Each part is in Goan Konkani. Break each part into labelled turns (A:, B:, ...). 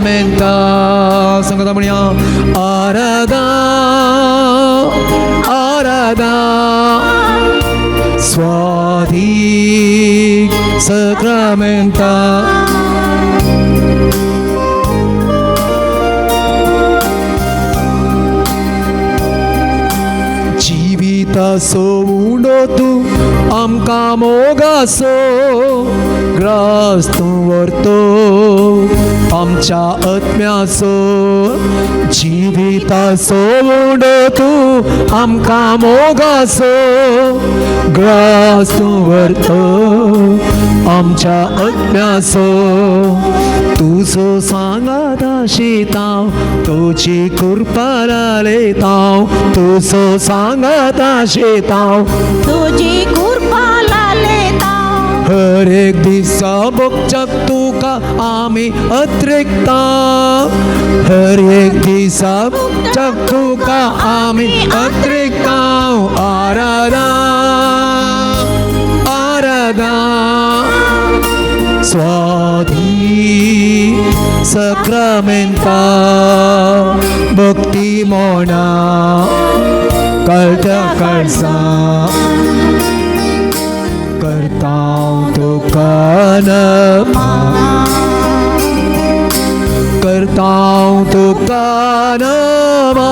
A: सक्रामेंता. सांगता म्हणया आराधा आराधा स्वाधीक सक्रामेंता. जिविताचो उंडो तूं आमकां मोगाचो ग्रास तूं व्हरतो आमच्या आत्म्याचो. जिविताचो उंडो तूं आमकां मोगाचो ग्रास तूं व्हरतो आमच्या आत्म्याचो. तुजो सांगात आशितांव तुजी कृपा लायतांव तुजो सांगात आशितांव
B: तुजी कृपा लालेता.
A: हर एक दिसा भोगच्याक तुका आमी अत्रेकता. हर एक दिसा भोगच्याक तुका आमी अत्रेकता. आराधा आराधा स्वाधी सक्रामेंता भक्ती मोना कळत्या कळसा करताव तुका नमा करताव तुका नमा.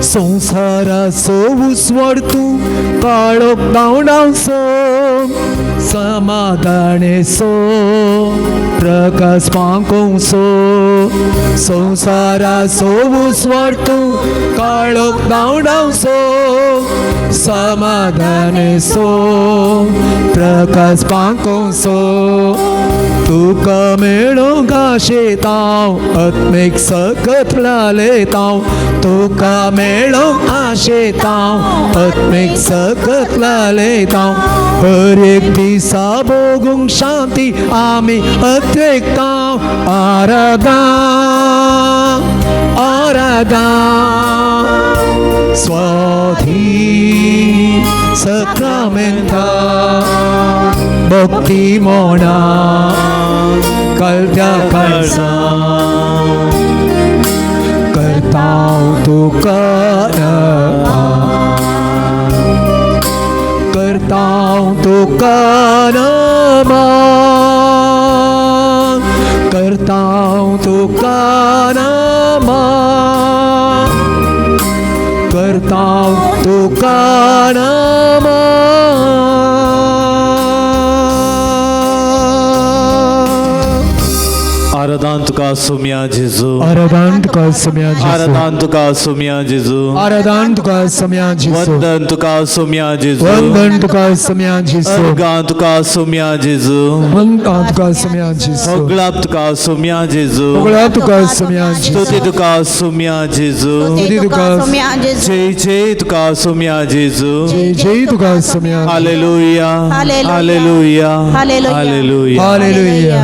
A: संवसाराचो उजवाड तूं काळोख धांवडावचो समाधानेचो प्रकाश पांकोवचो. संवसाराचो उजवाड तूं काळोख धांवडावचो समाधानेचो प्रकाश पांकोवचो. तुका मेळोंक आशेतांव आत्मीक सकत लायतांव तुका मेळोंक आशेतांव आत्मीक सकत लायतांव. हर एक दिसा भोगूंक शांती आमी अत्रेकतांव. आराधा आराधा स्वाधी सक्रामेंता भक्ती मोना कळत्या कळसा करताव तुका नमा करताव तुका नमा करताव तुका नमा करताव तुका नमा.
C: आराधन तुका सुम्या जेजू.
A: आराधन तुका सुम्या जेजू.
C: आराधन तुका सुम्या जेजू.
A: आराधन तुका सुम्या जेजू.
C: वंदन तुका सुम्या जेजू.
A: वंदन तुका सुम्या जेजू.
C: अर्गां तुका सुम्या जेजू.
A: वंदन तुका सुम्या जेजू.
C: होगळाप तुका सुम्या जेजू.
A: होगळाप तुका सुम्या जेजू.
C: स्तुती तुका सुम्या जेजू.
B: स्तुती तुका सुम्या जेजू.
C: जय जय तुका सुम्या जेजू.
A: जय जय तुका सुम्या.
C: Hallelujah
B: hallelujah.
C: Hallelujah
B: hallelujah.
C: Hallelujah.
A: Hallelujah.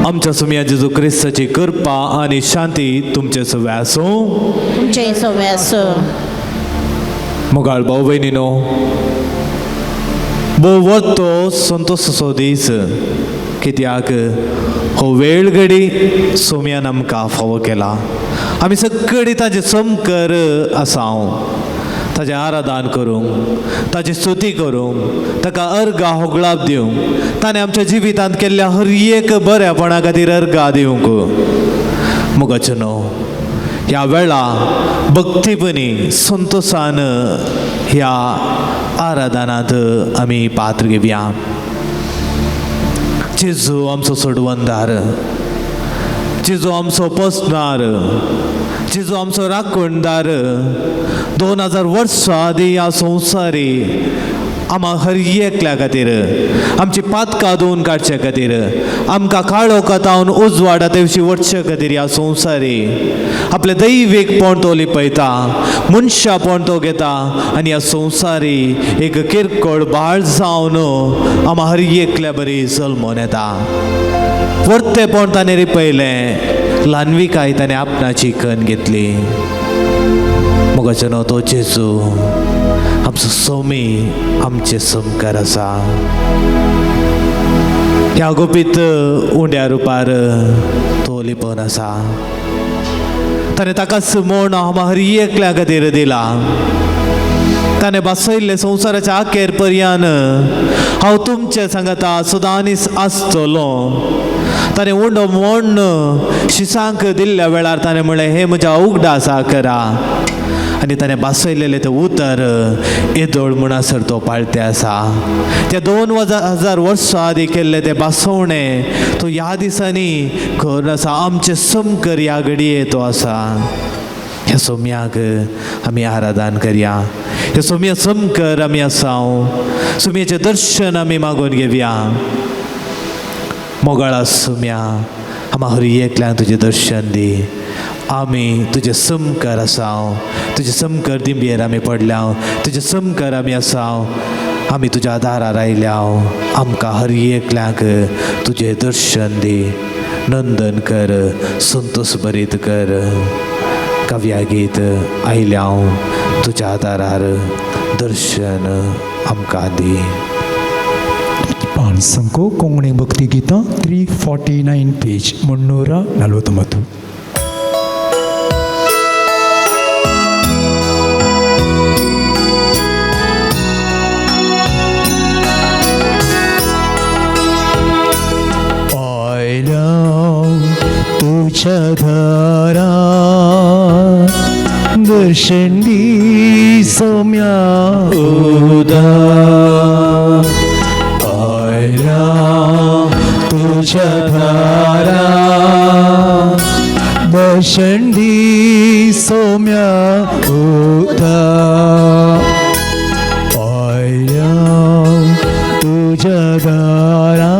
C: आमच्या सुम्या जेजू क्रिस्ताची कृपा आणि शांती तुमचे सगळे आसूं.
B: तुमचे सवे आसूं.
C: मोगाळ भाव भयणीनो, भोव वतो संतोषाचो दीस, कित्याक हो वेळ घडी सोम्यान आमकां फावो केला. आमी सगळी ताजें समकर आसा हांव ताजें आराधन करूंक, ताजी स्तुती करूंक, ताका अर्गां होगळाप दिवंक, ताणें आमच्या जिवितांत केल्ल्या हर एक बऱ्यापणा खातीर अर्गां दिवंक. मोगाचें न्हू ह्या वेळा भक्तीपणी संतोशान ह्या आराधनांत आमी पात्र घेवया. जेजू आमचो सोडवंदार, जेजू आमचो पोसणार, जेजू आमचो राखणदार. 2000 वर्सां आदीं ह्या संवसारी आमा हर एकल्या खातीर आमची पातकां धुवन काडचे खातीर, आमकां काळोखां तावन उजवाडा तेवशी वचचे खातीर ह्या संवसारी आपलें दैवीकपण तो लिपयता, मनशापण तो घेता आनी ह्या संवसारी एक किरकोळ बाळ जावन आमा हर एकल्या बरी जल्मोन येता. वर्तेपण ताणें रिपयलें, ल्हानविकाय ताणें आपणाची कन घेतली. मोगाचो तो जेजू आमचो सोमी आमचे समकार आसा. ह्या गुपीत उंड्या रुपार तो लिपोवन आसा. ताणें ताकाच म्हूण आमकां हर एकल्या खातीर दिला. ताणें बसयल्लें संवसाराच्या अखेर पर्यान हांव तुमचे सांगता सदांनीच आसतलो. ताणें उंडो म्हूण शिसांक दिल्ल्या वेळार ताणें म्हणलें हें म्हज्या उगडासा करा. आनी ताणें बसयलेलें तें उतर येदोळ म्हणसर तो पाळते आसा. त्या 2000 वर्सां आदी केल्लें तें बसवणें तो ह्या दिसांनी खबर आसा आमचें समकर ह्या घडये तो आसा. ह्या सोम्याक आमी आराधन करया. ह्या सोम्या समकर आमी आसा. सोम्याचें दर्शन आमी मागून घेवया. मोगाळा सोम्या आमा हर एकल्यान तुजें दर्शन दी. आमी तुजें समकर आसा. तुजें समकर दिंबयेर आमी पडल्या. तुजें समकर आमी आसा. आमी तुज्या दारार आयल्या. आमकां हर एकल्याक तुजें दर्शन दी. नंदन कर, संतोष भरीत कर. काव्या गीत आयल्या तुज्या दारार दर्शन आमकां दी.
A: पांचसंको कोंकणी भक्ती गितां 349 पेज 349. आयल्या तुझ्या दारा दर्शन दी सोम्या उदा. आयल्या तुझ्या दारा दर्शन दी सोम्या उदा. आयल्या तुझ्या दारा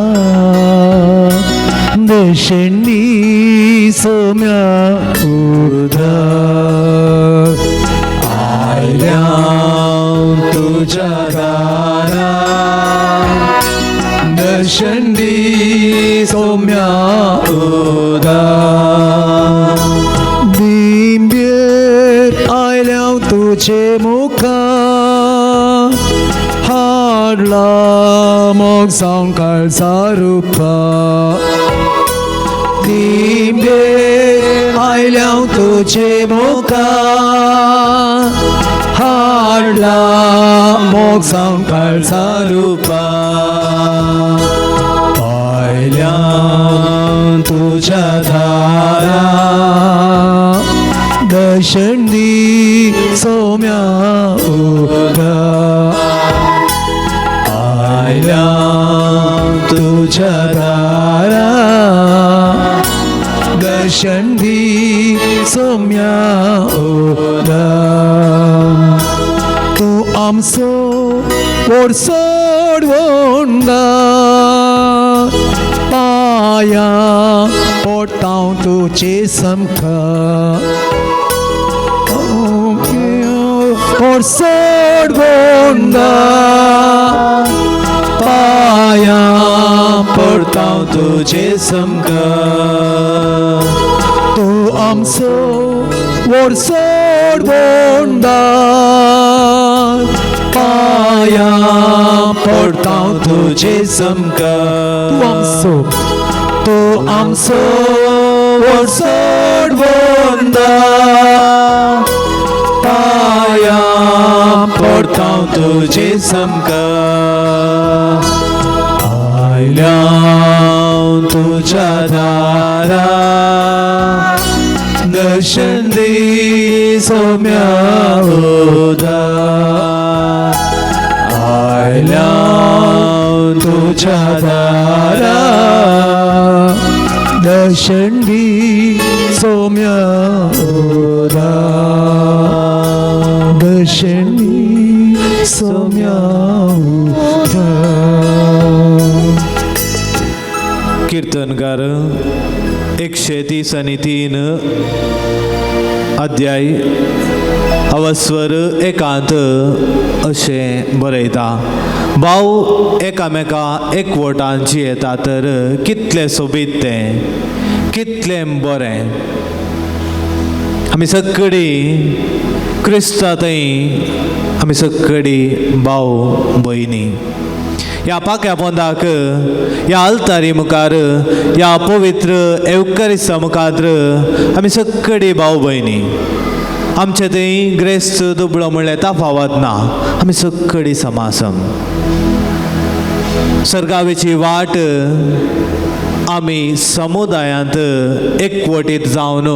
A: दर्शन दी सोम्या उदा. आयल्या तुझ्या दारा दर्शन दी सोम्या उदा. दिंबेर आयल्या तुझे मुखा हाडला मोग जावन काळजा रुपा. दिंबेर आयल्या तुझे मुखा हाडला मोग जावन काळजा रुपा. आयल्या तुझ्या दारा दर्शन दी सोम्या उदा. आयल्या तुझ्या दारा दर्शन दी सोम्या उदा. तूं आमचो ओडसोड वोंडा पाया पोटाव तुझे समखा. ओडसोड वोंडा पाया
C: पडताव तुझे समकर.
A: तूं आमचो ओडसोड वोंडा पाया
C: पडताव तुझे समकर.
A: तूं आमचो तूं आमचो ओडसोड वोंडा
C: पाया पडताव तुझे समकर. आयल्या तुझ्या दारा दर्शन दी सोम्या उदा. आयल्या तुझ्या दारा
A: दर्शन दी सोम्या उदा. दर्शन दी सोम्या उदा.
C: कीर्तनकार 133 अध्याय अवस्वर एकांत अशें बरयता. भाव एकामेका एकवटान जियेता तर कितलें सोबीत तें. कितलें बरें आमी सगळी क्रिस्ता थंय आमी सगळी भाव भयणी ह्या पाक्या पोंदाक ह्या आल्तारी मुखार ह्या पवित्र एवकरिस्ता मुखार आमी सगळी भाव भयणी आमचे थंय ग्रेस्त दुबळो म्हणल्यार तफावत ना आमी सगळी समासम सर्गावेची वाट आमी समुदायांत एकवटीत जावन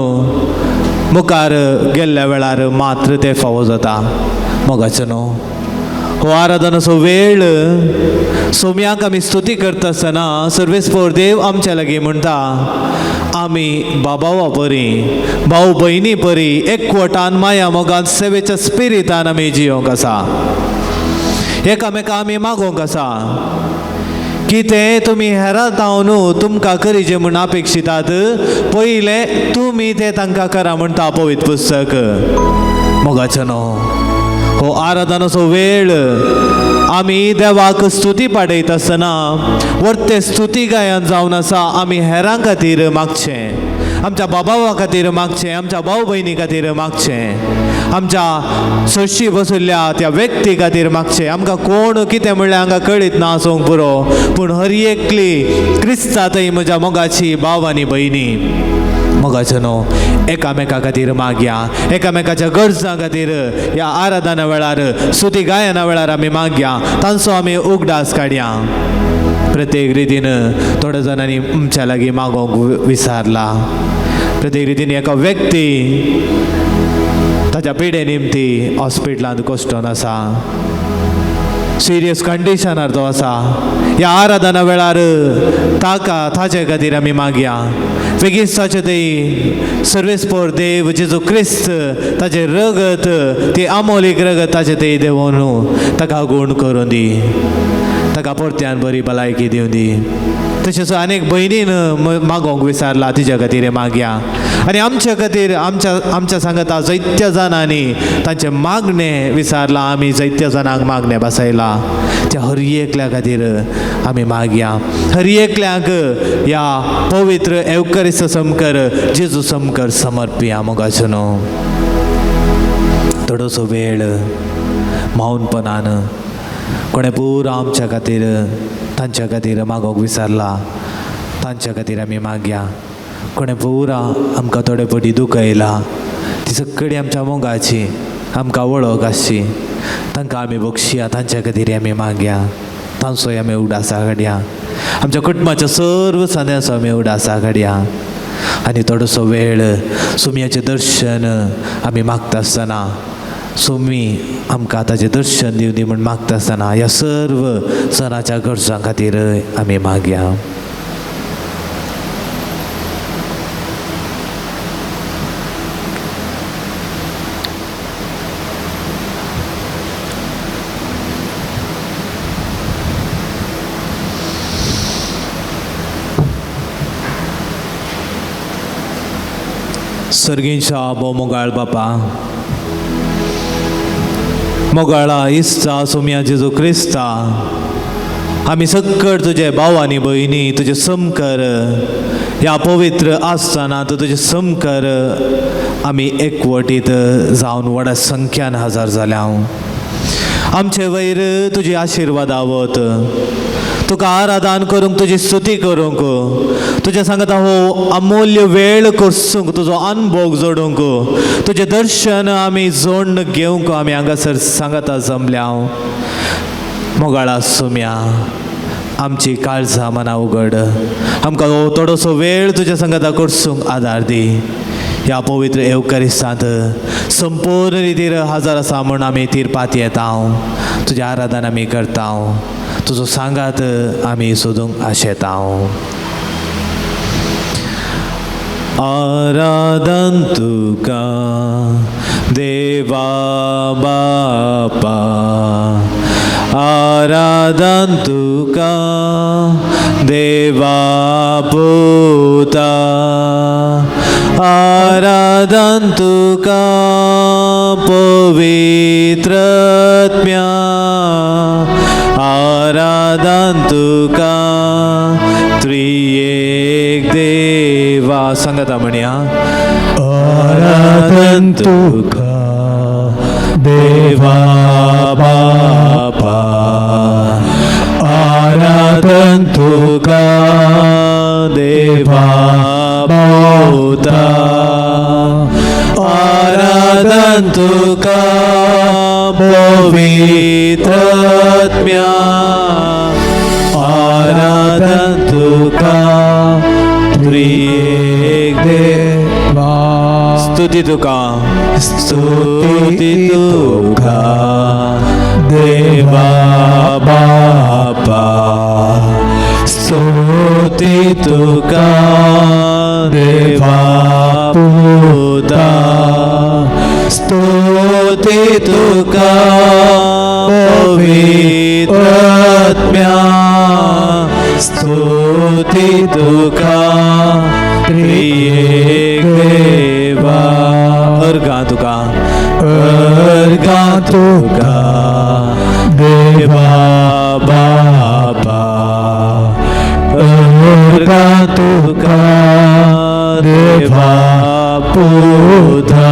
C: मुखार गेल्ल्या वेळार मात्र तें फावो जाता. मोगाचो न्हू हो आराधनाचो वेळ सोम्याक आमी स्तुती करता आसतना सर्वेस्पोर देव आमच्या लागीं म्हणटा आमी बाबावा परी भाव भयणी परी एकवटान माया मोगान सेवेच्या स्पिरितान आमी जियोंक आसा एकामेका आमी मागोवंक आसा कितें तुमी हेरां जावन तुमकां करीचे म्हूण अपेक्षितात पयलें तुमी तें तांकां करा म्हणटा पवित्र पुस्तक. मोगाचो न्हू हो आराधनाचो वेळ आमी देवाक स्तुती पाडयता आसतना वर्ते स्तुती गायन जावन आसा आमी हेरां खातीर मागचें आमच्या बाबावा खातीर मागचें आमच्या भाव भयणी खातीर मागचें आमच्या सोशी बसयल्ल्या त्या व्यक्ती खातीर मागचें. आमकां कोण कितें म्हणल्यार हांगा कळीत ना आसूंक पुरो पूण हर एकली क्रिस्ता थंय म्हज्या मोगाची भाव आनी भयणी. मोगाचो न्हू एकामेका खातीर मागया एकामेकाच्या गरजां खातीर ह्या आराधना वेळार स्तुती गायना वेळार आमी मागया तांचो आमी उगडास काडया. प्रत्येक रितीन थोड्या जाणांनी आमच्या लागीं मागोवंक विसारला प्रत्येक रितीन एका व्यक्ती ताच्या पिडे निमती हॉस्पिटलांत कश्टोन आसा सिरियस कंडिशनार तो आसा. ह्या आराधना वेळार ताका ताचे खातीर आमी मागया बेगीन ताचे थंय सर्वेस्पोर देव जेजू क्रिस्त ताचें रगत ती आमोलीक रगत ताचे थंय देंवोवन ताका गूण करून दी ताका परत्यान बरी भलायकी दिवं दी. तशेंच अनेक भयणीन मागोवंक विसारला तिच्या खातीर मागया आनी आमच्या खातीर आमच्या आमच्या सांगता जैत्य जाणांनी तांचें मागणें विसारलां आमी जैत्य जाणांक मागणें बसयलां त्या हर एकल्या खातीर आमी मागया. हर एकल्याक ह्या पवित्र एवकरिस्त समकर जेजू समकर समर्पिया. मोगाचो न्हू थोडोसो वेळ मौनपणान कोणें पुरो आमच्या खातीर तांच्या खातीर मागोवंक विसारला तांच्या खातीर आमी मागया. कोणें पुरा आमकां थोडे फावटी दुखयला ती सगळी आमच्या मोगाची आमकां वळख आसची तांकां आमी बक्षिया तांच्या खातीर आमी मागया तांचोय आमी उगडासा काडया आमच्या कुटुंबाच्या सर्व सांद्यांचो आमी उगडासा काडया. आनी थोडोसो वेळ सुमयाचें दर्शन आमी मागता आसतना सुमी आमकां ताचें दर्शन दिवं दी म्हूण मागता आसतना ह्या सर्व सणाच्या गरजां खातीर आमी मागया. सर्गींच्या भोव मोगाळ बापा मोगाळा इस्ता सोम्या जेजू क्रिस्ता आमी सक्कड तुजे भाव आनी भयणी तुजे समकर ह्या पवित्र आसतना तुजे समकर आमी एकवटीत जावन व्हडा संख्यान हजर जाल्या. आमचे वयर तुजी आशिर्वाद आवत तुका आराधन करूंक तुजी स्तुती करूंक तुज्या सांगता हो अमूल्य वेळ करसूंक तुजो अनभोग जोडूंक तुजें दर्शन आमी जोडून घेवंक आमी हांगासर सांगता जमल्या. मोगाळा सुम्या आमची काळजां मनां उगड आमकां हो थोडोसो वेळ तुज्या सांगता करसूंक आदार दी. ह्या पवित्र एवकरिस्तांत संपूर्ण रितीर हजर आसा म्हूण आमी तिरपात येता तुजें आराधन आमी करता तुजो सांगात आमी सोदूंक आशेता. आराधन तुका देवा बापा आराधन तुका देवा पुता आराधन तुका पवित्रत्म्या आराधन तुका त्रियेक देवा. सांगाता म्हणया.
A: आराधन तुका देवा बापा, आराधन तुका देवा पुता, आराधन तुका पवित्र आत्म्या, आराधन तुका त्रिएक देवा.
C: स्तुती तुका, स्तुती तुका देवा बापा, स्तुती तुका देवा पुता, स्तुती तुका पवित्र आत्म्या, स्तुती तुका त्रिएक देवा. अर्घां तुका, अर्घां तुका देवा बापा, अर्घां तुका देवा पुता,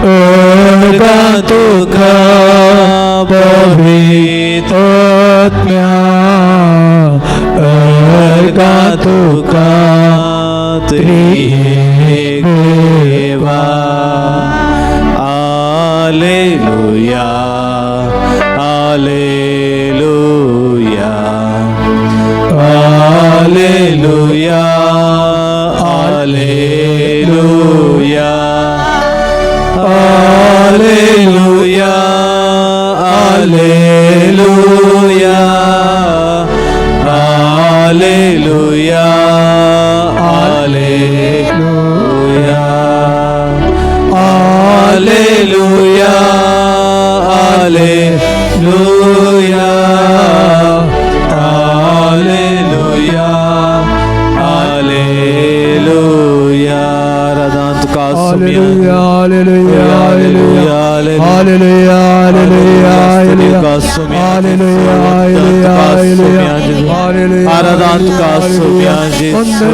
C: अर्घां तुका पवित्र आत्म्या, अर्घां तुका त्रिएक देवा. Alleluia, alleluia, alleluia, alleluia, alleluia, alleluia, alleluia, alleluia, alleluia, alleluia, alleluia, alleluia. आराधन तुका
A: Hallelujah, hallelujah, hallelujah, hallelujah, hallelujah, hallelujah, hallelujah, hallelujah, hallelujah.
C: आराधन तुका सोम्या जेसू.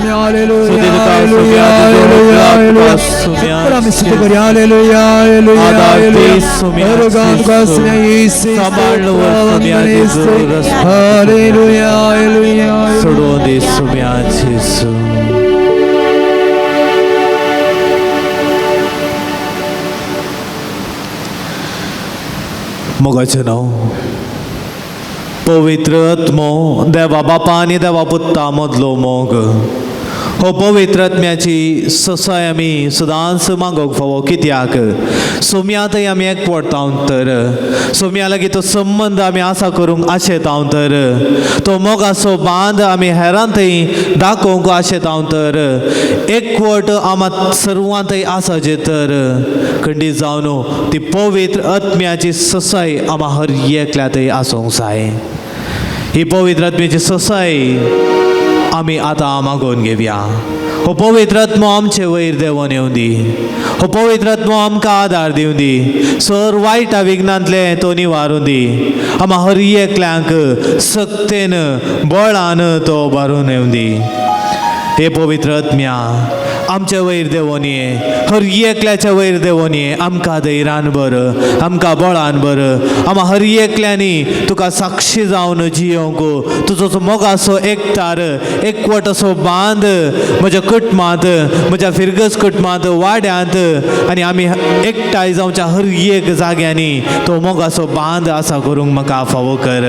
A: Hallelujah, hallelujah, hallelujah. आमी स्तुती करूया. Hallelujah, hallelujah, hallelujah. Hallelujah, hallelujah.
C: सोडून दे सोम्या जेसू. मोगाचें नांव पवित्र आत्मो देवा बापा आनी देवा पुत्ता मदलो मोग हो पवित्र आत्म्याची ससाय आमी सदांच मागोवंक फावो. कित्याक सोम्यांतय आमी एकवटता तर, सोम्या लागीं तो संबंद आमी आसा करूंक आशेता तर, तो मोगाचो बांद आमी हेरांतय दाखोवंक आशेता तर, एकवट आमा सर्वांतय आसा जे तर खंडीत जावन ती पवित्र आत्म्याची ससाय आमा हर एकल्यातय आसूंक जाय. ही पवित्र आत्म्याची ससाय आमी आतां मागोवन घेवया. हो पवित्र आत्मो आमचे वयर देंवोन येवं दी. हो पवित्र आत्मो आमकां आदार दिवं दी. सर वायटा विघ्नांतलें तो निवारूं दी. आमा हर एकल्यांक सक्तेन बळान तो भरून येवं दी. हे पवित्र आत्म्या आमचे वयर देंवोन ये, हर एकल्याच्या वयर देंवोन ये. आमकां धैर्यान भर, आमकां बळान भर. आमा हर एकल्यांनी तुका साक्षी जावन जियोंक तुजो मोगाचो एकतार एकवट असो बांद म्हज्या कुटुंबांत, म्हज्या फिरगज कुटुंबांत, वाड्यांत आनी आमी एकठांय जावच्या हर एक जाग्यांनी तो मोगाचो बांद आसा करूंक म्हाका फावो कर.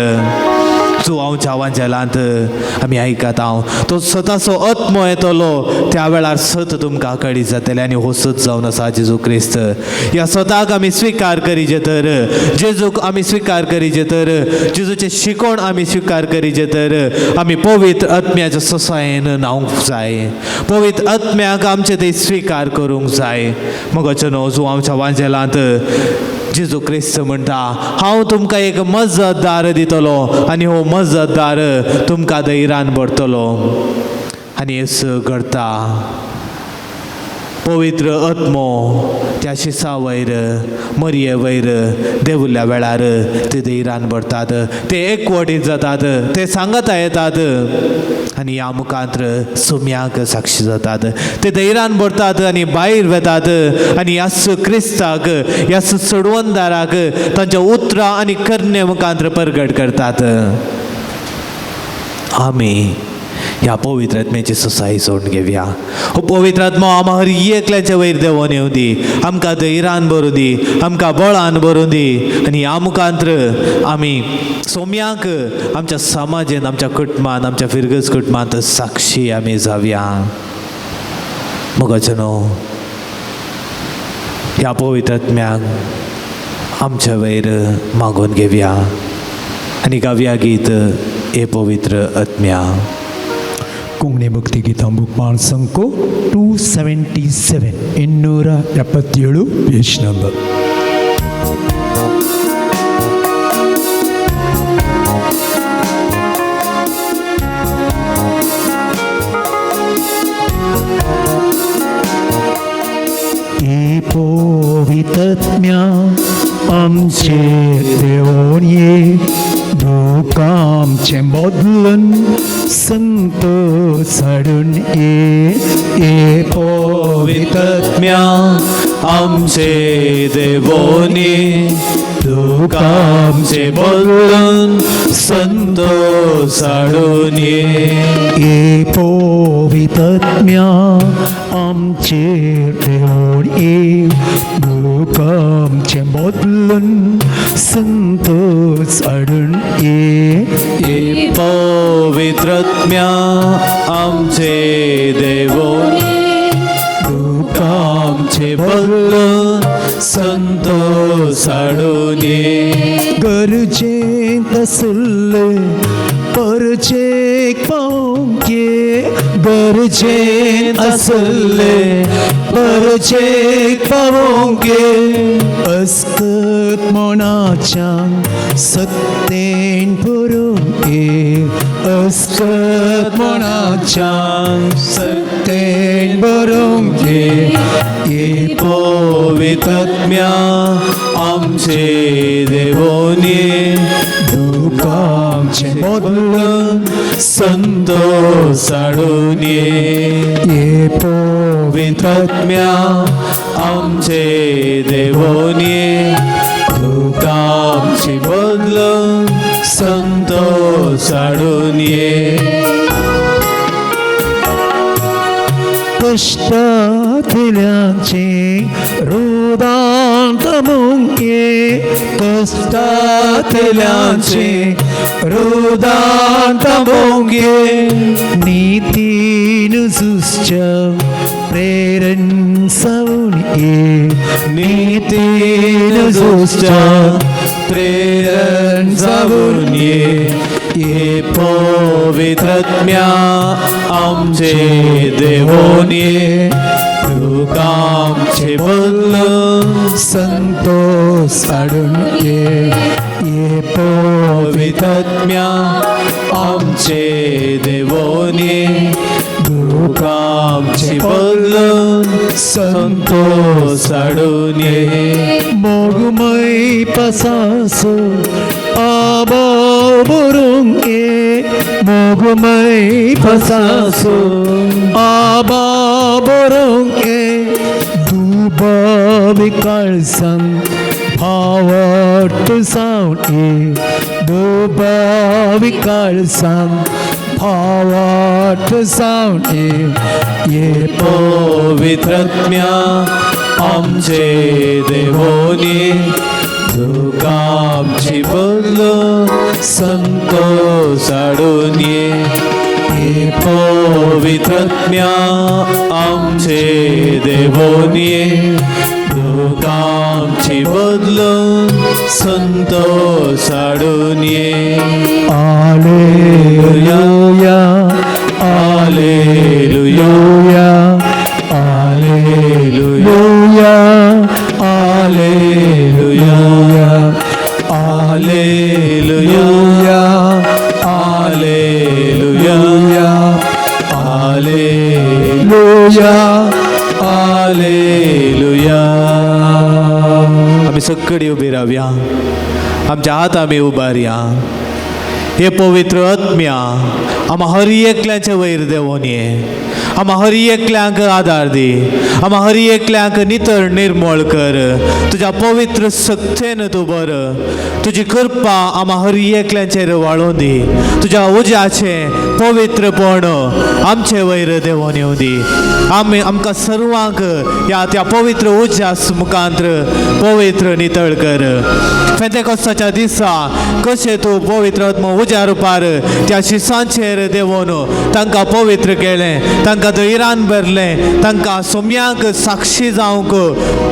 C: तूं आमच्या वांजेलांत आमी आयकता हांव तो सताचो आत्मो येतलो त्या वेळार सत तुमकां कळीत जातलें आनी हो सत जावन आसा जेजू क्रिस्त. ह्या सताक आमी स्विकार करीजे तर, जेजूक आमी स्विकार करीजे तर, जेजूचें शिकोवण आमी स्विकार करीजे तर आमी पवित्र आत्म्याच्या ससायेन न्हावंक जाय. पवित्र आत्म्याक आमचे ते स्विकार करूंक जाय. मगोचो न्हू तूं आमच्या वांजेलांत जेजू क्रिस्त म्हणटा हांव तुमकां एक मजतदार दितलो आनी हो मजतदार तुमकां धैर्यान भरतलो. आनी हें घडता. पवित्र आत्मो त्या शिसा वयर मरये वयर देवुल्ल्या वेळार ते धैरान भरतात, ते एकवटीत जातात, ते सांगता येतात आनी ह्या मुखांत सुम्याक साक्षी जातात. ते धैरान भरतात आनी भायर वेतात आनी यास क्रिस्ताक यास चडवणदाराक तांच्या उतरां आनी करणे मुखांत परगट करतात. आमी ह्या पवित्र आत्म्याची सोसाय सोडून घेवया. हो पवित्र आत्मो आमकां हर एकल्याच्या वयर देंवोन येवं दी, आमकां धैरान भरूं दी, आमकां बळान भरूं दी आनी ह्या मुखांत आमी सोम्याक आमच्या समाजेन, आमच्या कुटुंबान, आमच्या फिरगज कुटुंबांत साक्षी आमी जावया. मोगाचो न्हू ह्या पवित्र आत्म्याक आमच्या वयर मागून घेवया आनी गावया गीत हे पवित्र आत्म्या.
A: कोंकणी भक्ती गीता बुक संको 277 277 पेज नंबर. पवित्रत्म्या आमचे देवोन ये, दुःख आमचें बदलून संतोष हाडून ये. ये
C: पवित्रत्म्या आमचे देवोनी, दुःख आमचे बदलून संतोष हाडून ये.
A: ये पवित्रत्म्या आमचे देवोन ये, दुःख आमचें बदलून संतोष हाडून ये.
C: ये पवित्रत्म्या आमचे देवोनी, दुःख आमचे बदलून संतोष हाडून ये.
A: गरजेंत आसले परचेक पावंक ये, गरजेंत आसले परचेक पावंक ये. अस्कत मनाच्या सत्तेन पुरोवंक ये, अस्कत मनाच्या सत्तेन बरोवंक ये. ये
C: पवित्रत्म्या आमचे देवोनी,
A: दुःख आमचें बदलून
C: संतोष हाडून ये.
A: ये
C: पवित्रत्म्या आमचे देवोनी, दुःख आमचे बदलून संतोष हाडून ये.
A: कश्टांतल्याचे रुदांत मुंगे, कश्टांतल्याचे रुदांत मुंगे. नीतीन झुजच्या प्रेरण सावून ये,
C: नीतीन झुजच्या प्रेरण जावून ये. ये पवित्रत्म्या आमचे देवोनी, दुःख आमचे बदलून
A: संतोष हाडून ये. ये
C: पवित्रत्म्या आमचे देवोनी, दुःख आमचे बदलून संतोष हाडून ये.
A: मोगमय पसासो आबो बरोवंक ये, मोगमय पसासो आबा बरोवंक ये. दुबावी काळसांक फावट जावन ये, दुबावी काळसांक फावट जावन ये. ये
C: पवित्रत्म्या आमचे देवोनी, दुःख आमचे बदलून संतोष हाडून ये. ये पवित्रत्म्या आमचे देवोनी, दुःख आमचे बदलून संतोष हाडून ये.
A: Alleluia,
C: alleluia,
A: alleluia,
C: alleluia,
A: alleluia,
C: alleluia,
A: alleluia,
C: alleluia. सगळी उबी रावया, आमच्या हात आमी उबारया. हे पवित्र आत्म्या आमा हर एकल्याचे वयर देंवोन ये, आमा हर एकल्यांक आदार दी, आमा हर एकल्यांक नितळ निर्मळ कर. तुज्या पवित्र शक्तेन तूं बर, तुजी कृपा आमा हर एकल्यांचेर वाळोवन दी. तुज्या उज्याचें पवित्रपण आमचे वयर देंवोन येवं दी. आमी आमकां सर्वांक ह्या त्या पवित्र उज्या मुखांत्र पवित्र नितळ कर. पेंतेकोस्ताच्या दिसा कशें तूं पवित्र आत्मो उज्या रुपार त्या शिसांचेर देंवोन तांकां पवित्र केलें, तांकां धैर्यान भरलें, तांकां सोम्यांक साक्षी जावंक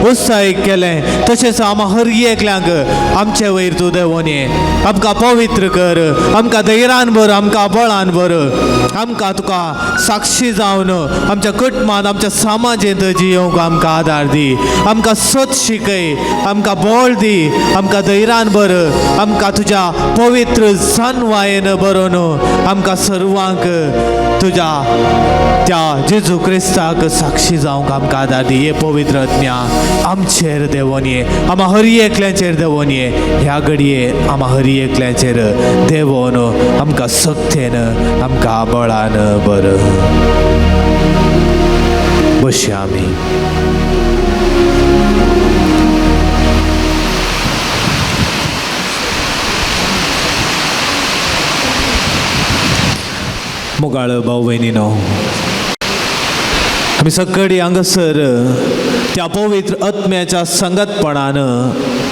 C: उत्साहीत केलें, तशेंच आमा हर एकल्यांक आमचे वयर तूं देंवोन ये. आमकां पवित्र कर, आमकां धैर्यान भर, आमकां बळान भर, आमकां तुका साक्षी जावन आमच्या कुटुंबान आमच्या समाजेंत जियोवंक आमकां आदार दी. आमकां सत शिकय, आमकां बळ दी, आमकां धैर्यान भर, आमकां तुज्या पवित्र जानवायेन बरोवन आमकां सर्वांक तुज्या त्या जेजू क्रिस्ताक साक्षी जावंक आमकां आदार दी. हे पवित्र आत्म्या आमचेर देंवोन ये, आमा हर एकल्याचेर देंवोन ये. ह्या घडये आमा हर एकल्याचेर देंवोन आमकां सक्तेन आमकां बळान बर. बसया आमी. मोगाळ भाव भयणीनो, आमी सगळी हांगासर त्या पवित्र आत्म्याच्या संगतपणान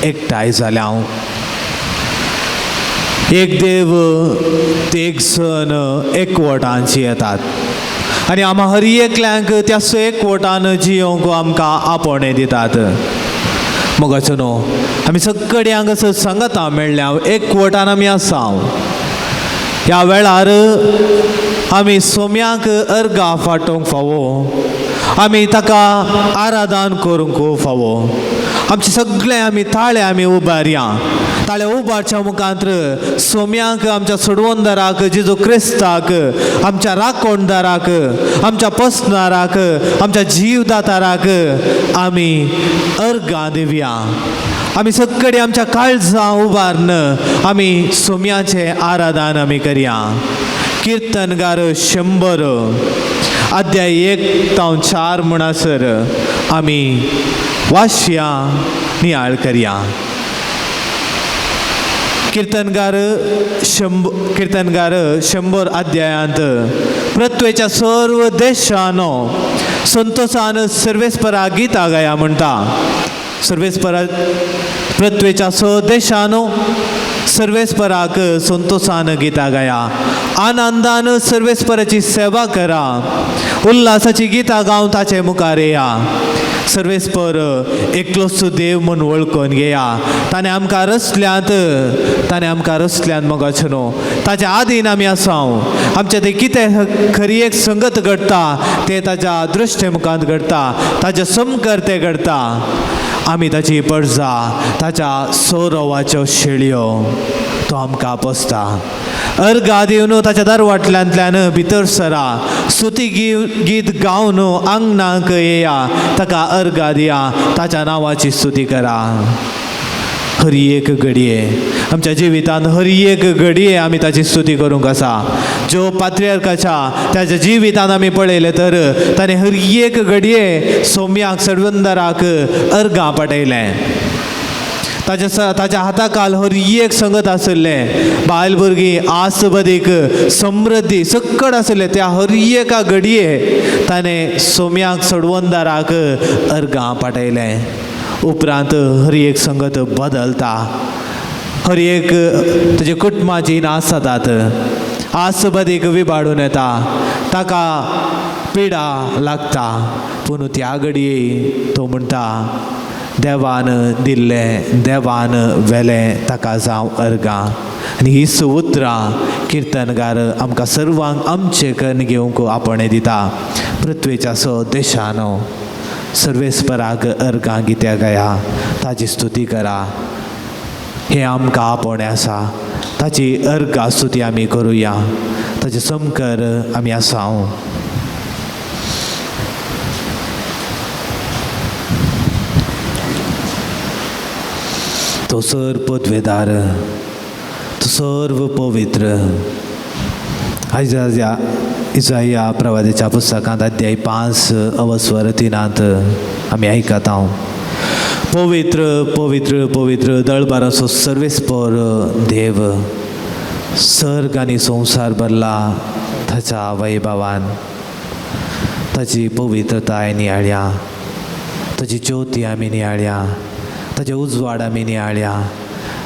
C: एकठांय जाल्या. एक देव ते एक सण एकवटांची येतात आनी आमा हर एकल्यांक त्या एकवटान जियोवंक आमकां आपोवणें दितात. मोगाचो न्हू आमी सगळी हांगासर संगता मेळ्ळ्या, एकवटान आमी आसा. ह्या वेळार आमी सोम्याक अर्गां फाटोवंक फावो, आमी ताका आराधन करूंक फावो. आमचे सगळे आमी ताळे आमी उबारया. ताळे उबारच्या मुखांत्र सोम्याक आमच्या सोडवणदाराक जेजू क्रिस्ताक, आमच्या राखणदाराक, आमच्या पसनाराक, आमच्या जीवदाताराक आमी अर्गां दिवया. आमी सगळे आमच्या काळजां उबारून आमी सोम्याचें आराधन आमी करया. किर्तनगार 100 अध्याय 1 ते 4 म्हणसर आमी वाचया, नियाळ करया. कीर्तनगार 100 अध्यायांत पृथ्वेच्या सर्व देशानो संतोषान सर्वेस्परा गीता गाया म्हणटा. सर्वेस्परा पृथ्वेच्या स देशानो सर्वेस्पराक संतोषान गीता गाया. आनंदान सर्वेस्पराची सेवा करा, उल्हासाची गीतां गावन ताचे मुखार येया. सर्वेस्पर एकलोच देव म्हूण वळखून घेया. ताणें आमकां रचल्यात, ताणें आमकां रचल्यात मोगाचो न्हू, ताच्या आदीन आमी आसा. आमच्या ते कितें खरी एक संगत घडटा तें ताच्या दृश्टे मुखांत घडटा, ताच्या समकर तें घडटा. आमी ताची परजा, ताच्या सौरवाच्यो शेळयो तो आमकां पोसता. अर्गा दिवन ताच्या दरवाटल्यांतल्यान भितर सरा, स्तुती गीत गावन आंगणाक येया, ताका अर्गा दिया, ताच्या नांवाची स्तुती करा. हर एक घडये आमच्या जिवितांत हर एक घडये आमी ताची स्तुती करूंक आसा. जो पात्रियार्काच्या ताच्या जिवितांत आमी पळयलें तर ताणें हर एक घडये सोम्याक सडवंदराक अर्गां पाठयलें. ताच्या हाताकाल हर एक संगत आसलें, बायल भुरगीं आस बदीक समृद्धी सक्कड आसलें. त्या हर एका घडये ताणें सोम्याक सडवंदराक अर्गां पाठयलें. उपरांत हर एक संगत बदलता, हर एक ताजे कुटुंबाची नाश जातात, आस बदीक विबाडून येता, ताका पिडा लागता. पूण त्या घडये तो म्हणटा देवान दिल्लें देवान व्हेलें ताका जावं अर्गां. आनी ही उतरां किर्तनगार आमकां सर्वांक आमचें कन्न घेवंक आपणें दिता. पृथ्वेच्या स देशानो सर्वेस्पराक अर्गां गीत्या गया, ताची स्तुती करा. हें आमकां आपोवणें आसा, ताची अर्गां स्तुती आमी करुया, ताचे समकर आमी आसा. तो सर पदवेदार, तो सर्व पवित्र. आयज इजाया प्रवादाच्या पुस्तकांत अध्याय 5 अवस्वर 3 आमी आयकता, पवित्र पवित्र पवित्र दळबाराचो सर्वेस्पर देव, सर्ग आनी संवसार भरला ताच्या वैभवान. ताची पवित्रताय नियाळ्या, ताची ज्योती आमी नियाळ्या, ताचे उजवाड आमी नियाळ्या.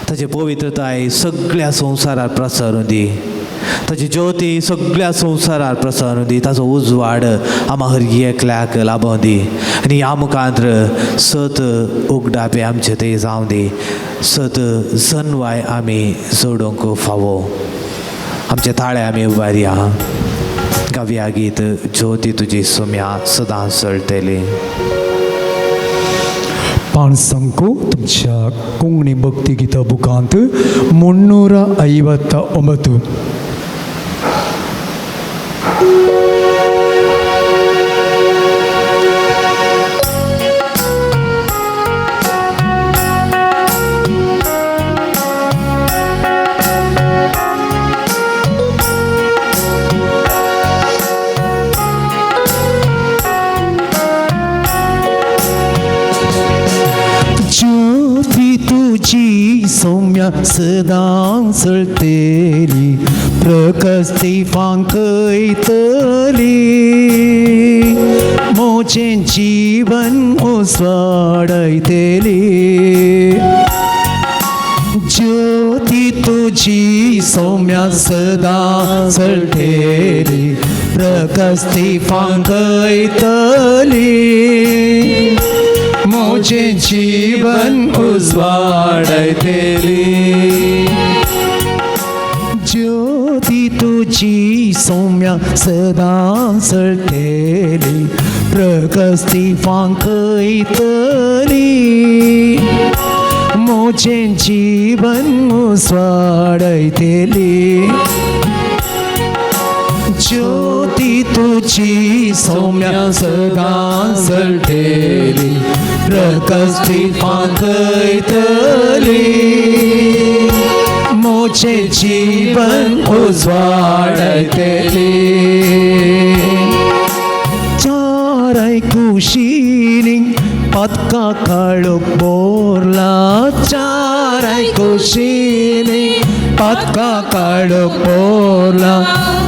C: ताची पवित्रताय सगळ्या संवसारार प्रसरून दी, ताची ज्योती सगळ्या संवसारार प्रसरून दी, ताचो उजवाड आमा हर एकल्याक लाभोवं दी. आनी ह्या मुखांत्र सत उगडापे आमचे ते जावं दी, सत जनवाय आमी जोडूंक फावो. आमचे ताळे आमी उबारया, गावया गीत ज्योती तुजी सोम्या सदां चलतली.
A: पाणसंको तुमच्या कोंकणी भक्तिगीता बुकांत 359. ज्योती तुजी सौम्या सदां चलतली, प्रकस्ती फांकयतली, म्हजें जीवन उजवाडयतली. ज्योती तुजी सौम्या सदां चलतली, प्रकस्ती फांकयतली, म्हजें जीवन उजवाडयतली. ज्योती तुजी सौम्या सदां चलतली, प्रकस्ती फांकयतली, म्हजें जीवन उजवाडयतली. ज्योती तुजी सौम्या सदां चलतली, प्रकस्ती फांकयतली, म्हजें जीवन उजवाडयतली. चाराय कुशीनी पदका काळोख बोरला, चाराय कुशीनी पदका काळोख बोरला,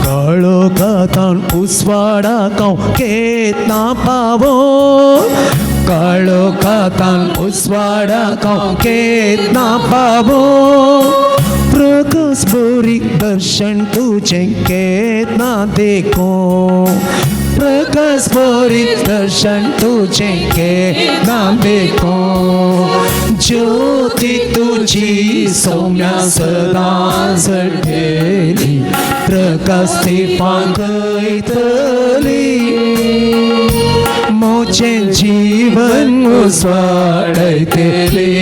A: काळोखातान उजवाडाक हांव केन्ना पावो, काळोखातान उजवाडाक हांव केन्ना पावो. प्रकाश बोरी दर्शन तुजें केन्ना देखो, प्रकाश बोरी दर्शन तुजें केन्ना देखो. ज्योती तुजी सौम्या सदां चलतली, प्रकाश ती फांकयतली, म्हजें जीवन उजवाडयतली.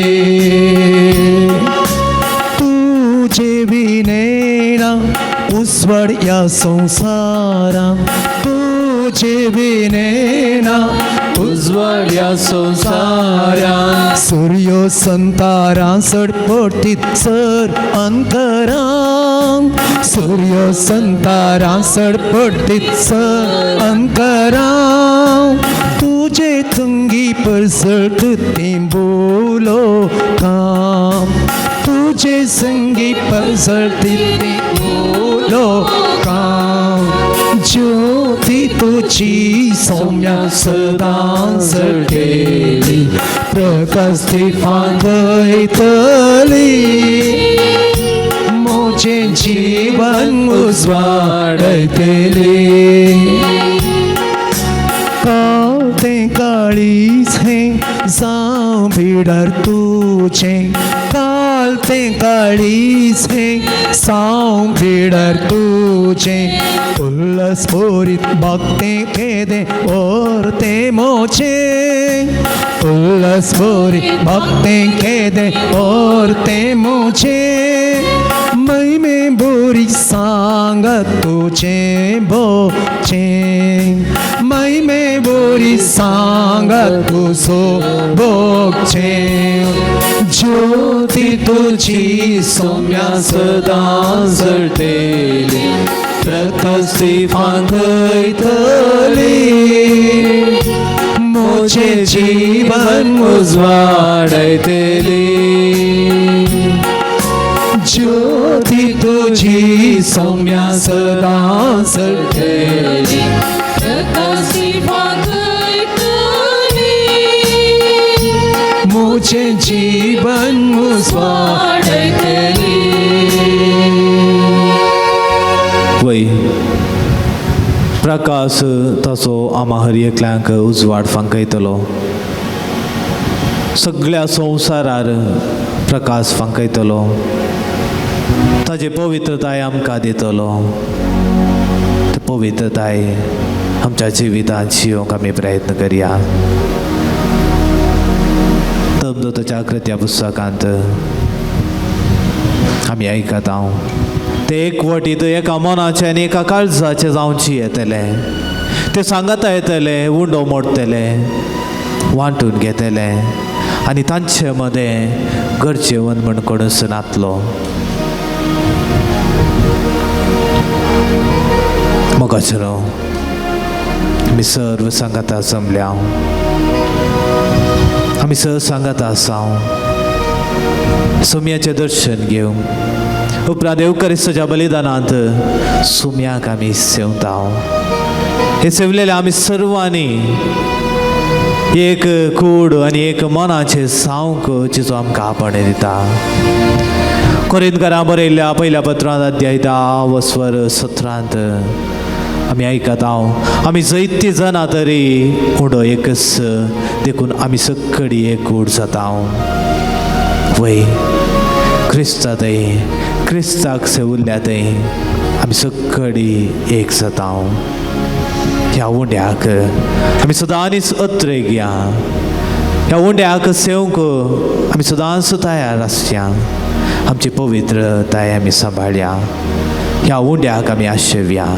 A: तुजे विणे ना उजवाड ह्या संवसारां, तुजे विणे ना
C: उजवाड ह्या संवसारां,
A: सूर्यो संतारां सडपटीत सर अंतरां, सूर्यो संतारां सडपटीत सर अंतरां, तुजे तुंगी परसट तें बोलो काम, तुजे संगी परसट तें बोलो काम. ज्योती तुजी सौम्या सदां चलतली, प्रकाश ती फांकयतली, म्हजें जीवन उजवाडयतली. काल तें काळीज हें जावं भिडार तुजें, काल तें काळीज हें जावं भिडार तुजें, उल्हास भरीत भक्तें केदें और तें म्हजें, उल्हास भरीत भक्तें केदें और तें म्हजें, महिमे बोरी सांगत तुजें बोचें, महिमे बोरी सांगत तुजो बोचें. ज्योती
C: तुजी सौम्या सदां जळटेली प्रकाशी फांकयतली म्हजें जीवन उजवाडयतली ज्योती तुजी सौम्या सदां जळटेली
D: प्रकाशी फांकयतली
A: म्हजें जीवन उजवाडयतली.
C: वय प्रकाश ताचो आमा हर एकल्यांक उजवाड फांकयतलो सगळ्या संवसारार प्रकाश फांकयतलो ताजे पवित्रताय आमकां दितलो. ती पवित्रताय आमच्या जिवितांत जियोंक आमी प्रयत्न करया. तमदोताच्या कृत्या पुस्तकांत आमी आयकता हांव ते एकवटीत एका मनाचें आनी एका काळजाचें जावची येतलें ते सांगाता येतले उंडो मोडटले वांटून घेतले आनी तांचे मदें गरजेवन म्हण कोणूच नातलो. मोगाचो आमी सर्व सांगाता जमल्या आमी सर्व सांगाता आसा सोम्याचें दर्शन घेवंक उपरांत येवकारिस्ताच्या बलिदानांत सुम्याक आमी सेवता. हे सेवलेले आमी सर्वांनी एक कूड आनी एक मनाचें सावंक जिचो आमकां आपणे दिता. कोरिंतकारां बरयल्ल्या पयल्या पत्रांत अध्याय 10 वस्वर 17 आमी आयकता आमी जैती जाणा तरी उंडो एकच देखून आमी सकडी एक कूड जाता. वय क्रिस्ता थंय क्रिस्ताक सेवुल्ल्या थंय आमी सकडी एक जाता. ह्या उंड्याक आमी सदांच अत्रेक या ह्या उंड्याक सेवंक आमी सदांच तयार आसया. आमची पवित्रताय आमी सांबाळया. ह्या उंड्याक आमी आशेवया.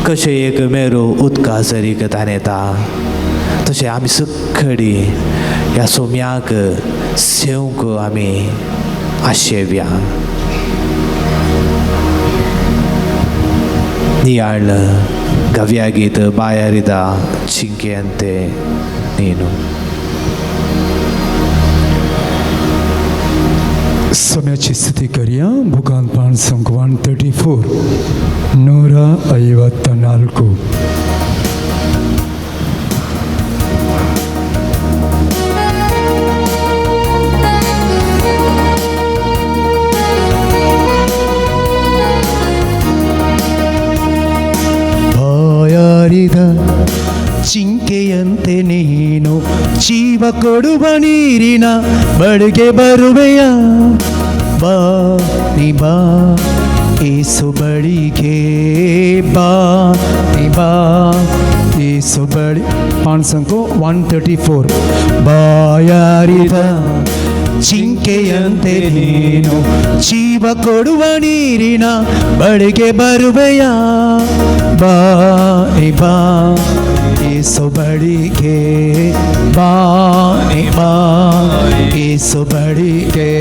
C: कशें एक मेरो उदका जरीक येता तशें आमी सकडी ह्या सोम्याक सेवंक आमी आशेवया. ನಿಯಾಳ್ ಗವ್ಯಾಗೀತ ಬಾಯಾರಿದ ಜಿಂಕೆಯಂತೆ ನೀನು.
A: ಸಮಯची स्थिती करूया. बुकान पान संक 134 154. ಬಾಯಾರಿದ ಜಿಂಕೆಯಂತೆ ನೀನು ಜೀವ ಕೊಡುವ ನೀರಿನ ಬಳಿಗೆ ಬರುವೆಯ. ಬಾ ನೀ ಬಾ ಏಸು ಬಳಿಗೆ, ಬಾ ನೀ ಬಾ ಏಸು ಬಳಿ. ಪಾನ್ ಸಂಕು 134. ಬಾಯಾರಿದ ಜಿಂಕೆಯಂತೆ ನೀನು ಜೀವ ಕೊಡುವ ನೀರಿನ ಬಳಿಗೆ ಬರುವೆಯ. ಬಾ ನೀ ಬಾ ಏಸು ಬಳಿಗೆ, ಬಾ ನೀ ಬಾ ಏಸು ಬಳಿಗೆ.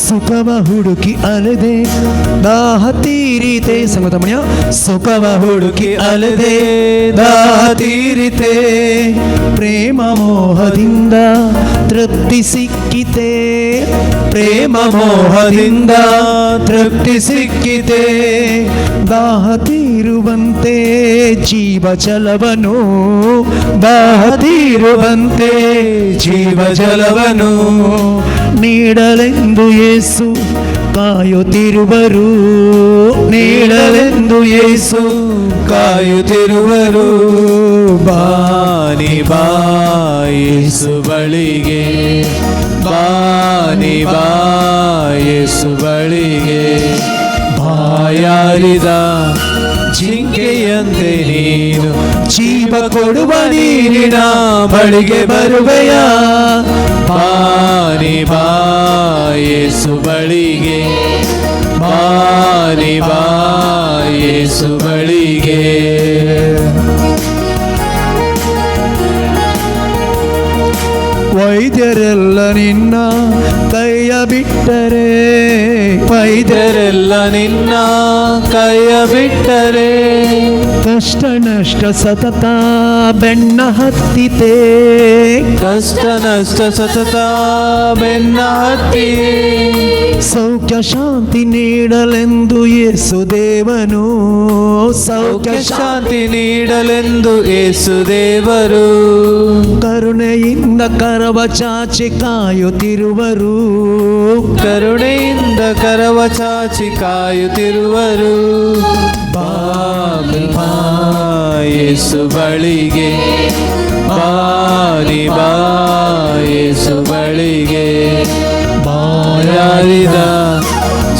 A: ಸುಖವ ಹುಡುಕಿ ಅಲೆದೆ ದಾಹ ತೀರಿತೆ. ಸಂಗತ ಮಣಿಯ ಸುಖವ ಹುಡುಕಿ ಅಲೆದೆ ದಾಹ ತೀರಿತೆ. ಪ್ರೇಮ ಮೋಹದಿಂದ ತೃಪ್ತಿ ಸಿಕ್ಕಿತೆ. ಪ್ರೇಮ ಮೋಹದಿಂದ ತೃಪ್ತಿ ಸಿಕ್ಕಿತೆ. ದಾಹ ತೀರುವಂತೆ ಜೀವ ಜಲವನು, ದಾಹ ತೀರುವಂತೆ ಜೀವ ಜಲವನು ನೀಡಲೆಂದು ಯೇಸು ಕಾಯುತ್ತಿರುವರು, ನೀಡಲೆಂದು ಯೇಸು
C: ಕಾಯುತ್ತಿರುವರು. ಬಾನಿ ಬಾ ಯೇಸು ಬಳಿಗೆ, ಬಾನಿ ಬಾ ಯೇಸು ಬಳಿಗೆ. ಬಾಯಾರಿದ ಜಿಂಕೆಯಂತೆ ನೀನು
A: ಜೀವ ಕೊಡುವ ನೀರಿನ ಬಳಿಗೆ ಬರುವೆಯ.
C: ಬಾನಿ ಬಾ ಯೇಸು ಬಳಿಗೆ, ಬಾನಿ ಬಾ ಯೇಸು ಬಳಿಗೆ.
E: ವೈದ್ಯರೆಲ್ಲ ನಿನ್ನ ಕೈಯ ಬಿಟ್ಟರೆ,
C: ವೈದ್ಯರೆಲ್ಲ ನಿನ್ನ ಕೈಯ ಬಿಟ್ಟರೆ,
E: ಕಷ್ಟ ನಷ್ಟ ಸತತ ಬೆನ್ನ ಹತ್ತಿತೆ,
C: ಕಷ್ಟ ನಷ್ಟ ಸತತ ಬೆನ್ನ ಹತ್ತಿ,
E: ಸೌಖ್ಯ ಶಾಂತಿ ನೀಡಲೆಂದು ಯೇಸುದೇವನು,
C: ಸೌಖ್ಯ
E: ಸೌಖ್ಯ
C: ಶಾಂತಿ ನೀಡಲೆಂದು ಯೇಸು ದೇವರು,
E: ಕರುಣೆಯಿಂದ ಕರವ ಚಾಚಿ ಕಾಯುತ್ತಿರುವರು,
C: ಕರುಣೆಯಿಂದ ಕರವ ಚಾಚಿ ಕಾಯುತ್ತಿರುವರು. ಬಾನಿ ಬಾ ಯೇಸು ಬಳಿಗೆ, ಬಾನಿ ಬಾ ಯೇಸು ಬಳಿಗೆ. ಬಾಯಾರಿದ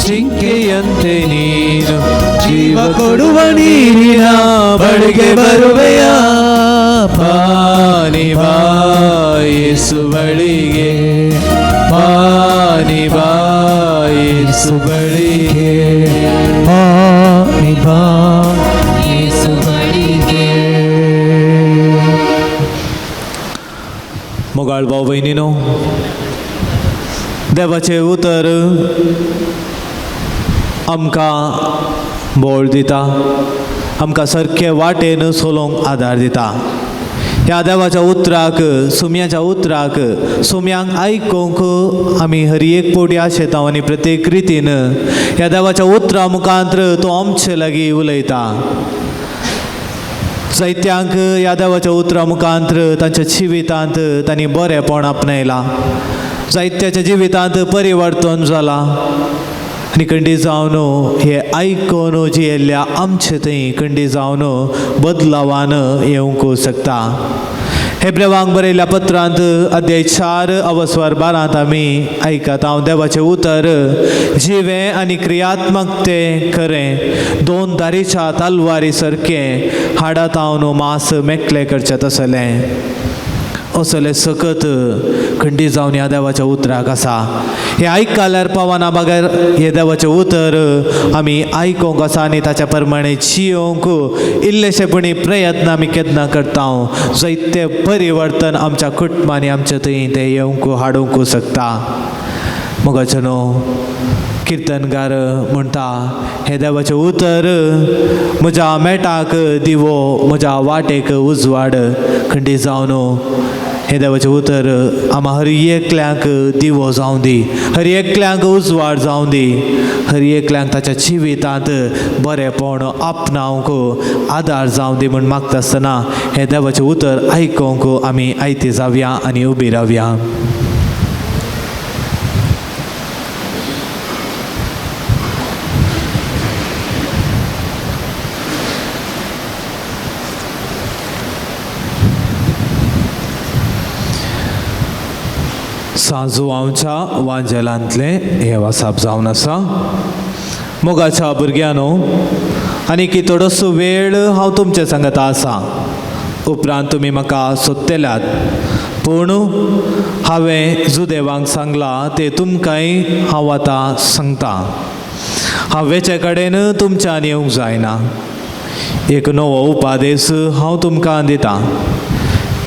C: ಜಿಂಕೆಯಂತೆ ನೀನು ಜೀವ ಕೊಡುವ ನೀರಿನ ಬಳಿಗೆ ಬರುವೆಯ. ಬಾನಿ ಬಾ ಯೇಸು ಬಳಿಗೆ, ಬಾನಿ ಬಾ ಯೇಸು ಬಳಿಗೆ,
E: ಬಾನಿ ಬಾ ಯೇಸು ಬಳಿಗೆ.
C: मोगाळ भाव भयणीनो, देवाचें उतर आमकां बोळ दिता, आमकां सारके वाटेन चलोवंक आदार दिता. ह्या देवाच्या उतराक, सुम्याच्या उतराक, सुम्यांक आयकूंक आमी हर एक पवटी आशेता आनी प्रत्येक रितीन ह्या देवाच्या उतरा मुखांत्र तो आमचे लागीं उलयता. जायत्यांक ह्या देवाच्या उतरा मुखांत्र तांच्या जिवितांत तांणी बरेंपण आपणायलां, जायत्याच्या जिवितांत परिवर्तन जालां. आनी कंडी जावन हे आयकून जियेल्ल्या आमचे थंय कंडी जावन बदलावान येवंक शकता. हेब्रेवांक बरयल्ल्या पत्रांत अध्याय 4 अवस्वार 12 आमी आयकता, हांव देवाचें उतर जिवें आनी क्रियात्मक तें खरें, दोन दारीच्या तलवारी सारकें हाडात हांव मास मेकलें करचें तसलें. असलें सकत खंडी जावन ह्या देवाच्या उतराक आसा. हें आयकल्यार पावना बगर हें देवाचें उतर आमी आयकूंक आसा आनी ताच्या प्रमाणे जियोवंक इल्लेशेपणी प्रयत्न आमी केन्ना करता, जायते परिवर्तन आमच्या कुटुंबांनी आमच्या थंय तें येवंक हाडूंक शकता. मोगाचो न्हू किर्तनकार म्हणटा, हें देवाचें उतर म्हज्या मेटाक दिवो, म्हज्या वाटेक उजवाड. खंडी जावन हें देवाचें उतर आमा हर एकल्यांक दिवो जावं दी, हर एकल्यांक उजवाड जावं दी, हर एकल्यांक ताच्या जिवितांत बरेंपण आपणावंक आदार जावं दी म्हूण मागता आसतना हें देवाचें उतर आयकूंक आमी आयती जावया आनी उबी रावया. सांजुआंवच्या वांजेलांतलें हें वासाप जावन आसा. मोगाच्या भुरग्यांनो, आनी की थोडोसो वेळ हांव तुमचे सांगता आसा, उपरांत तुमी म्हाका सोदतल्यात, पूण हांवें जुदेवांक सांगलां तें तुमकांय हांव आतां सांगता. हांव वेचे कडेन तुमच्यान येवंक जायना. एक नवो उपादेस हांव तुमकां दितां,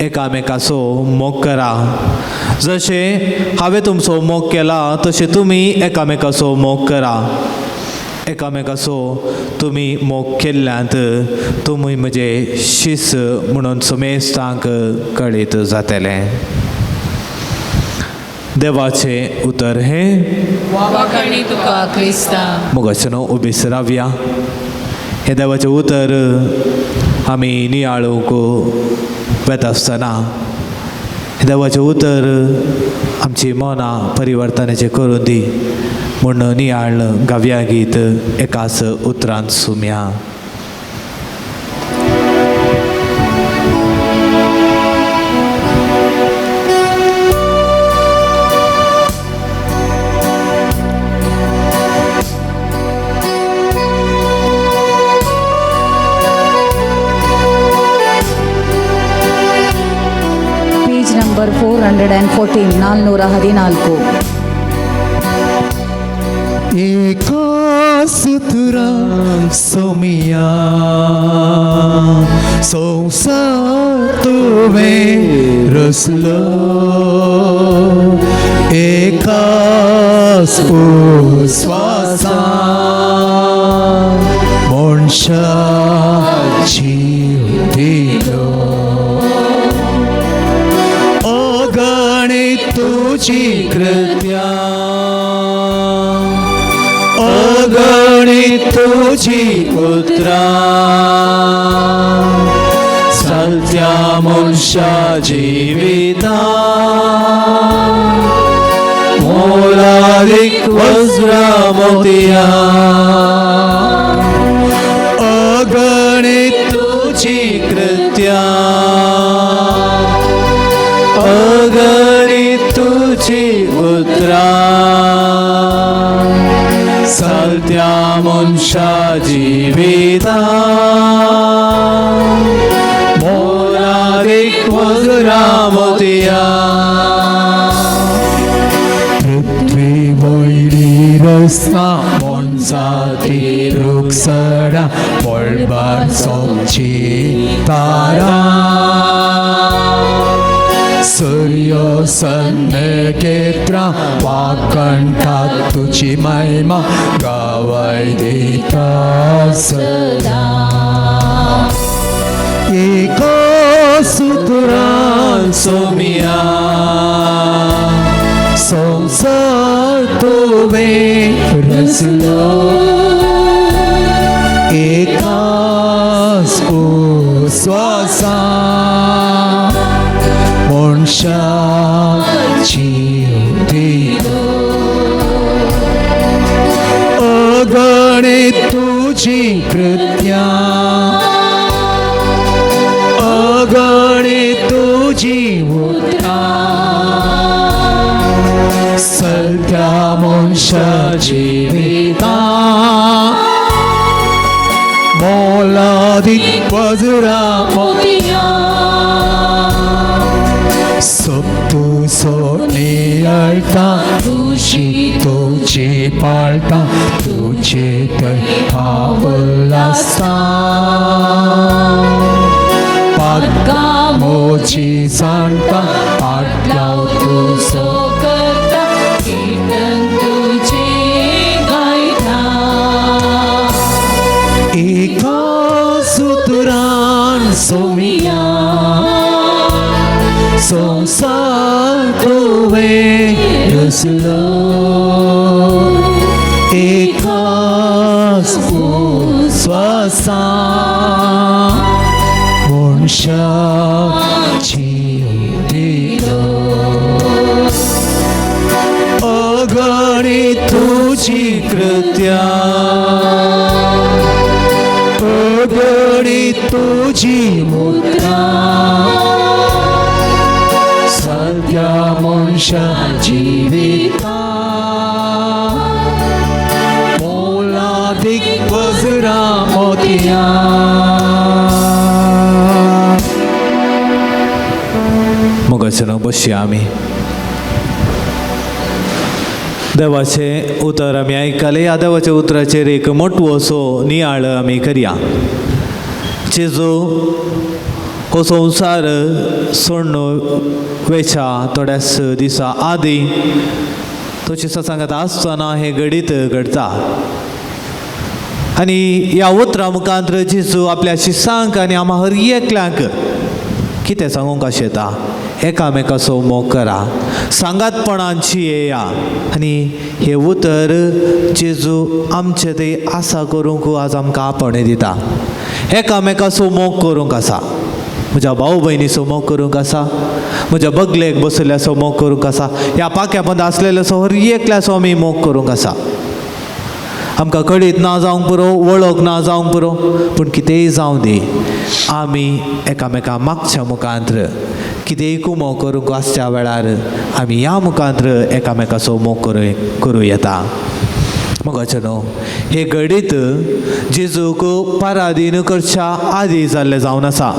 C: एकामेकाचो मोग करा. जशें हांवें तुमचो मोग केला तशें तुमी एकामेकाचो मोग करा. एकामेकाचो तुमी मोग केल्ल्यांत तुमी म्हजे शिस म्हणून समेस्तांक कळीत जातलें. देवाचें उतर हें.
D: वाखाणी तुका क्रिस्ता.
C: मोगाचें न्हू उबीस रावया. हें देवाचें उतर आमी नियाळूंक वता आसतना देवाचें उतर आमची मनां परिवर्तनाचें करून दी म्हूण नियाळ गावया गीत एकाच उतरान सुम्या.
F: Page number 414, 414.
E: ಏಕಾಂತದಲ್ಲಿ सुतरा सोमिया संवसार तुवें रचलो एकाच उस्वासान मनशाक जीव दिलो अगणित तुजी कृत्या अगणित तुजी उतरां चलत्या मनशा जिविता मोलादीक वज्रा मोतयां अगणित तुजी कृत्या अगणित तुजी उतरां चलत्या मनशा जिविता मोलादीक वज्रा मोतयां पृथ्वी वयली रचना मोनजाती रुखसडां मळबार सोमची तारा सूर्य नखेत्रां वाकणटात तुजी महिमा गवाय दिता सदां एका सुतरान सोमिया संवसार तुवें रचलो एकाच उस्वासान मनशाक जीव दिलो अगणित तुजी कृत्या अगणित तुजी उतरां चलत्या मनशा जिविता मोलादीक वज्रा
D: मोतयां
E: सोप्तुसो नियाळटा
D: तुजी
E: तुजी पाळटा तुजे थंय पावल आसता पादकां म्हजी जाणता पाटलाव तुजो
D: करता कीर्तन तुजें गायता
E: एका सुतरान सोमिया संवसार तुवें रचलो एकाच उस्वासान मनशाक जीव दिलो अगणित तुजी कृत्या अगणित तुजी उतरां चलत्या मनशा जिविता मोलादीक वज्रा मोतयां
C: मोगाचें बसया आमी. देवाचें उतर आमी आयकलें. ह्या देवाच्या उतराचेर एक मोटवो असो नियाळ आमी करया. जेजू हो संवसार सोडून वेच्या थोड्याच दिसा आदीं तो शिसां सांगत आसतना हें घडीत घडता आनी ह्या उतरां मुखांत जेजू आपल्या शिसांक आनी आमकां हर एकल्यांक कितें सांगूंक आशेता? एकामेकाचो मोग करा, सांगातपणाची येया. आनी हें उतर जेजू आमचे ते आसा करूंक आज आमकां आपोवणें दिता. एकामेकाचो मोग करूंक आसा, म्हज्या भाव भयणीचो मोग करूंक आसा, म्हज्या बगलेक बसयल्ल्याचो मोग करूंक आसा, ह्या पाक्या पंद आसलेल्याचो हर एकल्याचो आमी मोग करूंक आसा. आमकां कळीत ना जावंक पुरो, वळख ना जावंक पुरो, पूण कितेंय जावं दी, आमी एकामेका मागच्या मुखांत कितेंय कुमो करूंक आसच्या वेळार आमी ह्या मुखांत एकामेकाचो मोग करूं येता. मोगाचें न्हू हे घडीत जेजूक परादीन करच्या आदी जाल्लें जावन आसा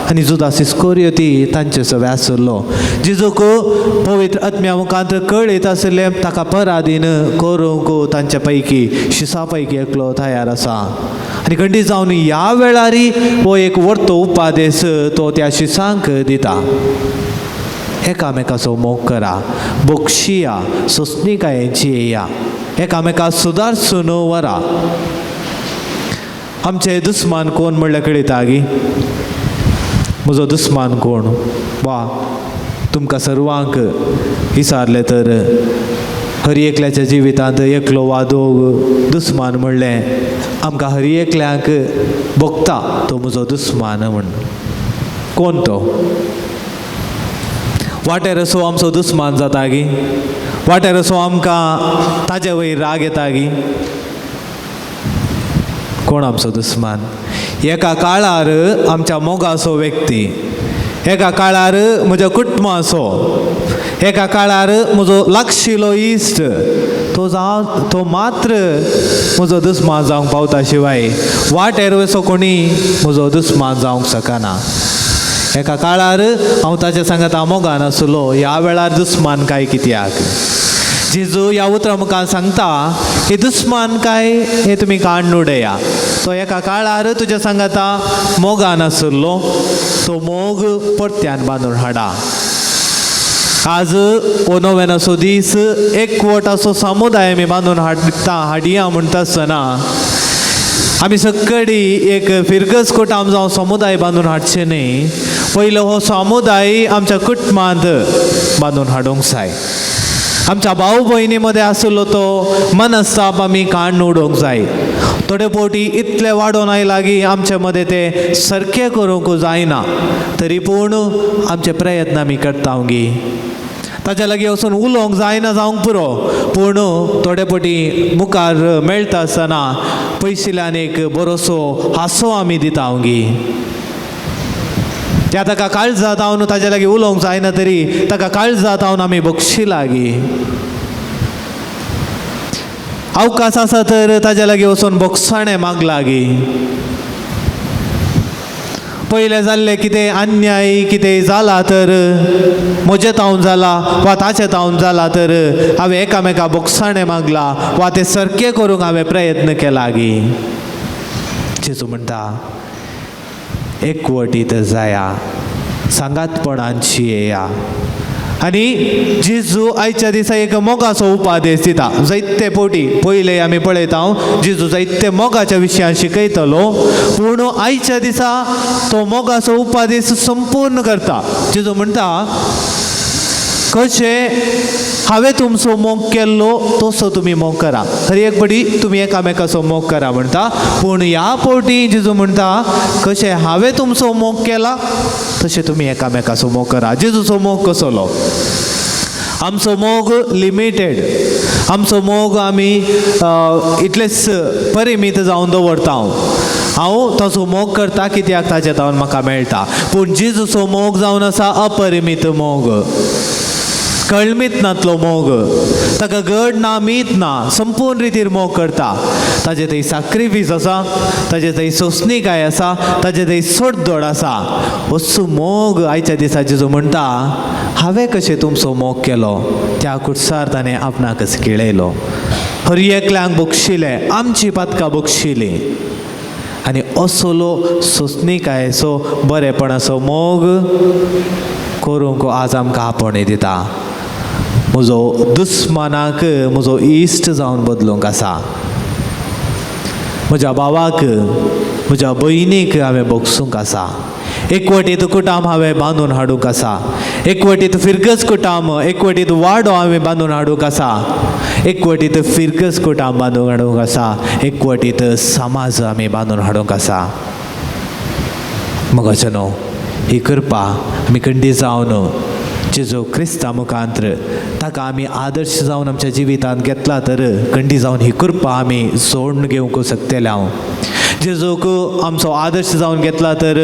C: आनी जुदास इस्कोरियोती तांचे सगळे आसलो. जेजूक पवित्र आत्म्या मुखांत कळयत आशिल्लें ताका परादीन करूंक तांचे पैकी शिसा पैकी एकलो तयार आसा. आनी खंडीत जावन ह्या वेळारी हो एक वर्तो उपादेस तो त्या शिसांक दिता. एकामेकाचो मोग करा, बक्षिया, सोंसणीकायेची येया, एकामेका सुदारसून वरा. आमचे दुस्मान कोण म्हणल्यार कळयता गी? म्हजो दुस्मान कोण? वा तुमकां सर्वांक विचारलें तर हर एकल्याच्या जिवितांत एकलो वा दोग दुस्मान म्हणलें आमकां हर एकल्याक भोगता तो म्हजो दुस्मान म्हण. कोण तो? वाटेर असो आमचो दुस्मान जाता गी? वाटेर असो आमकां ताजे वयर राग येता गी? कोण आमचो दुस्मान? एका काळार आमच्या मोगाचो व्यक्ती, एका काळार म्हज्या कुटुंबाचो, एका काळार म्हजो लागशिलो इश्ट, तो जावं तो मात्र म्हजो दुस्मान जावंक पावता शिवाय वाटेर असो कोणी म्हजो दुस्मान जावंक शकना. एका काळार हांव ताच्या सांगाता मोगान आसलो, ह्या वेळार दुस्मान काय कित्याक? जेजू ह्या उतरां मुखार सांगता हे दुस्मान काय हे तुमी काडून उडया. तो एका काळार तुज्या सांगाता मोगान आसलो, तो मोग परत्यान बांदून हाडा. आज हो नव्यानाचो दीस एकवटाचो समुदाय आमी बांदून हाडटा हाडिया म्हणटा आसतना आमी सगळी एक फिरगज कोटाम जावं समुदाय बांदून हाडचें न्ही. पयलो हो समुदाय आमच्या कुटुंबांत बांदून हाडूंक जाय. आमच्या भाव भयणी मदें आसलो तो मनस्ताप आमी काडून उडोवंक जाय. थोडे फावटी इतले वाडोवन आयला की आमचे मदें ते सारकें करूंक जायना, तरी पूण आमचे प्रयत्न आमी करता गी. ताच्या लागीं वचून उलोवंक जायना जावंक पुरो, पूण थोडे फावटी मुखार मेळटा आसतना पयशिल्ल्यान एक बरोसो हांसो आमी दिता गी. त्या ताका काळजांत हांव ताच्या लागीं उलोवंक जायना तरी ताका काळजांत हांव आमी बक्षी लागीं. अवकाश आसा तर ताच्या लागीं वचून बोगसाणें माग लागीं. पयलें जाल्लें कितें अन्याय कितें जाला तर म्हजें तावन जाला वा ताचें तावन जाला तर हांवें एकामेका बोगसाणें मागलां वा तें सारकें करूंक हांवें प्रयत्न केला गी. जेजू म्हणटा एकवटीत जाया, सांगातपणांची येया. आनी जेजू आयच्या दिसा एक मोगाचो उपादेश दिता. जायते फावटी पयले आमी पळयता जेजू जायते मोगाच्या विशयान शिकयतलो, पूण आयच्या दिसा तो मोगाचो उपादेश संपूर्ण करता. जेजू म्हणटा कशें हांवें तुमचो मोग केल्लो तसो तुमी मोग करा. हर एक फावटी तुमी एकामेकाचो मोग करा म्हणटा, पूण ह्या फावटी जेजू म्हणटा कशें हांवें तुमचो मोग केला तशें तुमी एकामेकाचो मोग करा. जेजूचो मोग कसलो? आमचो मोग लिमिटेड, आमचो मोग आमी इतलेच परिमीत जावन दवरता. हांव ताचो मोग करता कित्याक ताचे तावन म्हाका मेळटा, पूण जेजूचो मोग जावन आसा अपरिमीत मोग, कळमीत नातलो मोग, ताका गड ना मीत ना, संपूर्ण रितीर मोग करता. ताजे थंय साक्रिफीस आसा, ताजे थंय सोंसणीकाय आसा, ताजे थंय सोडदोड आसा. असो मोग आयच्या दिसा जेजू म्हणटा हांवें कशें तुमचो मोग केलो त्या कुडसार ताणें आपणाकच केळयलो, हर एकल्यांक बक्षिलें, आमची पातकां बक्षिलीं. आनी असलो सोंसणीकायेचो बरेपणाचो मोग करूंक आज आमकां आपोवणें दिता. म्हजो दुस्मानाक म्हजो इश्ट जावन बदलूंक आसा. म्हज्या भावाक म्हज्या भयणीक हांवें बगसूंक आसा. एकवटीत कुटाम हांवें बांदून हाडूंक आसा, एकवटीत फिरगज कुटाम, एकवटीत वाडो हांवें बांदून हाडूंक आसा, एकवटीत फिरगज कुटाम बांदून हाडूंक आसा, एकवटीत समाज आमी बांदून हाडूंक आसा. मोगाचें न्हू ही कृपा आमी खंडीत जावन जेजू क्रिस्ता मुखांत्र ताका आमी आदर्श जावन आमच्या जिवितांत घेतला तर खंडी जावन ही कृपा आमी जोडून घेवंक शकतले हांव. जेजूक आमचो आदर्श जावन घेतला तर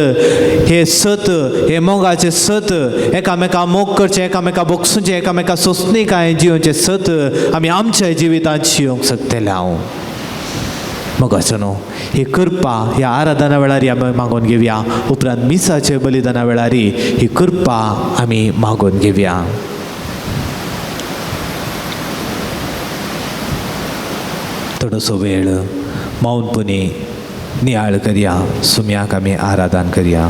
C: हे सत, हे मोगाचें सत, एकामेका मोग करचें, एकामेका बोगसूचें, एकामेका सोंसणीकाय जियोवचें सत आमी आमच्या जिवितांत जियोंक शकतले. हांव मोगाचो न्हू ही कृपा ह्या आराधना वेळार आमी मागून घेवया. उपरांत मिसाचे बलिदाना वेळार ही कृपा आमी मागून घेवया. थोडोसो वेळ मौनपणी नियाळ करया, सुम्याक आमी आराधन करया.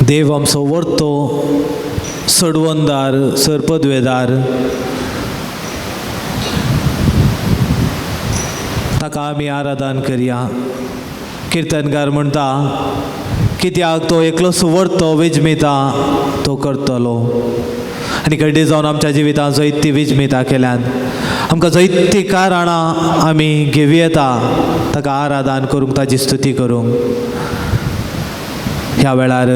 C: देव आमचो वर्तो सडवंदार सरपदवेदार, ताका आमी आराधन करया. किर्तनकार म्हणटा कित्याक तो एकलो सुवर्तो विजमिता तो करतलो. आनी घडये जावन आमच्या जिवितांत जैती विजमिता केल्यान आमकां जैती कारणां आमी घेवं येता ताका आराधन करूंक, ताजी स्तुती करूंक. ह्या वेळार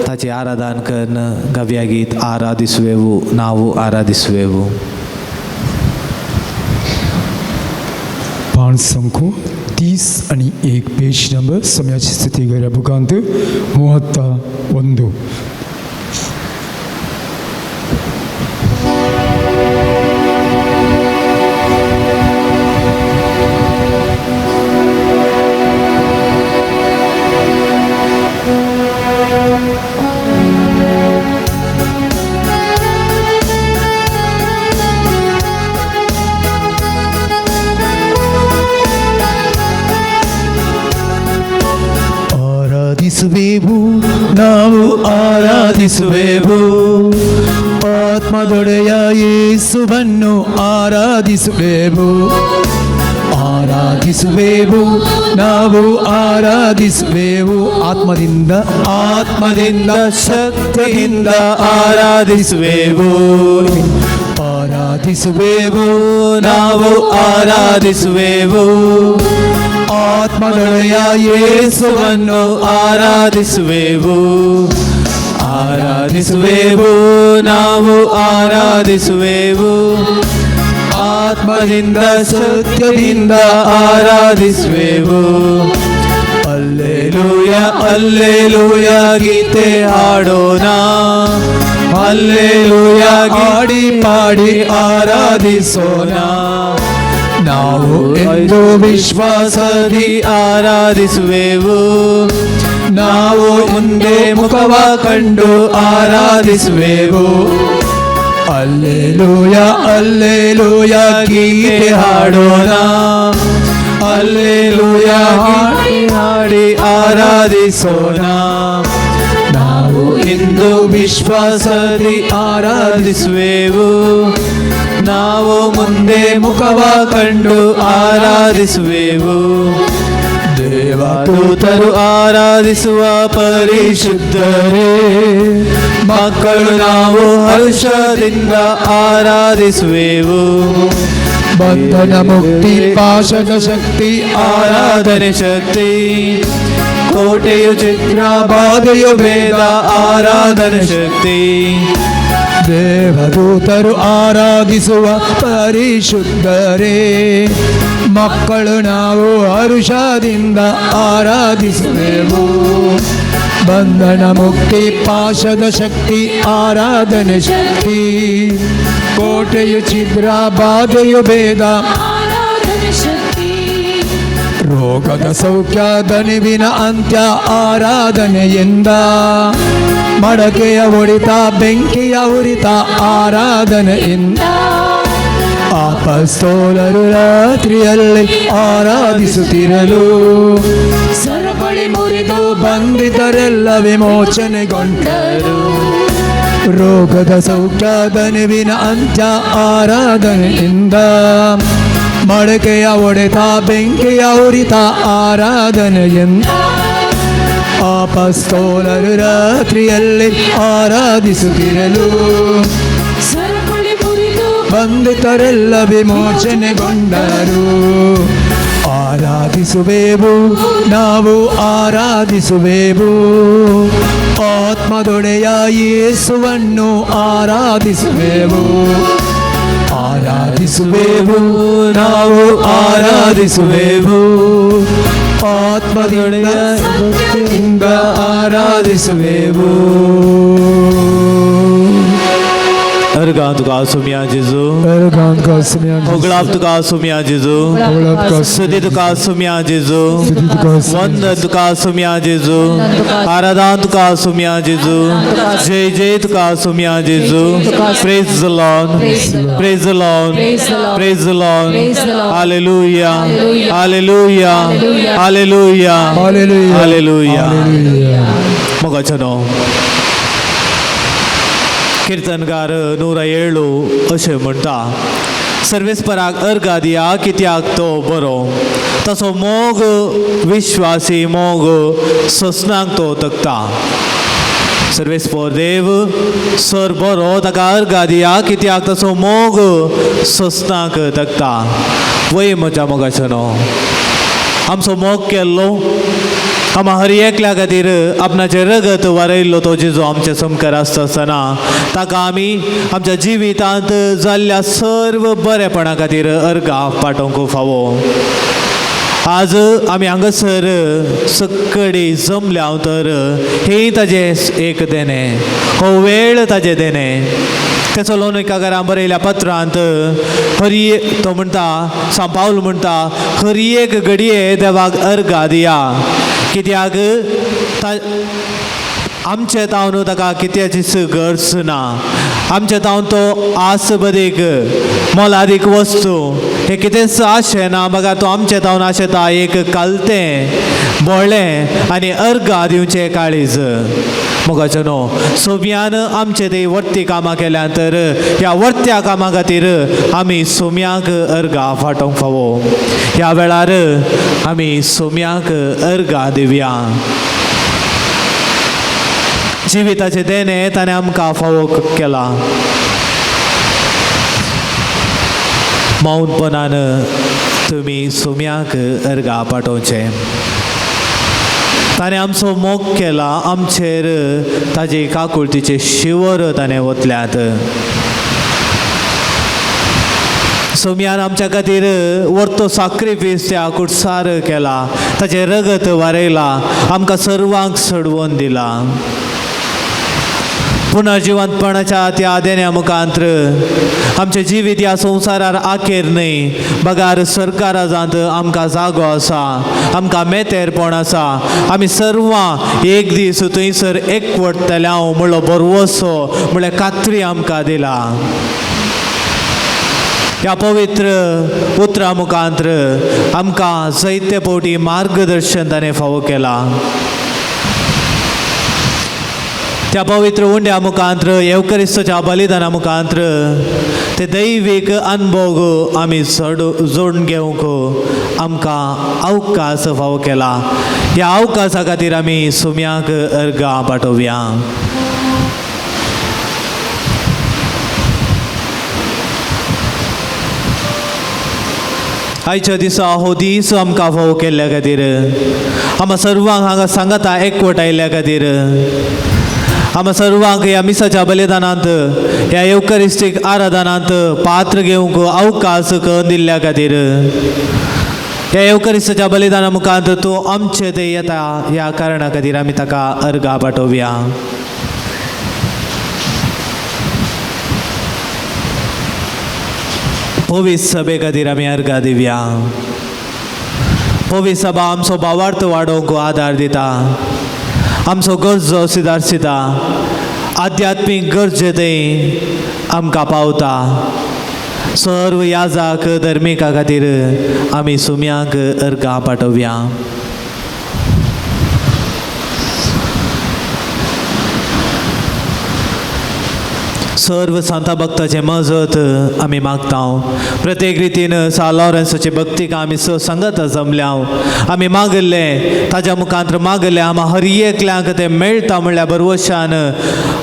C: ताचें आराधन करून गावया गीत आराधिसुवेवू नावू आराधिसुवेवू.
A: 531 पेज नंबर समयाची स्थिती गऱ्या बुकांत 31.
E: ಆರಾಧಿಸುವೆವು ನಾವು, ಆರಾಧಿಸುವೆವು ಆತ್ಮದೊಡೆಯ ಯೇಸುವನ್ನು ಆರಾಧಿಸುವೆವು. ಆರಾಧಿಸುವೆವು ನಾವು, ಆರಾಧಿಸುವೆವು ಆತ್ಮದಿಂದ,
C: ಆತ್ಮದಿಂದ ಶಕ್ತಿಯಿಂದ ಆರಾಧಿಸುವೆವು.
E: ಆರಾಧಿಸುವೆವು
C: ನಾವು, ಆರಾಧಿಸುವೆವು
E: ಆತ್ಮದೊಡೆಯ
C: ಯೇಸುವನ್ನು ಆರಾಧಿಸುವೆವು. ಆರಾಧಿಸುವೆವು ನಾವು, ಆರಾಧಿಸುವೆವು ಆತ್ಮದಿಂದ ಸತ್ಯದಿಂದ ಆರಾಧಿಸುವೆವು. ಅಲ್ಲೇಲೂಯ ಅಲ್ಲೇಲೂಯ ಗೀತೆ ಹಾಡೋಣ, ಅಲ್ಲೇಲೂಯ
E: ಹಾಡಿ ಪಾಡಿ ಆರಾಧಿಸೋಣ. ನಾವು ಎಂದು
C: ವಿಶ್ವಾಸದಿ ಆರಾಧಿಸುವೆವು, ನಾವು ಮುಂದೆ ಮುಖವ ಕಂಡು ಆರಾಧಿಸುವೆವು.
E: ಅಲ್ಲೇಲೂಯ ಅಲ್ಲೇಲೂಯ
C: ಗೀತೆ ಹಾಡೋಣ, ಅಲ್ಲೇಲೂಯ ಹಾಡಿ ಹಾಡಿ ಆರಾಧಿಸೋಣ.
E: ನಾವು
C: ಇಂದು ವಿಶ್ವಾಸದಿ ಆರಾಧಿಸುವೆವು, ನಾವು ಮುಂದೆ ಮುಖವ ಕಂಡು ಆರಾಧಿಸುವೆವು. ದೇವದೂತರು ಆರಾಧಿಸುವ ಪರಿಶುದ್ಧರೇ, ಮಕ್ಕಳು ನಾವು ಹರ್ಷದಿಂದ ಆರಾಧಿಸುವೆವು.
E: ಬಂಧನ ಮುಕ್ತಿ ಪಾಶದ ಶಕ್ತಿ
C: ಆರಾಧನೆ ಶಕ್ತಿ, ಕೋಟೆಯು ಚಿತ್ರ ಬಾಧೆಯು ಭೇದ ಆರಾಧನೆ ಶಕ್ತಿ.
E: ದೇವದೂತರು ಆರಾಧಿಸುವ ಪರಿಶುದ್ಧರೇ, ಮಕ್ಕಳು ನಾವು ಹರುಷದಿಂದ ಆರಾಧಿಸುವೆವು. ಬಂಧನ ಮುಕ್ತಿ ಪಾಶದ ಶಕ್ತಿ ಆರಾಧನೆ ಶಕ್ತಿ, ಕೋಟೆಯು ಛಿದ್ರ ಬಾಧೆಯು ಭೇದ
D: ಆರಾಧನೆ ಶಕ್ತಿ,
E: ರೋಗದ ಸೌಖ್ಯ ದಣಿವಿನ ಅಂತ್ಯ ಆರಾಧನೆಯಿಂದ, ಮಡಕೆಯ ಹೊಡಿತ ಬೆಂಕಿಯ ಉರಿತ ಆರಾಧನೆಯಿಂದ, ಅಪೊಸ್ತಲರು ರಾತ್ರಿಯಲ್ಲಿ ಆರಾಧಿಸುತ್ತಿರಲು
D: ಸರಪಳಿ ಮುರಿದು
E: ಬಂಧಿತರೆಲ್ಲ ವಿಮೋಚನೆಗೊಂಡರು. ರೋಗದ ಸೌಖ್ಯ ದಣಿವಿನ ಅಂತ್ಯ ಆರಾಧನೆಯಿಂದ, ಮಡಕೆಯ ಒಡೆತ ಬೆಂಕಿಯ ಉರಿತ ಆರಾಧನೆಯಿಂದ, ಅಪಸ್ತೋಲರು ರಾತ್ರಿಯಲ್ಲಿ ಆರಾಧಿಸುತ್ತಿರಲು
D: ಸರಪಳಿ ಮುರಿದು
E: ಬಂಧಿತರೆಲ್ಲ ವಿಮೋಚನೆಗೊಂಡರು. ಆರಾಧಿಸುವೆವು, ನಾವು ಆರಾಧಿಸುವೆವು, ಆತ್ಮದೊಡೆಯ ಯೇಸುವನ್ನು ಆರಾಧಿಸುವೆವು. ಆರಾಧಿಸುವೆವು, ನಾವು ಆರಾಧಿಸುವೆವು, ಆತ್ಮದೊಡೆಯ ಸತ್ಯದಿಂದ ಆರಾಧಿಸುವೆವು.
C: अर्गां तुका सोम्या जेजू. होगळाप तुका सोम्या जेजू. स्तुती तुका सोम्या जेजू. वंदन तुका सोम्या जेजू. आराधना तुका सोम्या जेजू. जय जय तुका सोम्या जेजू. Praise the Lord, praise the Lord, praise the Lord. Hallelujah, hallelujah, hallelujah, hallelujah. मोगाचो किर्तनकार 107 अशें म्हणटा, सर्वेस्पराक अर्गा दिया कित्याक तो बरो, तसो मोग विश्वासी मोग ससनाक तो तकता. सर्वेस्पर देव सर बरो, ताका अर्गा दिया कित्याक तसो मोग ससनाक तकता. वय म्हज्या मोगाचो न्हू, आमचो मोग केल्लो, आमा हर एकल्या खातीर आपणाचें रगत वारयल्लो तो जेजू आमचे समकार आसता आसतना ताका आमी आमच्या जिवितांत जाल्ल्या सर्व बरेपणा खातीर अर्गां पाठोवंक फावो. आज आमी हांगासर सकडी जमल्या तर हें ताजें एक देणें, हो वेळ ताजें देणें. तेचो लोन एका बरयल्या पत्रांत हरी तो म्हणटा, सांव पावल म्हणटा, हर एक घडये देवाक अर्गां दिया, कित्याक आमचे तावन ताका कित्याचीच गरज ना. आमचे तावन तो आस बदीक मोलादीक वस्तू हे कितेंच आशेना, बघा तो आमचे तावन आशेता एक कालतें बोळें आनी अर्गां दिवचें काळीज. मोगाचो न्हू, सोम्यान आमचे ते वर्ती कामां केल्या तर ह्या वर्त्या कामां खातीर आमी सोम्याक अर्गां फाटोवंक फावो. ह्या वेळार आमी सोम्याक अर्गां दिवया. जिविताचें देणें ताणें आमकां फावो केलां. मौनपणान तुमी सोम्याक अर्गां पाठोवचें. ताणें आमचो मोग केला, आमचेर ताजे काकुळतीचे शिवर ताणें वतल्यात. सोम्यान आमच्या खातीर वर्तो साक्रिफीस त्या कुटसार केला, ताचें रगत वारयलां, आमकां सर्वांक सडवून दिला. पुनर्जिवंतपणाच्या त्या देण्या मुखांत्र आमचें जिवीत ह्या संवसारार आखेर न्हय, बगार सरकाराजांत आमकां जागो आसा, आमकां मेतेरपण आसा. आमी सर्वां एक दीस थंयसर एकवटतले हांव म्हणलो भरवसो म्हणल्यार खात्री आमकां दिला. ह्या पवित्र उतरां मुखांत्र आमकां जायते फावटी मार्गदर्शन ताणें फावो केलां. त्या पवित्र उंड्या मुखांत्र, येवकरिस्तच्या बलिदाना मुखांत्र ते दैवीक अनभोग आमी जोडून घेवंक आमकां अवकाश फावो केला. ह्या अवकाशा खातीर आमी सुम्याक अर्गां पाठोवया. आयच्या दिसा हो दीस आमकां फावो केल्ल्या खातीर, आमकां सर्वांक हांगा सांगाता एकवट आयिल्ल्या खातीर, आमकां सर्वांक ह्या मिसाच्या बलिदानांत, ह्या येवकरिस्टीक आराधनांत पात्र घेवंक अवकाश करून दिल्ल्या खातीर, ह्या येवकरिस्ताच्या बलिदाना मुखांत तूं आमचे ते येता ह्या कारणा खातीर आमी ताका अर्गां पाठोवया. पवित्र सभे खातीर आमी अर्गां दिवया. पवित्र सभा आमचो भावार्थ वाडोवंक आदार दिता, आमचो गरजो सिदारसिता, आध्यात्मीक गरजे थंय आमकां पावता. सर्व याजाक धर्मिका खातीर आमी सुम्याक अर्गां पाठोवया. सर्व सांता भक्ताचें मजत आमी मागता. प्रत्येक रितीन सा लॉरेन्साची भक्तीक आमी स सांगत जमल्या. आमी मागल्लें ताज्या मुखांत मागल्लें आमा हर एकल्यांक तें मेळटा म्हणल्यार बरवशान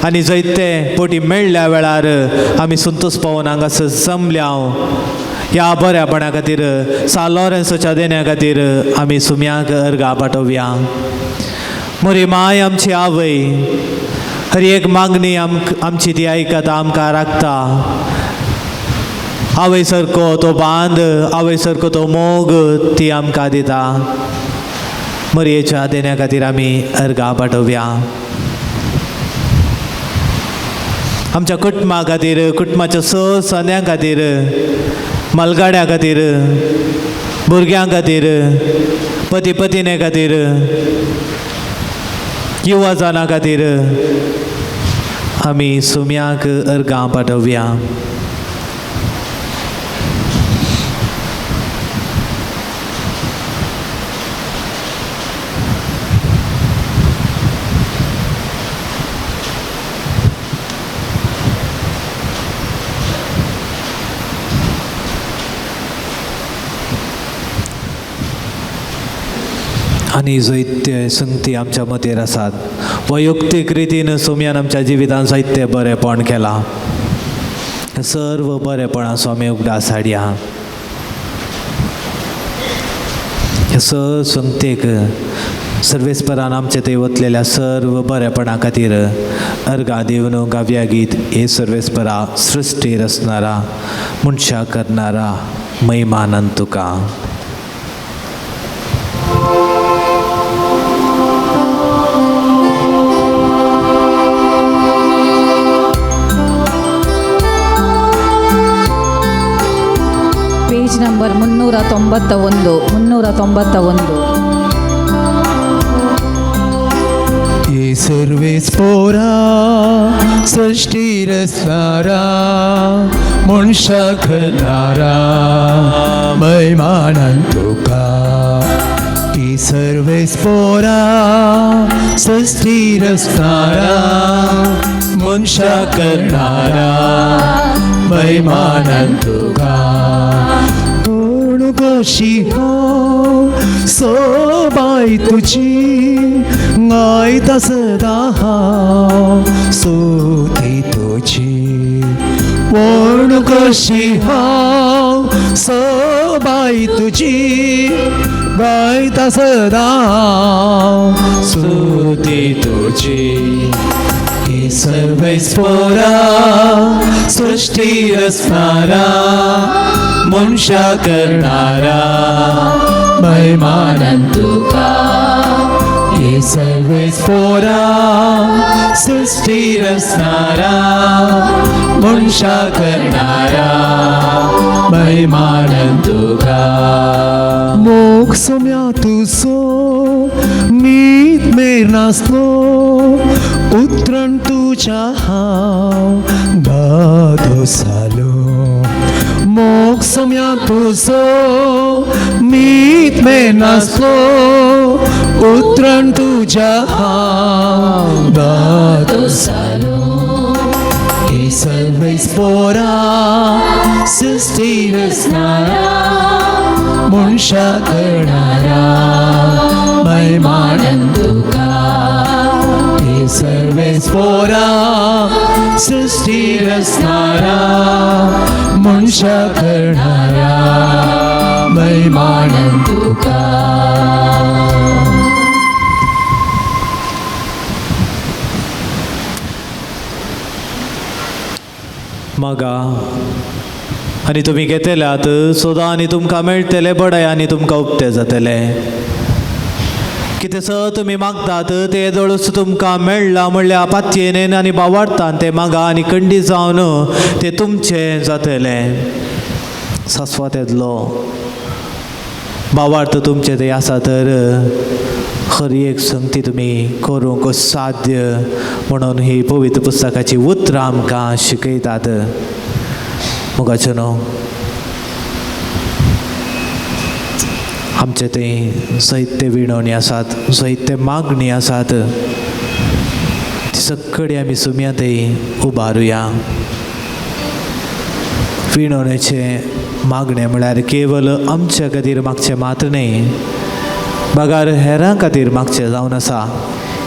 C: आनी जैते पोटी मेळ्ळ्या वेळार आमी संतोष पावून हांगासर जमल्या. ह्या बऱ्यापणा खातीर सा लॉरेन्साच्या देण्या खातीर आमी सुम्याक अर्गां पाठोवया. मोरी माय आमची आवय हर एक मागणी आमची ती आयकता, आमकां राखता. आवय सारको तो बांद, आवय सारको तो मोग ती आमकां दिता. मरयेच्या देण्या खातीर आमी अर्गां पाठोवया. आमच्या कुटुंबा खातीर, कुटुंबाच्या स सन्यां खातीर, मलगाड्या खातीर, भुरग्यां खातीर, पती पतिने खातीर, युवा जाणां खातीर आमी सुम्याक अर्गां पाठोवया. आनी जैत्य संगती आमच्या मतेर आसात. वैयक्तीक रितीन सोम्यान आमच्या जिवितान जायते बरेपण केलां. सर्व बरेपणां स्वामी उगडास हाडया. ह्या संगतेक सर्वेस्परान आमचे थंय वतलेल्या सर्व बरेपणा खातीर अर्गां दिवन गावया गीत हे सर्वेस्परा सृश्टी रचणारा मनशां करणारा महिमानंद तुका.
F: Page number 391 391.
E: ये सर्वेस्पोरा सृष्टी रचणारा मनशा करणारा महिमानंद तुका. ये सर्वेस्पोरा सृष्टी रचणारा मनशा करणारा महिमानंद तुका. कोण कशी हो सोबाय तुजी गायता सदा हांव स्तुती तुजी. कोण कशी हांव सोबाय तुजी गायता सदा हांव स्तुती तुजी. हे सर्वेस्पोरा सृष्टी रचणारा मनशा करणारा महिमानंद तुका. हे सर्वेस्पोरा सृष्टी रचणारा मनशा करणारा महिमानंद तुका. मोग सोम्या तुजो मीत मेर नासलो उतरण तुज्या हांव दादो जालो. मोग सोम्या तुजो मीत मेर नासलो उतरण तुज्या हांव दादो जालो. हे सर्वेस्पोरा सृष्टी रचणारा मनशा करणारा महिमानंद तुका. हे सर्वेस्पोरा सृष्टी रचणारा मनशा करणारा महिमानंद तुका.
C: मागा आनी तुमी घेतल्यात, सोदा आनी तुमकां मेळटलें, बडाय आनी तुमकां उक्तें जातलें. कितें स तुमी मागतात तें येदोळूच तुमकां मेळ्ळां म्हणल्यार पातयेन आनी बावाडटान तें मागा आनी कंडी जावन तें तुमचें जातलें. सासवात येतलो बावार्थ तुमचें थंय आसा तर खरी एक संगती तुमी करूंक साध्य म्हणून ही पवित्र पुस्तकाची उतरां आमकां शिकयतात. मोगाचें न्हू आमचे थंय जायते विणवणी आसात, जायते मागणी आसात, ती सगळी आमी सुमयांतय उबारुया. विणवणेचें मागणें म्हळ्यार केवल आमच्या खातीर मागचें मात्र न्हय, बगार हेरां खातीर मागचें जावन आसा.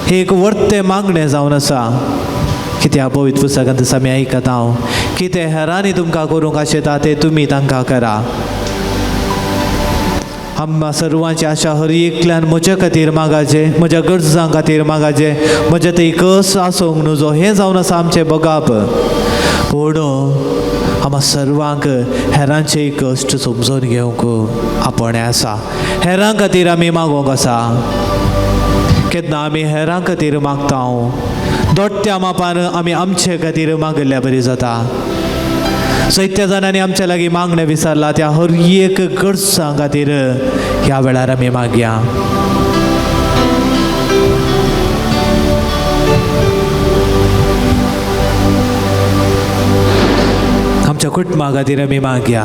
C: हें एक वर्तें मागणें जावन आसा. कित्याक पवित्र पुस्तकांत आमी आयकता हांव कितें हेरांनी तुमकां करूंक आशेता तें तुमी तांकां करा. आमकां सर्वांची आशा हर एकल्यान म्हज्या खातीर मागाचें, म्हज्या गरजां खातीर मागाचें, म्हज्या थंय कस आसूंक न्हू हें जावन आसा आमचें बगाप. पूण आमकां सर्वांक हेरांचे कश्ट समजून घेवंक आपणें आसा. हेरां खातीर आमी मागोवंक आसा. केन्ना आमी हेरां खातीर मागता दोट्ट्या मापान आमी आमचे खातीर मागिल्ल्या बरी जाता. सैत्य जाणांनी आमच्या लागीं मागणें विसरला त्या हर एक गरजां खातीर ह्या वेळार आमी मागया. आमच्या कुटुंबा खातीर आमी मागया.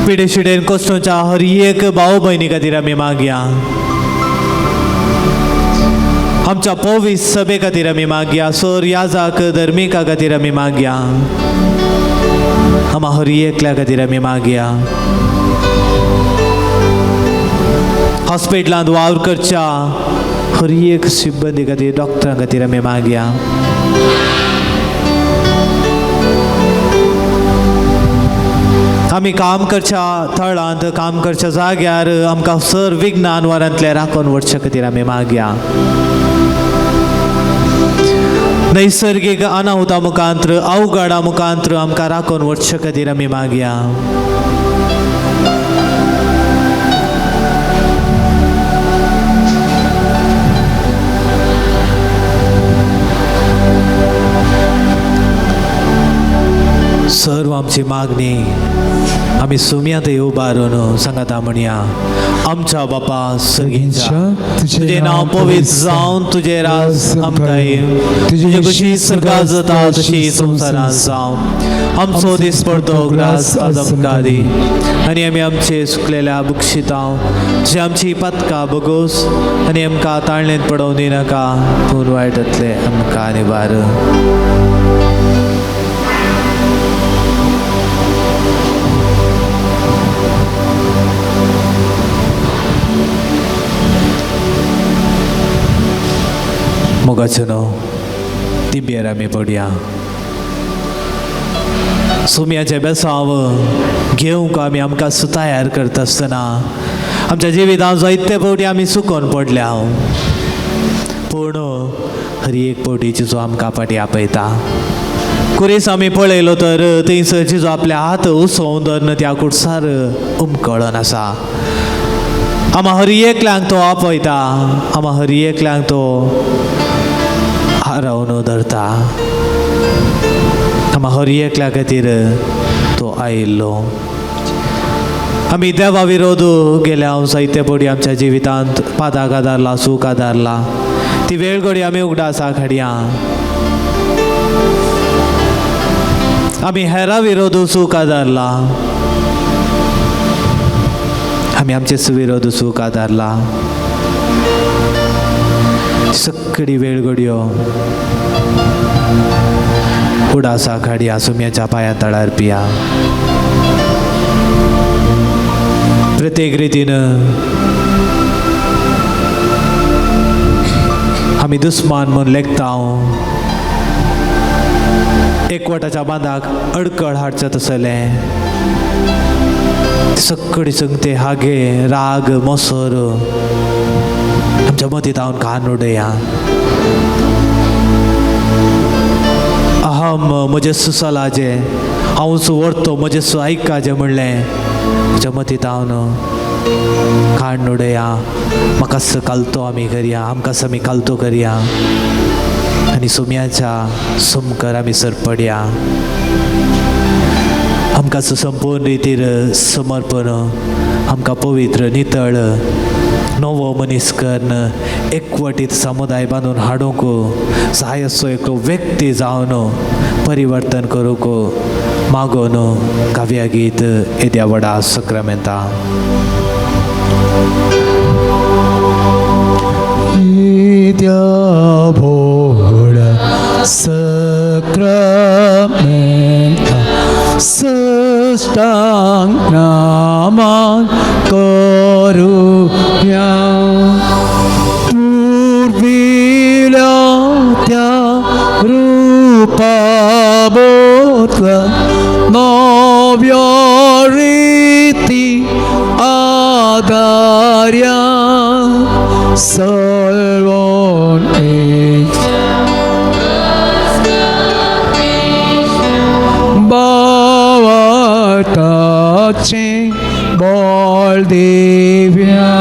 C: पिडे शिडेन कोसोच्या हर एक भाव भयणी खातीर आमी मागया. आमच्या पवीस सभे खातीर आमी मागया. सोर याजाक धर्मिका खातीर आमी मागया. आमा हर एकल्या खातीर आमी मागया. हॉस्पिटलांत वावर करच्या हर एक सिब्बंदी खातीर, डॉक्टरां खातीर आमी मागया. आमी काम करच्या थळांत, काम करच्या जाग्यार आमकां सर विज्ञान वारांतले राखून वचचे खातीर आमी मागया. नैसर्गीक अनाहुता मुखांत्र, अवघडा मुखांत्र आमकां राखून वचचे खातीर आमी मागया. सर्व आमची मागणी आमी सुमयांत उबारून सांगाता म्हणया. आमच्या बापा सर्गींच्या, तुजें नांव पवित्र जावन तुजें राज आमकां येवं, तुजी खुशी स्वर्गांत जाता तशी संवसारांत जावं. आमचो दिसपडतो ग्रास आज आमकां दी आनी आमी आमचे सुकलेल्या बक्षितांव तुजी आमची पदकां बगोस आनी आमकां ताळणेंत पडोवं दिनाका, पूण वायटांतलें आमकां निवार. मोगाचो न्हू तिबेर आमी पडया. सुमयाचें बेसांव घेवंक आमी आमकां तयार करता आसतना आमच्या जिवितांत जायते फावटी आमी चुकोन पडल्या, पूण हर एक फावटी जिजो आमकां फाटीं आपयता. कुरेस आमी पळयलो तर थंयसर जिजो आपल्या हात उसोवन धरून त्या कुडसार उमकळून आसा. आमा हर एकल्यांक तो आपयता, आमा हर एकल्यांक तो हारोवन धरता. आमा हर एकल्या खातीर तो आयिल्लो. आमी देवा विरोध गेल्या हांव जायते पडी आमच्या जिवितांत पादाक आदारला, सूख आदारला, ती वेळ घडी आमी उगडासा घडया. आमी हेरा विरोध सूख आदारला, आमी आमचे सुविरोध सूख आदारला. सगळी वेळ घडयो उडासा घाडया सुम्याच्या पांया तळार पिया. प्रत्येक रितीन आमी दुस्मान म्हूण लेखता, एकवटाच्या बांदाक अडकळ हाडचें तसलें सगळी संगते हागे राग मोसर आमच्या मतींत हांव घाण उडया. अहम म्हजें सुसलाचें हांव सुवरतो म्हजें सु आयकाचें म्हणलें म्हज्या मतींत हांव घाण उडया. म्हाका कालतो आमी करया, आमकां आमी कालतो करया आनी सुम्याच्या सुमकर आमी सरपडया. आमकां संपूर्ण रितीर समर्पण, आमकां पवित्र नितळ नवो मनीस कर्ण एकवटीत समुदाय बांदून हाडूंक जाय असो एक व्यक्ती जावन परिवर्तन करूंक मागोवन काव्या गीत येद्या व्हडा सक्रामेंता.
E: येद्या व्हडा सक्रामेंता सष्टांग नामान करुया. पूर्विल्या त्या रुपा बोतला नव्या रीती आदार्या सर्वोन एक बावाताचे बोल दिव्या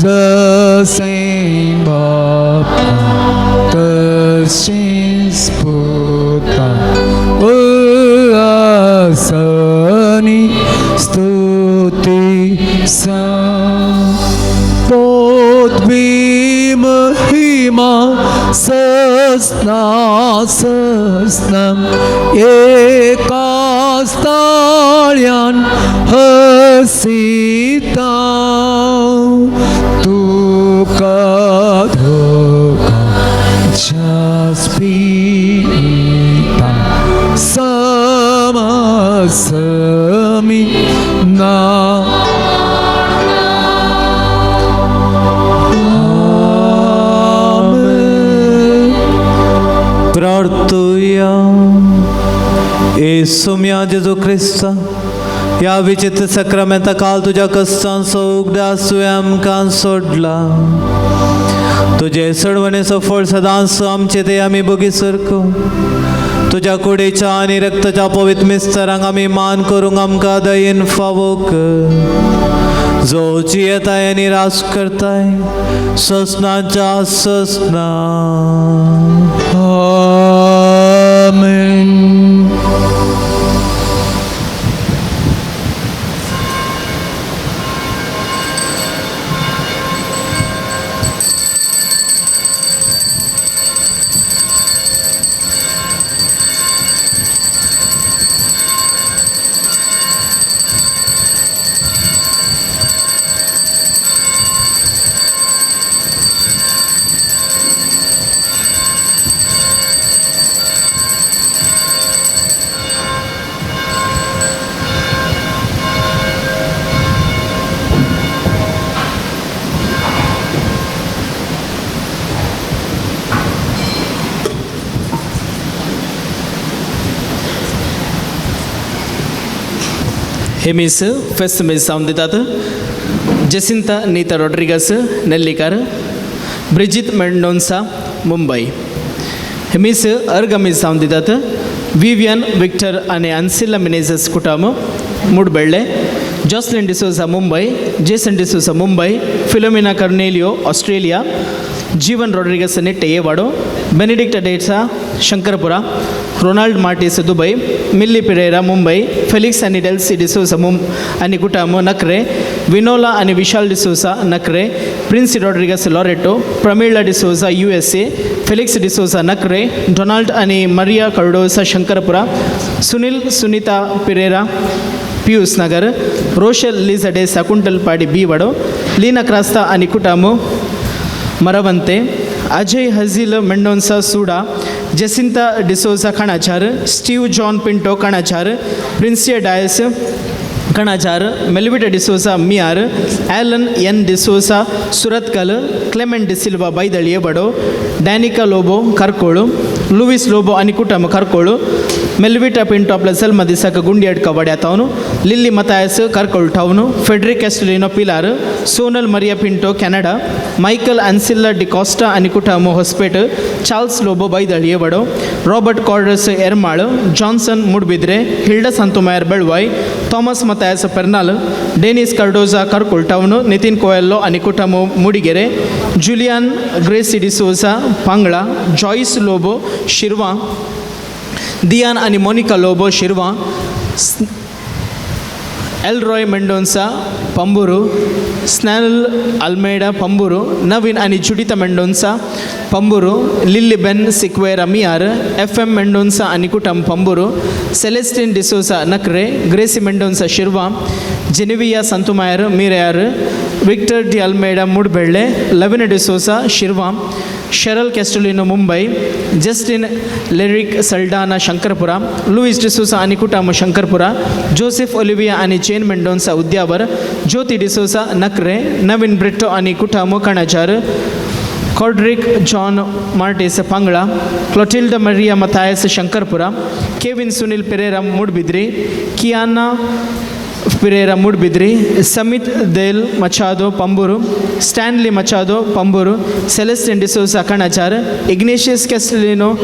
E: जसे बापा तसेच पुता उल्हासनी स्तुती सा पृथ्वी महिमा सस्ना सस्नम एकाच ताळ्यान हसिता तुका धोका जास्पिता समसमी ना. आमेन.
C: प्रार्थुया. येसुम्या जेजू क्रिस्ता, ह्या विचित्र सक्रामेंता काल तुज्या कश्टांचो उगडास तुवें आमकां सोडला. तुजे सडवणेचो फळ सदांच आमचे ते आमी बोगी सरको. तुज्या कुडीच्या आनी रक्ताच्या पवित्र मिस्तरांक आमी मान करूंक आमकां दयेन फावो कर, जो जियेताय आनी रास करताय ससनाच्या ससना.
E: आमेन.
G: हे मीस फेस्त मीस जावन दितात Jacinta Neeta Rodrigues Nellikar, Brigitte Mendonca Mumbai. हे मीस अर्ग मीस जावन दितात विवियन विक्टर आनी अन्सिला Menezes कुटाम Mudbelle, Jocelyn D'Souza Mumbai, Jason D'Souza Mumbai, Philomena Cornelio Australia, Jeevan Rodrigues Nitte Yerwada, Benedict D'Sa Shankarpura, Ronald Martis Dubai, Millie Pereira Mumbai, Felix आनी डेल्सी डिसोजा मुं आनी कुटाम नक्रे, विनोला आनी Vishal D'Souza Nakre, Prince Rodrigues Loreto, Pramila D'Souza USA, Felix D'Souza Nakre, Donald आनी Maria Cardoza Shankarpura, Sunil Sunita Pereira Pius Nagar, Rochelle Liza D'Sa Kuntalpadi Bivado, Leena Crasta आनी कुटामो Maravanthe, Ajay Hazil Mendonca Suda, Jacinta D'Souza Kanachar, Steve John Pinto Kanachar, Princia Dias Kanachar, Melvita D'Souza Miyar, Alan N D'Souza Surathkal, Clement D'Silva Baidali Yerwada, Danica Lobo Karkal, Louis Lobo आनी कुटुंब कर्कोळ, मेल्विटा पिंटो आपल्या जल्म दिसाक Gundiyad Kavadia town, Lily Mathias Karkal town, Frederick Castelino Pilar, Sonal Maria Pinto Canada, Michael Ancilla D'Costa आनी कुटुंब Hospet, Charles Lobo Baidali Yerwada, Robert Quadros Ermal, Johnson Moodbidri, Hilda Santomayor Belvai, Thomas Mathias Pernal, Denis Cardoza Karkal town, Nitin Coelho आनी कुटुंब Mudigere, Julian Gracy D'Souza Pangla, Joyce Lobo Shirva, Dian आनी Monica Lobo Shirva, Elroy Mendonca Pamburu, Snell Almeida Pamburu, Naveen आनी Juditha Mendonca Pamburu, Lily Ben Sequeira Miyar, F M Mendonca आनी कुटुंब Pamburu, Celestine D'Souza Nakre, Gracy Mendonca Shirva, Genevia Santomayor Mirayar, Victor D Almeida Mudbelle, Lavina D'Souza Shirvam, Cheryl Castelino Mumbai, Justin Lyric Saldanha Shankarpura, Luis D'Souza आनी कुटाम शंकरपुरा, जोसेफ ओलिविया आनी चेन मेंडोन्सा उद्यावर, ज्योती डिसोजा नकरे, नवीन ब्रिट्टो आनी कुटाम Kanajar, Codric John Martis Pangla, Clotilda Maria Mathias Shankarpura, Kevin Sunil Pereira Moodbidri, Kiana Pereira Moodbidri, Samit Del Machado Pamburu, Stanley Machado Pamburu, Celestine D'Souza Kanajar, Ignatius Castellino,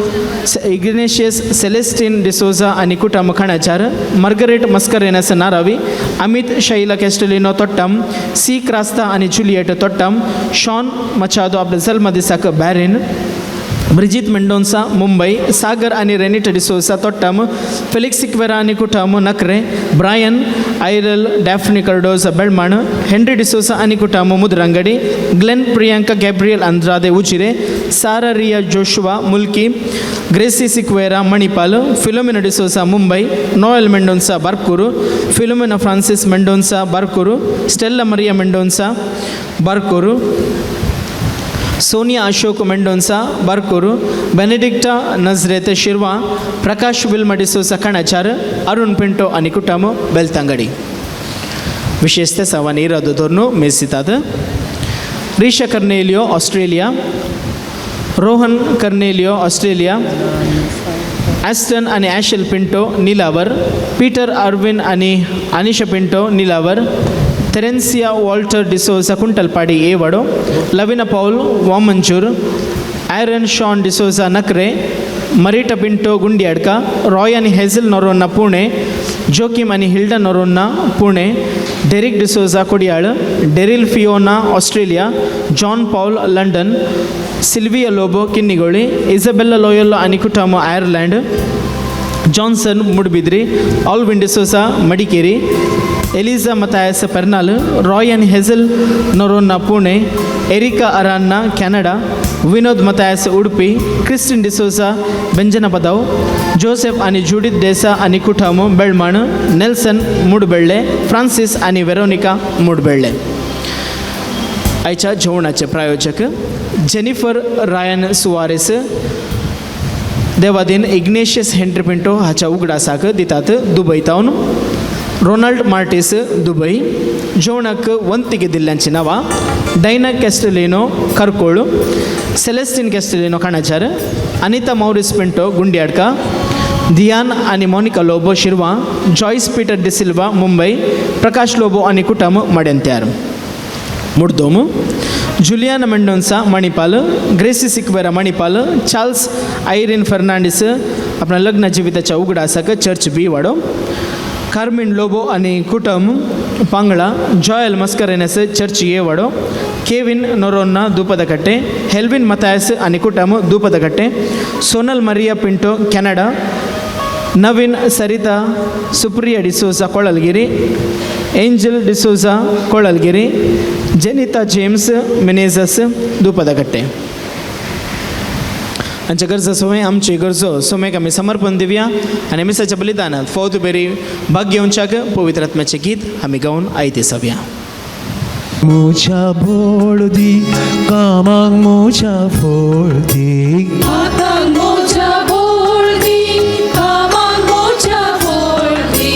G: Ignatius Celestine D'Souza आनी कुटम Kanajar, Margaret Mascarenhas Naravi, Amit Shaila Castelino Thottam, C Crasta आनी जुलियट तोट्टम, शॉन मचादो आपल्या जल्म दिसाक बॅरिन, ब्रिजित मेंडोन्सा मुंबई, सागर आनी रेनिटा डिसोजा तोट्टम, फेलिक्स सिक्वेरा आनी कुटम Nakre, Brian Irel Daphne Cardozo Belman, Henry D'Souza आनी कुटम Mudrangadi, Glenn Priyanka Gabriel Andrade Ujire, Sara Riya Joshua Mulki, Gracy Sequeira Manipal, Philomena D'Souza Mumbai, Noel Mendonca Barkur, Philomena Francis Mendonca Barkur, Stella Maria Mendonca Barkur, Sonia Ashok Mendonca Barkur, Benedicta Nazareth Shirva, Prakash Wilma D'Souza Kanachar, Arun Pinto आनी कुटम बेलतंगडी. विशेष सवान इरादो धरून मेसितात. Risha Cornelio Australia, Rohan Cornelio Australia, Aston आनी ॲशल पिंटो निलावर, पीटर अरविन आनी Anisha Pinto Nilawar, Terencia Walter D'Souza Kuntalpadi Yevado, Lavina Paul Vamanjoor, Aaron Sean D'Souza Nakre, Marita Pinto Gundiadka, Roy आनी हेझल नोरोन्ना पुणे, जोकीम आनी Hilda Noronha Pune, Derek D'Souza Kodiyal, Daryl Fiona Australia, John Paul London, Sylvia Lobo Kinnigoli, Isabella Loyola आनी कुटम Ireland, Johnson Moodbidri, Alvin D'Souza Madikeri, Eliza Mathias Pernal, Roy आनी Hazel Noronha Pune, Erica Aranha Canada, Vinod Mathias Udupi, Christine D'Souza Benjanapadavu, Joseph आनी जुडीत डेसा आनी कुटम बेळमाण, नेल्सन मुडबेळ्ळे, फ्रांसीस आनी वेरोनिका मुडबेळ्ळे. आयच्या जेवणाचे प्रायोजक जेनिफर रायन सुवारेस देवादीन इग्नेशियस हेनरी पिंटो हाच्या उगडासाक दितात दुबय तावन रोनाल्ड मार्टीस दुबय. जेवणाक वंतिगे दिल्ल्यांची नांवां Diana Castelino Karkal, Celestine Castelino Kanajar, Anita Maurice Pinto Gundiadka, Dian आनी Monica Lobo Shirva, Joyce Peter D'Silva Mumbai, Prakash Lobo आनी कुटम मडेंत्यार. Murdom Juliana Mendonca Manipal, Gracy Sequeira Manipal, Charles Irene Fernandes आपल्या लग्न जिविताच्या उगडासाक चर्च बी वाडो, कार्मिन लोबो आनी कुटम Pangla, Joel Mascarenhas church A Wado, Kevin Noronha Doopadakatte, Helvin Mathias आनी कुटम Doopadakatte, Sonal Maria Pinto Canada, Naveen Saritha Supriya D'Souza Kolalgiri, Angel D'Souza Kolalgiri, Jenitha James Menezes Doopadakatte. आमच्या गरजा सोमे आमची गरजो सोमेक आमी समर्पण दिवया आनी मिसाच्या बलिदानात फौज बेरी भाग घेवच्याक पवित्र आत्म्याचें गीत आमी गावन आयते सावया.
E: मुझ्या बोळदी कामांक मुझ्या फोळदी,
D: हातांक मोज्या बोळदी कामांक मोज्या फोळदी,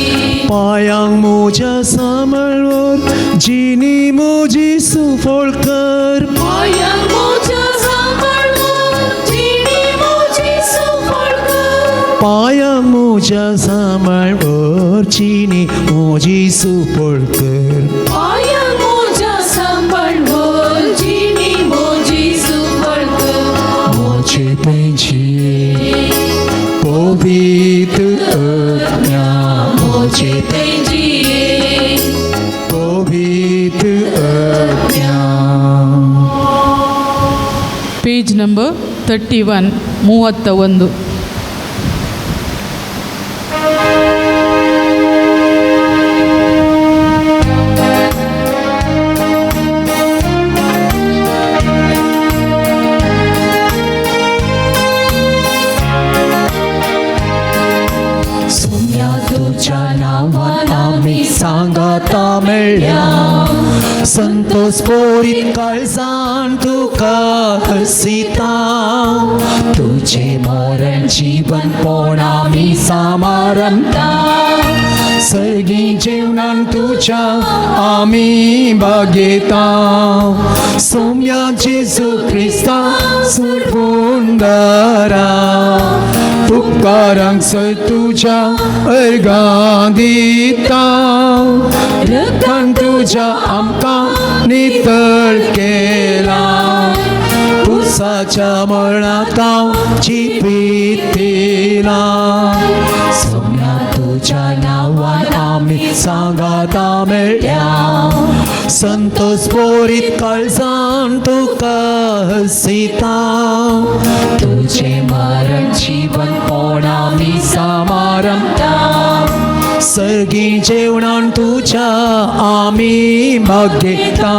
E: पायांक मुझ्या सांबाळवर जिनी मुजी सुफळ कर,
D: पायांक मोज्या सांबाळवर जिणी मोजी सुफळ कर,
E: पायांक मुझ्या सांबाळवर जिनी मुजी सुफळ कर,
D: पायांक मोज्या सांबाळवर जिणी मोजी सुफळ कर,
E: मोजे तेंची पवित्र आत्म्या, मोजे
D: तेंजी
E: पवित्र आत्म्या.
F: Page number 31, 31.
E: सोम्या तुझ्या नावान आम्ही सांगाता मेळ्या, संत संतोष पोरीत काळजान तुका हसिता तुझे मरण जीवन पोणा मी सामारंभता सर्गी जेवणान तुझ्या आमी बागेता सोम्या जेजू क्रिस्ता सुरपुंदरा उपकारांक सर तुझ्या अर्गां दिता रक्तान तुझ्या आमकां नितळ केला पुरसाच्या मरणात हांव जिवीत दिला सोम्या तुझ्या नांवान आमी सांगाता मेळ्या संतोष पोरीत काळजान तुका हसिता तुझे मरण जीवन पोणा मी समारंभता सर्गी जेवणान तुझ्या आमी भागेता.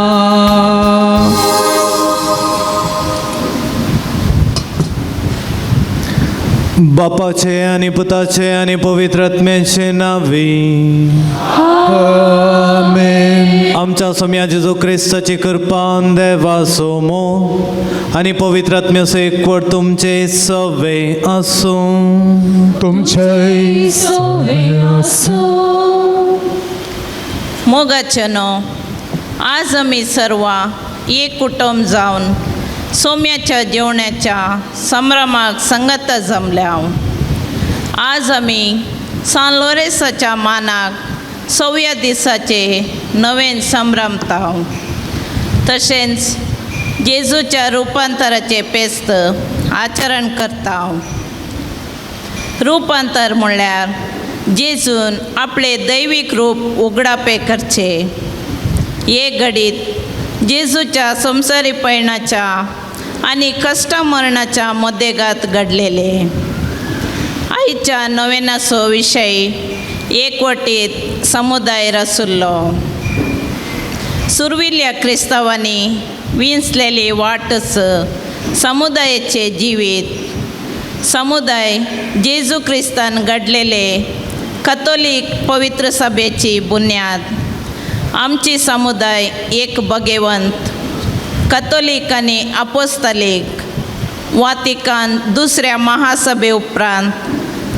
C: बापाचे आनी पुताचे आनी पवित्र आत्म्याचे नावे.
E: आमेन.
C: आमच्या सोम्या जेजू क्रिस्ताची कृपा, देवाचो मोग आनी पवित्र आत्म्याचो एकवट तुमचे सवे आसूं.
E: तुमचे
D: सोवे आसूं.
B: मोगाचेनो, आज आमी सर्वां एक कुटुंब जावन सोम्याच्या जेवणाच्या संभ्रमाक संगत जमल्या. आज आमी सान लोरेसाच्या मानाक सव्या दिसाचे नवेन संभ्रमता, तशेंच जेजूच्या रुपांतराचे पेस्त आचरण करता. रुपांतर म्हणल्यार जेजून आपले दैवीक रूप उगडापे करचे. हे घडीत जेजूच्या संवसारी पयणाच्या आनी कश्ट मरणाच्या मदेगात घडलेले. आयच्या नवेनाचो विशय एकवटीत समुदाय आसुल्लो. सुरविल्ल्या क्रिस्तांवांनी विंचलेली वाटच समुदायाचे जिवीत. समुदाय जेजू क्रिस्तान घडलेले कथोलीक पवित्र सभेची बुन्याद. आमची समुदाय एक बगेवंत कथोलीक आनी अपोस्तलीक. वातिकान दुसऱ्या महासभे उपरांत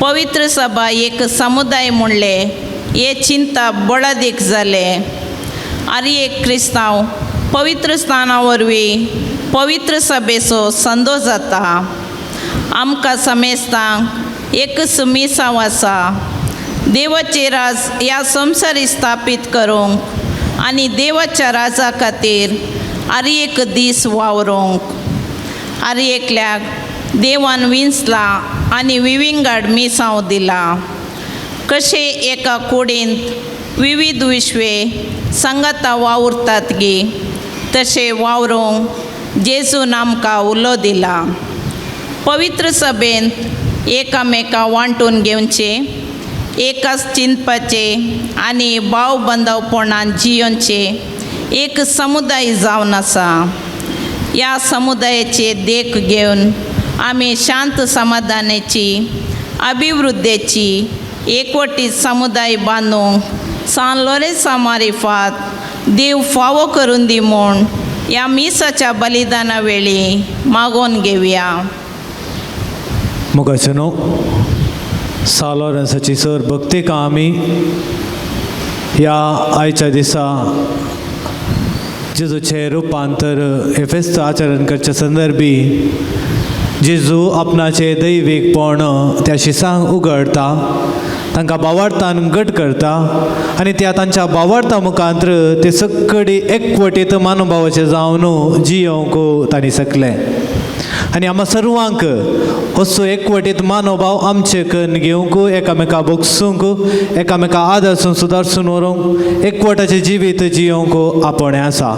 B: पवित्र सभा एक समुदाय म्हणले हे चिंता बळादीक जाले. आनी एक क्रिस्तांव पवित्र स्थाना वरवीं पवित्र सभेचो संदो जाता. आमकां समेस्तांक एकच मिसांव आसा, देवाचे राज ह्या संवसारी स्थापीत करूंक आनी देवाच्या राजा खातीर आरी एक दीस वावरूंक. आरी एकल्याक देवान विंचला आनी विविंगाड मिसांव दिला. कशें एका कुडींत विविध विश्वे संगता वावुरतात गी, तशें वावरूंक जेजून आमकां उलो दिला. पवित्र सभेंत एकामेका वांटून घेवचे, एकाच चिंतपाचे आनी भाव बंदवपणान जियोवचे एक समुदाय जावन आसा. ह्या समुदायाचे देख घेवन आमी शांत समाधानाची अभिवृद्धेची एकवटीत समुदाय बांदूंक सान लोरेंसा मारिफात देव फावो करून दी म्हूण ह्या मिसाच्या बलिदाना वेळी मागोवन घेवया.
C: मोगाचें न्हू, सा लॉरन्साची सर भक्तीक आमी ह्या आयच्या दिसा जेजूचें रुपांतर हे फेस्त आचरण करच्या संदर्भी जेजू आपणाचें दैवीकपण त्या शिसांक उगडता, तांकां बावार्थान घट करता आनी त्या तांच्या बावार्था मुखांत्र ते सगळी एकवटीत मानभावाचे जावन जियोवंक तांणी शकले. आनी आमकां सर्वांक असो एकवटीत मानोभाव आमचे कन्न घेवंक, एकामेका बगसूंक, एकामेका आदर्सून सुदारसून व्हरूंक, एकवटाचें जिवीत जियोवंक आपणें आसा.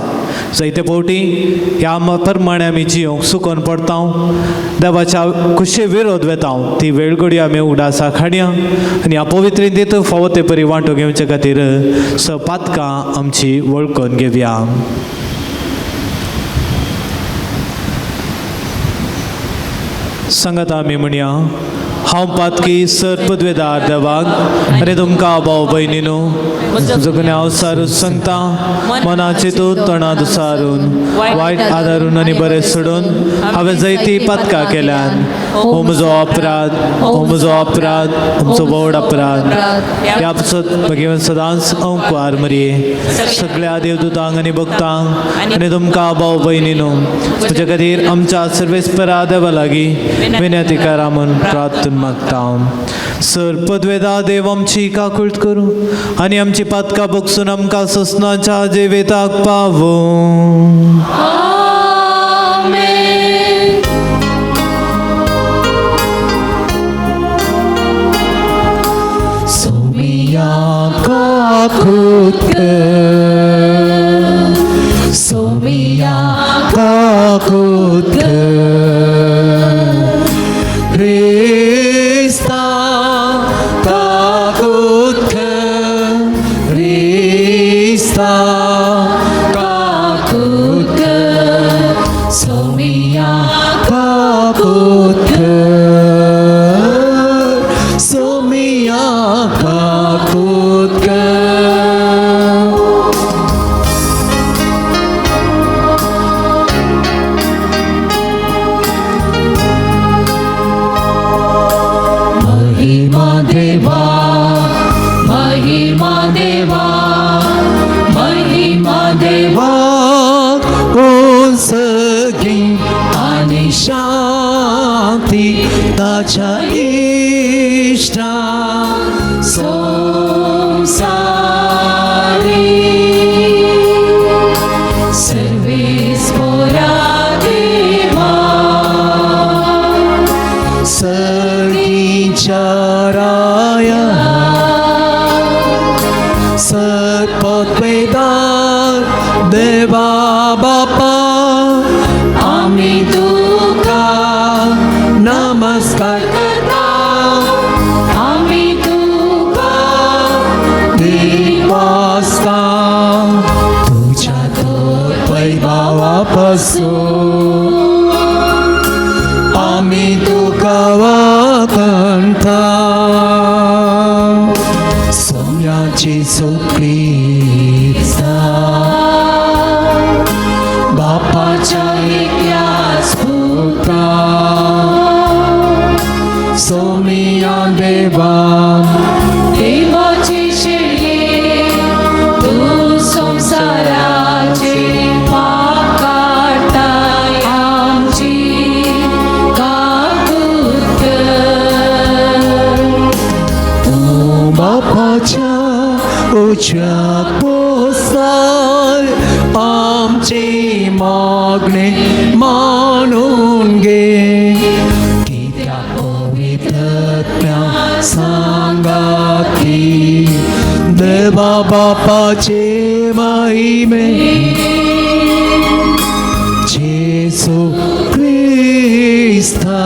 C: जायते फावटी ह्या प्रमाणे आमी जियोवंक सुकोन पडता, देवाच्या खुशे विरोध वेता, ती वेळगडी आमी उगडासा खाडया आनी ह्या पवित्रेंत फावो ते परी वांटो घेवचे खातीर स पातकां आमची वळखून घेवया. सांगात आमी म्हणया, हांव पातकी सर पदवेदार देवाक आनी तुमकां भाव भयणीनो जगून हांव सारून सांगता, मनाचे तूं तोंडा दुसारून वायट आदारून आनी बरें सोडून हांवें जायतीं पातकां केल्यान. हो म्हजो अपराध, हो म्हजो अपराध, आमचो व्हड अपराध. ह्या पासत भगवान सदांच अंकुवार मरये सगळ्या देवदूतांक आनी भक्तांक आनी तुमकां भाव भयणीनो तुज्या खातीर आमच्या सर्वेस्परा देवा लागीं विनंती करा म्हूण प्रार्थना मागता. सर पदवेदा देव आमची काकूळट करूं आनी आमची पातकां बगसून आमकां सोसनाच्या जिविताक पावूं.
E: सोमिया काकूत कर, सोमिया काकूत कर, क्रिस्ता काकूत कर, क्रिस्ता काकूत कर, सोमिया काकूत कर, सोमिया काकूत कर. महिमा देवा, महिमा देवा, महिमा देवा, सगी आनी शांती ताच्या इश्टा
D: संसारी सर्वेस्पोरा देवा,
E: सगीच्या राया सत्पत्वेदार देवा बापा, आमी तुका नमस्कार करता,
D: आमी तुका
E: देवास्ता तुझ्या वैभवापासून आमी तुका वाकणता. सोम्याची सुक्रिस्ता बापाच्या एकल्याच पुता, सोमिया देवा,
D: देवाचे शेळये तूं संवसाराचे पाप काडटाय, आमची काकूत कर.
E: तूं बापाच्या उजव्याक पोसाय, आमची मागणी मानून घे, कित्याक पवित्रत्म्या सांगाती देवा बापाचे महिमे जेसू क्रिस्ता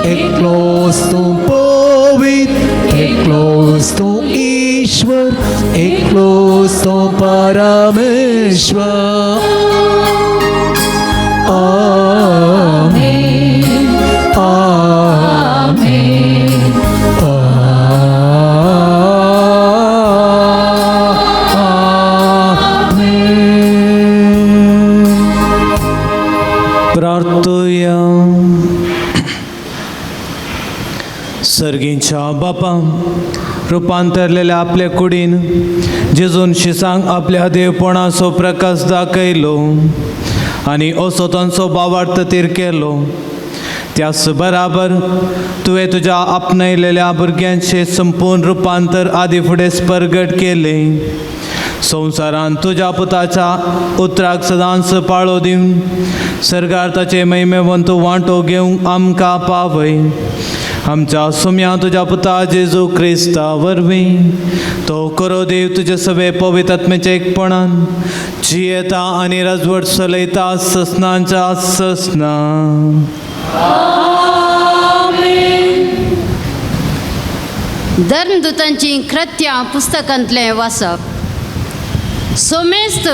E: एकलोच तूं पवित्र, एकलोच तूं ईश्वर, एकलोच तूं परमेश्वर. आमेन, आमेन, आमेन.
C: प्रार्थुया. सर्गींच्या बापा, रुपांतरलेल्या आपल्या कुडीन जेजून शिसांक आपल्या देवपणाचो प्रकाश दाखयलो आनी असो तांचो बावार्थ तीर केलो. त्याच बराबर तुवें तुज्या आपणयलेल्या भुरग्यांचे संपूर्ण रुपांतर आदी फुडें परगट केलें. संवसारान तुज्या पुताच्या उतराक सदांच पाळो दिवन सरकार ताचे महिमेवंत वांटो घेवंक आमकां पावय. आमच्या सुम्या तुज्या पुता जेजू क्रिस्ता वरवीं तो करो देव तुजे सगळे पवित्र एकपणान जियेता आनी राजवट चलयता ससनांच्या ससना.
H: धर्मदूतांची कृत्यां पुस्तकांतलें वाचप. सोमेस्त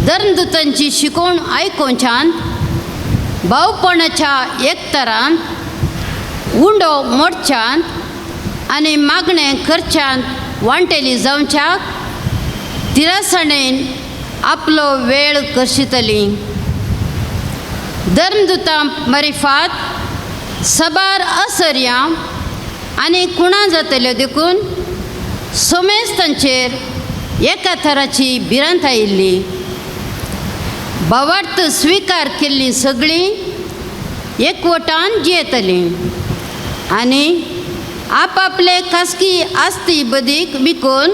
H: धर्मदूतांची शिकवण आयकोवच्यान भावपणाच्या एकतरांत उंडो मोडच्यांत आनी मागणें करच्यांत वांटेली जावच्याक तिरासणेन आपलो वेळ करशितली. धर्मदुतां मरिफात सबार असर्यां आनी कुणां जातल्यो देखून सोमेस्तांचेर एका थराची भिरांत आयिल्ली. भावार्थ स्विकार केल्लीं सगळीं एकवटान जियेतलीं आनी आपापले खासगी आस्ती बदीक विकून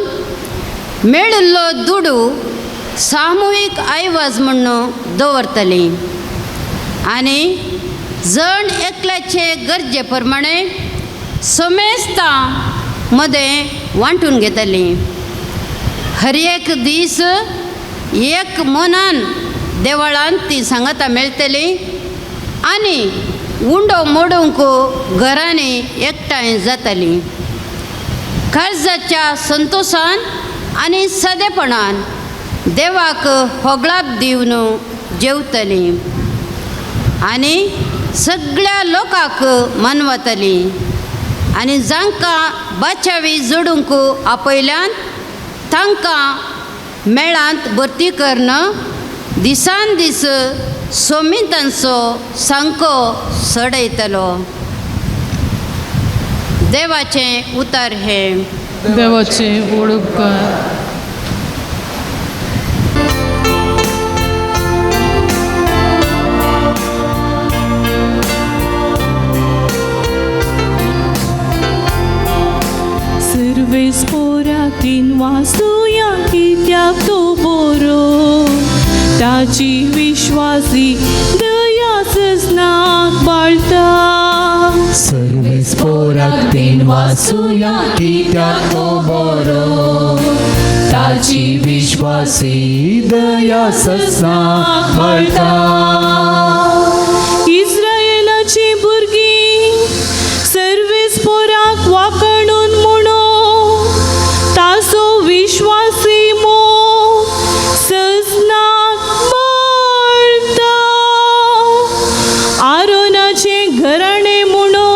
H: मेळिल्लो दुडू सामुहीक आयवाज म्हण्ण दवरतलीं आनी जण एकल्याचे गरजे प्रमाणे समेस्तां मदें वांटून घेतलीं. हर एक दीस एक मनान देवळांत ती सांगाता मेळटली आनी उंडो मोडूंक घरांनी एकठांय जाताली. काळजाच्या संतोशान आनी सादेपणान देवाक होगळाप दिवन जेवतली आनी सगळ्या लोकांक मानवतली आनी जांकां बाचावी जोडूंक आपयल्यान तांकां मेळांत भरती करून दिसान दीस सोमितांचो सांको सडयतलो. देवाचें उतर हें.
F: देवाचे ओळख.
D: सर्वेस पोरातीन वासुया कित्याक तो बरो ताची विश्वासी दया सजनाक बाळता.
E: सर्वेस पोराक वासुया कित्याक तो बरो ताची विश्वासी दया सजनाक बाळता.
D: इस्रायलाची भुरगीं सर्वेस पोराक वाकणून म्हणो ताचो विश्वासी मोग सजनाक बाळता. आरोनाचें घराणें म्हणो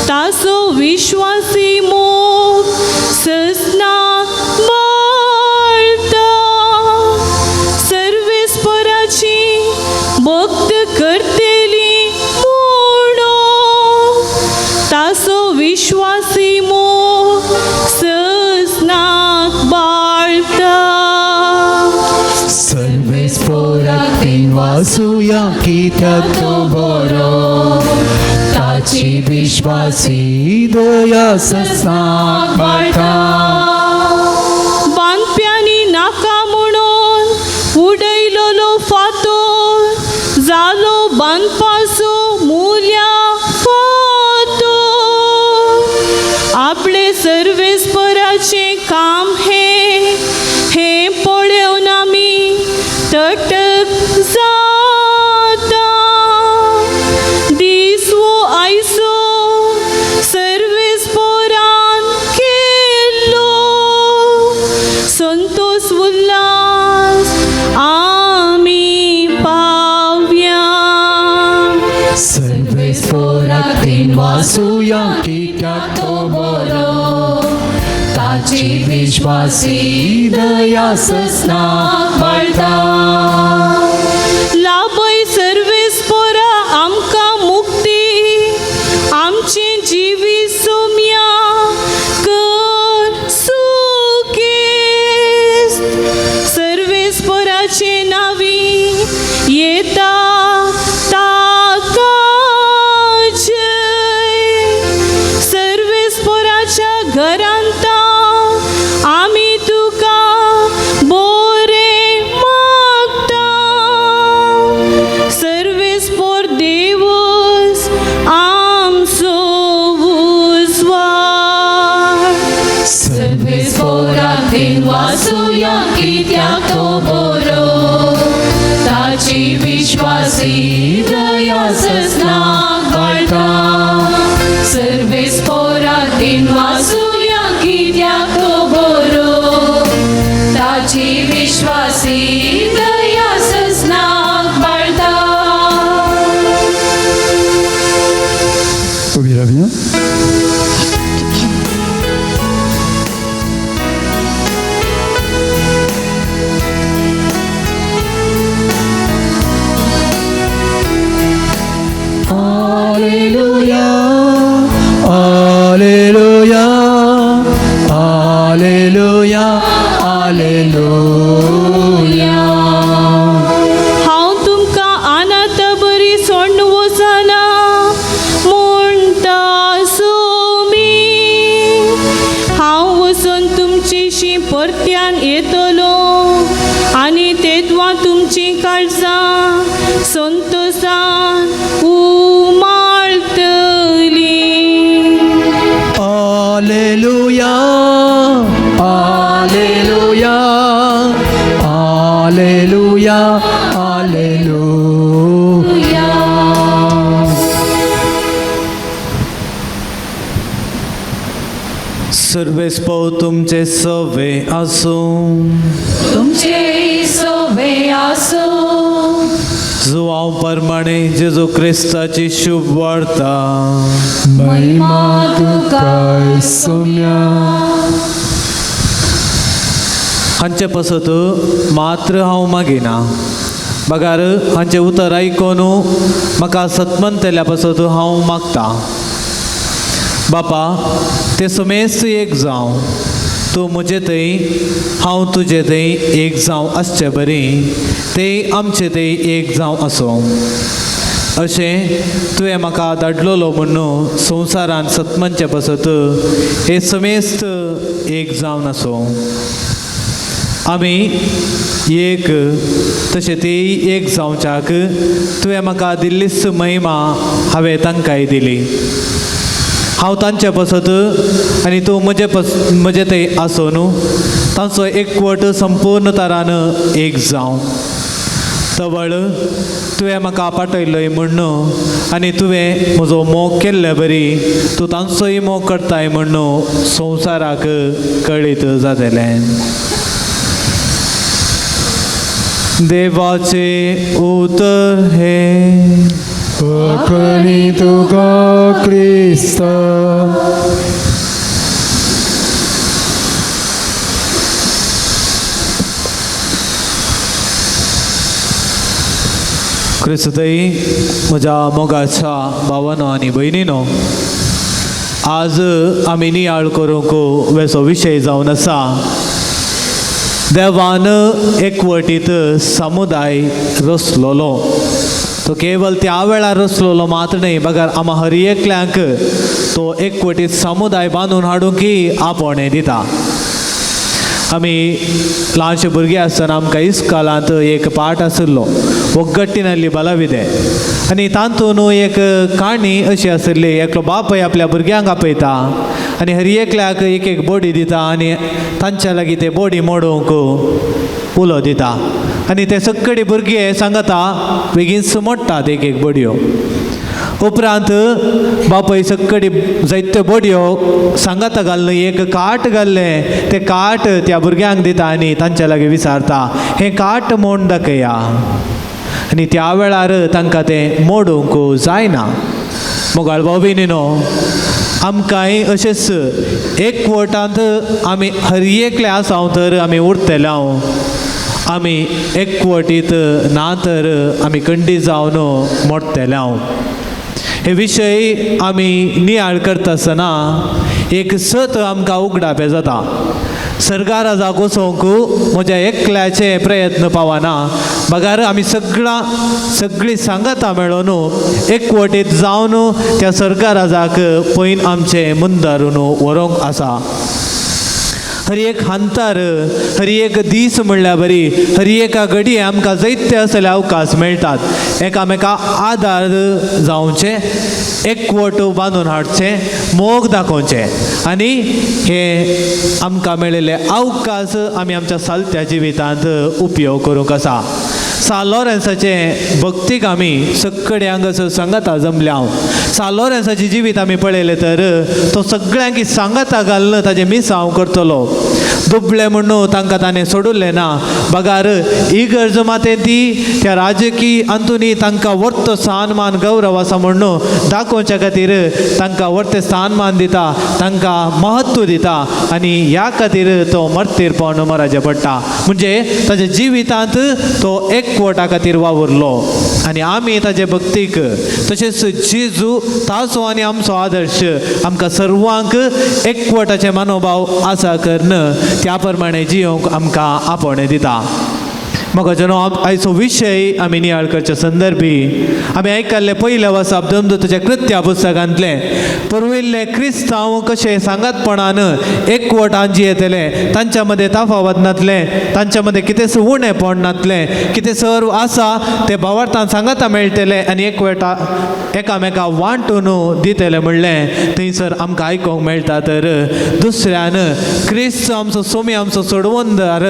D: ताचो विश्वासी मोग सजनाक बाळता. सर्वेस्पराची भक्त करतेली म्हणो ताचो विश्वासी मोग सजनाक बाळता.
E: सर्वेस पोराक वासुया कित्याक तो बरो ताची विश्वासी दया सजनाक बाळता.
D: बांदप्यांनी नाका म्हणून उडयलोलो फातोर जालो बांदपाचो मुल्या फातोर. आपले सर्वेस्पराचें काम हें हें पळोवन आमी तटक जाता. दीस वो आयसो सर्वेस्परान केल्लो संतोष उल्लास आमी पावया.
E: सर्वेस पोराक वासुया कित्याक तो बरो ताची विश्वासी दया सजनाक बाळता.
D: लाभय सर्वेस्परा आमकां मुक्ती आमचें जिवीत सोम्या कर सुकेस्त. सर्वेस्पराचे नावी येता ताका जय. सर्वेस्पराच्या घरांत आमी तुका बोरें मागता.
A: उबी रावया. Alleluia, Alleluia, Alleluia, Alleluia.
D: हांव तुमकां आनात बरी सोडून वचना म्हणटा सोमी, हांव वचून तुमचेशी परत्यान येतलो आनी तेदवां तुमचीं काळजां संतोसान उमाळतलीं.
A: Alleluia, Alleluia, Alleluia, Alleluia.
C: सर्वेस्पव तुमचे सवे आसूं.
E: तुमचे सोवे आसूं.
C: जुवांव परमाणे जेजू क्रिस्ताची शुभ वार्ता.
A: महिमा तुका सोम्या.
C: हांचे पसत मात्र हांव मागिना, बगार हांचें उतर आयकोन म्हाका सतमंतल्या पासत हांव मागता. बापा, ते समेस्त एक जावं, तूं म्हजे थंय हांव तुजे थंय एक जावं आसचे बरी ते आमचे थंय एक जावं आसूं. अशें तुवें म्हाका धाडलेलो म्हण्णू संवसारान सतमनचे पासत हे समेस्त एक जावन आसूं. आमी एक तशें तेय एक जावच्याक तुवें म्हाका दिल्लीच महिमा हांवें तांकांय दिली. हांव तांचे पासत आनी तूं म्हजे पस म्हजे थंय आसून न्हू तांचो एकवट संपूर्ण तरान एक जावं. तवळ तुवें म्हाका पाठयलोय म्हण्ण आनी तुवें म्हजो मोग केल्ले बरी तूं तांचोय मोग करताय म्हण्ण संवसाराक कळीत जातलें. देवाचें उतर हें.
A: अकणी तुका क्रिस्ता.
C: क्रिस्तई म्हज्या मोगाच्या भावानो आनी भयणीनो, आज आमी नियाळ करूंक वेसो विशय जावन आसा देवान एकवटीत समुदाय रचलोलो. तो केवल त्या वेळार रचलोलो मात्र न्हय, बगर आमा हर एकल्यांक तो एकवटीत समुदाय बांदून हाडूंक आपोवणें दिता. आमी ल्हानशे भुरगीं आसतना आमकां इस्कालांत एक पाठ आशिल्लो, ಒಗ್ಗಟ್ಟಿನಲ್ಲಿ ಬಲವಿದೆ. आनी तातूंत एक काणी अशी आशिल्ली, एकलो बापूय आपल्या भुरग्यांक आपयता आनी हर एकल्याक एक एक बोडी दिता आनी तांच्या लागीं ते बोडी मोडूंक उलो दिता आनी ते सगळे भुरगे सांगता बेगीन मोडटात एक एक बोडयो. उपरांत बापूय सगळी जायत्यो बोडयो सांगाता घालून एक काट घाल्लें, तें काट त्या भुरग्यांक दिता आनी तांच्या लागीं विचारता हें काट मोड दाखया. आनी त्या वेळार तांकां तें मोडूंक जायना. मोगाळ भाव भयणीनो, आमकांय अशेंच एकवटांत आमी हर एकले आसा तर आमी उरतले हांव, आमी एकवटीत ना तर आमी कंडी जावन मोडटले हांव. हे विशय आमी नियाळ करता आसतना एक सत आमकां उगडापें जाता. सरकारा जागो वचोंक म्हज्या एकल्याचे प्रयत्न पावना, बगार आमी सगळां सगळीं सांगातां मेळोन एकवटीत जावन त्या सरकारा जाक पयन आमचें मुंदारून व्हरूंक आसा. हर एक हांतार हर एक दीस म्हणल्यार बरी हर एका घडये आमकां जायते असले अवकाश मेळटात एकामेका आदार जावचें, एकवट बांदून हाडचें, मोग दाखोवचें आनी हे आमकां मेळिल्ले अवकाश आमी आमच्या सालत्या जिवितांत उपयोग करूंक आसा. सा लॉरेन्साचें भक्तीक आमी सगळे हांगासर सांगाता जमल्या हांव. सा लॉरेन्साचें जिवीत आमी पळयलें तर तो सगळ्यांक सांगाता घालून ताजें मिसांव करतलो. दुबळे म्हणून तांकां ताणें सोडुल्लें ना. बगार इगर्ज मातें ती त्या राजकीय अंतुनी तांकां वर्तो स्थानमान गौरव आसा म्हणून दाखोवच्या खातीर तांकां वर्तें स्थानमान दिता, तांकां महत्व दिता आनी ह्या खातीर तो मर्तीरपण मराचें पडटा. म्हणजे ताच्या जिवितांत तो एकवटा खातीर वावुरलो आनी आमी ताजे भक्तीक तशेंच जेजू ताचो आनी आमचो आदर्श आमकां सर्वांक एकवटाचे मनोभाव आसा करून त्या प्रमाणे जियोंक आमकां आपोवणें दिता. म्हाका जेन्ना आयचो विशय आमी नियाळ करच्या संदर्भी आमी आयकल्लें पयलें वसाप दमदूताच्या कृत्या पुस्तकांतलें पुर्विल्ले क्रिस्तांव कशें सांगातपणान एकवटान जियेतले, तांच्या मदें तफावत नातलें, तांच्या मदें कितेंच उणेपण नातलें, कितें सर्व आसा तें भावार्थान सांगाता मेळटलें आनी एकवटा एकामेका वांटून दितले म्हणलें थंयसर आमकां आयकूंक मेळटा. तर दुसऱ्यान क्रिस्त आमचो सोमी आमचो सोडवंदार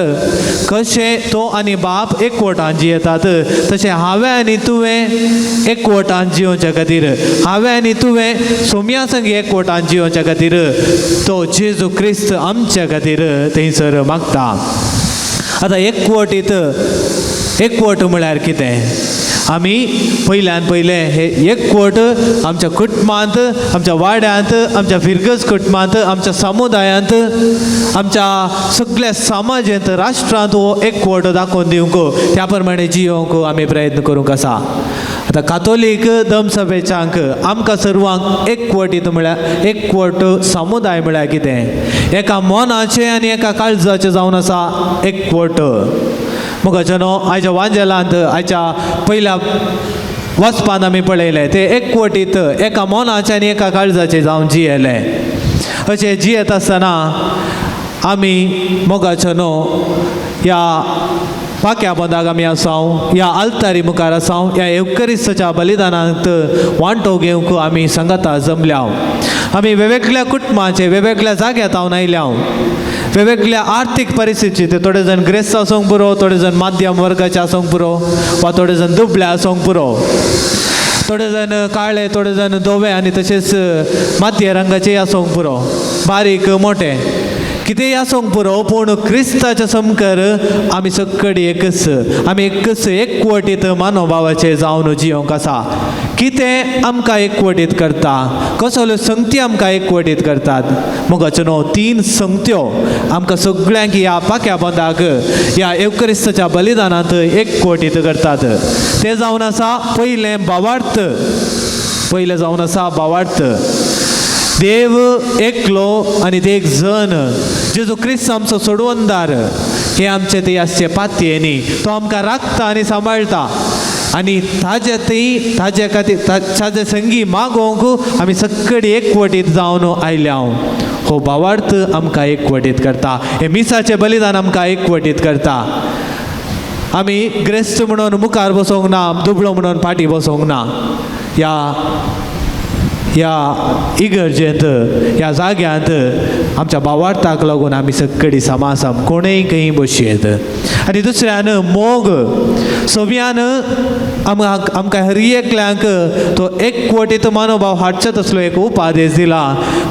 C: कशें तो आनी बाप एकवटान जियेतात तशें हांवें आनी तुवें एकवटान जियोवच्या खातीर, हांवें आनी तुवें सोम्या संगी एकवटान जियोवच्या खातीर तो जेजू क्रिस्त आमच्या खातीर थंयसर मागता. आतां एकवटीत एकवट म्हळ्यार कितें? आमी पयल्यान पयलें हे एकवट आमच्या कुटुंबांत, आमच्या वाड्यांत, आमच्या फिरगज कुटुंबांत, आमच्या समुदायांत, आमच्या सगळ्या समाजांत, राष्ट्रांत हो एकवट दाखोवन दिवंक त्या प्रमाणे जियोवंक आमी प्रयत्न करूंक आसा. आतां कातोलीक दमसभेच्यांक आमकां सर्वांक एकवटीत म्हळ्यार एकवट समुदाय म्हळ्यार कितें? एका मनाचें आनी एका काळजाचें जावन आसा एकवट. मोगाचें न्हू आयच्या वांजेलांत आयच्या पयल्या वचपान आमी पळयलें ते एकवटीत एका मनाचें आनी एका काळजाचें जावन जियेले. अशें जियेत आसतना आमी मोगाचें न्हू ह्या पाक्या बंदाक आमी आसाव, ह्या आल्तारी मुखार आसाव, ह्या येवकरिस्ताच्या बलिदानांत वांटो घेवंक आमी सांगाता जमल्या. आमी वेगवेगळ्या कुटुंबाचे वेगवेगळ्या जाग्यार हांव आयल्या, वेगवेगळ्या आर्थीक परिस्थितीचे, थोडे जाण ग्रेस्त आसूंक पुरो, थोडे जाण माध्यम वर्गाचे आसूंक पुरो, वा थोडे जाण दुबळे आसूंक पुरो, थोडे जाण काळे, थोडे जाण धवे आनी तशेंच मातये रंगाचे आसूंक पुरो, बारीक मोटे कितेंय आसूंक पुरो, पूण क्रिस्ताच्या समकर आमी सगळी एकच, आमी एकच एकवटीत मानोभावाचे जावन जियोंक आसा. कितें आमकां एकवटीत करता? कसल्यो संगती आमकां एकवटीत करतात? मोगाच्यो न्हू तीन संगत्यो आमकां सगळ्यांक ह्या पाक्या बंदाक ह्या येवक्रिस्ताच्या बलिदानांत एकवटीत करतात. तें जावन आसा पयलें भावार्थ, पयलें जावन आसा भावार्थ. देव एकलो आनी ते एक जन जेजू क्रिस्त आमचो सोडवंदार हे आमचे ते आसचे पातये न्ही, तो आमकां राखता आनी सांबाळटा आनी ताजे थंय ताजे खातीर ताजे संगी मागोवंक आमी सगळी एकवटीत जावन आयल्या. हो भावार्थ आमकां एकवटीत करता, हे मिसाचें बलिदान आमकां एकवटीत करता. आमी ग्रेस्त म्हणून मुखार बसोंक ना, दुबळो म्हणून फाटीं बसोंक ना. ह्या ह्या इगर्जेंत ह्या जाग्यांत आमच्या भावार्थाक लागून आमी सगळी समासाम कोणूय खंय बसयेत. आनी दुसऱ्यान मोग सोम्यान आमकां आमकां हर एकल्यांक तो एकवटीत मनोभाव हाडचो तसलो एक उपादेश दिला.